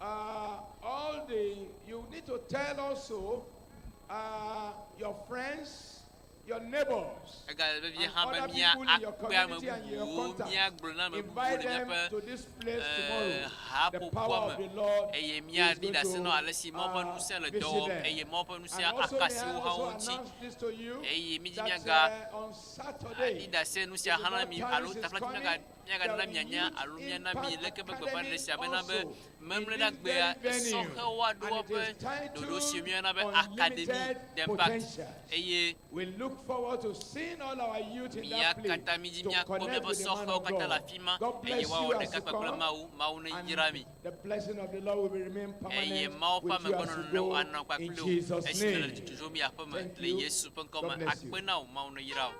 all the you need to tell also your friends, your neighbors, Egale vevie and hã be other mía people in your akpe ame community and your bubuwo contacts. míagblɔ na ame bubuwo Invite le them míaƒe to this place eh, tomorrow. The haƒoƒoa power of me the Lord eye is míaɖi going ɖase to na ale si Mawu ƒe ŋusẽ le dɔ visit wɔm them. eye Mawu ƒe ŋusẽ And also, aka may asi I wo hã also wo ŋuti announce this to you eye mídzi that míaga on Saturday, aɖi ɖase nu sia if hã na the mi Lord alo tarries his taflatse coming, míaga there míagana will be mianya Youth alo míana mi Impact leke be gbeƒãɖeɖe Academy sia bena be also in memle this ɖagbea very venue. sɔhɛwo aɖo And it woƒe is titled ɖoɖo si míeyɔna be Academy Unlimited d'Impact Potentials. eye We look forward to seeing all our youth in mía that place katã mídzi to míakpɔ connect míaƒe with the man sɔhɛwo of katã le God. afi ma God eye bless you woawɔ as ɖeka you kpakple come, Mawu. Mawu neyra mi and the blessing of the Lord will remain eye permanent Mawu ƒe with you as you amegbɔnɔnɔ go anɔ in kpakple wò Jesus' esi nèle name. dzodzom yi aƒe me Thank le you. Yesu ƒe ŋkɔ God me. bless you. Akpe na wò Mawu neyra wò.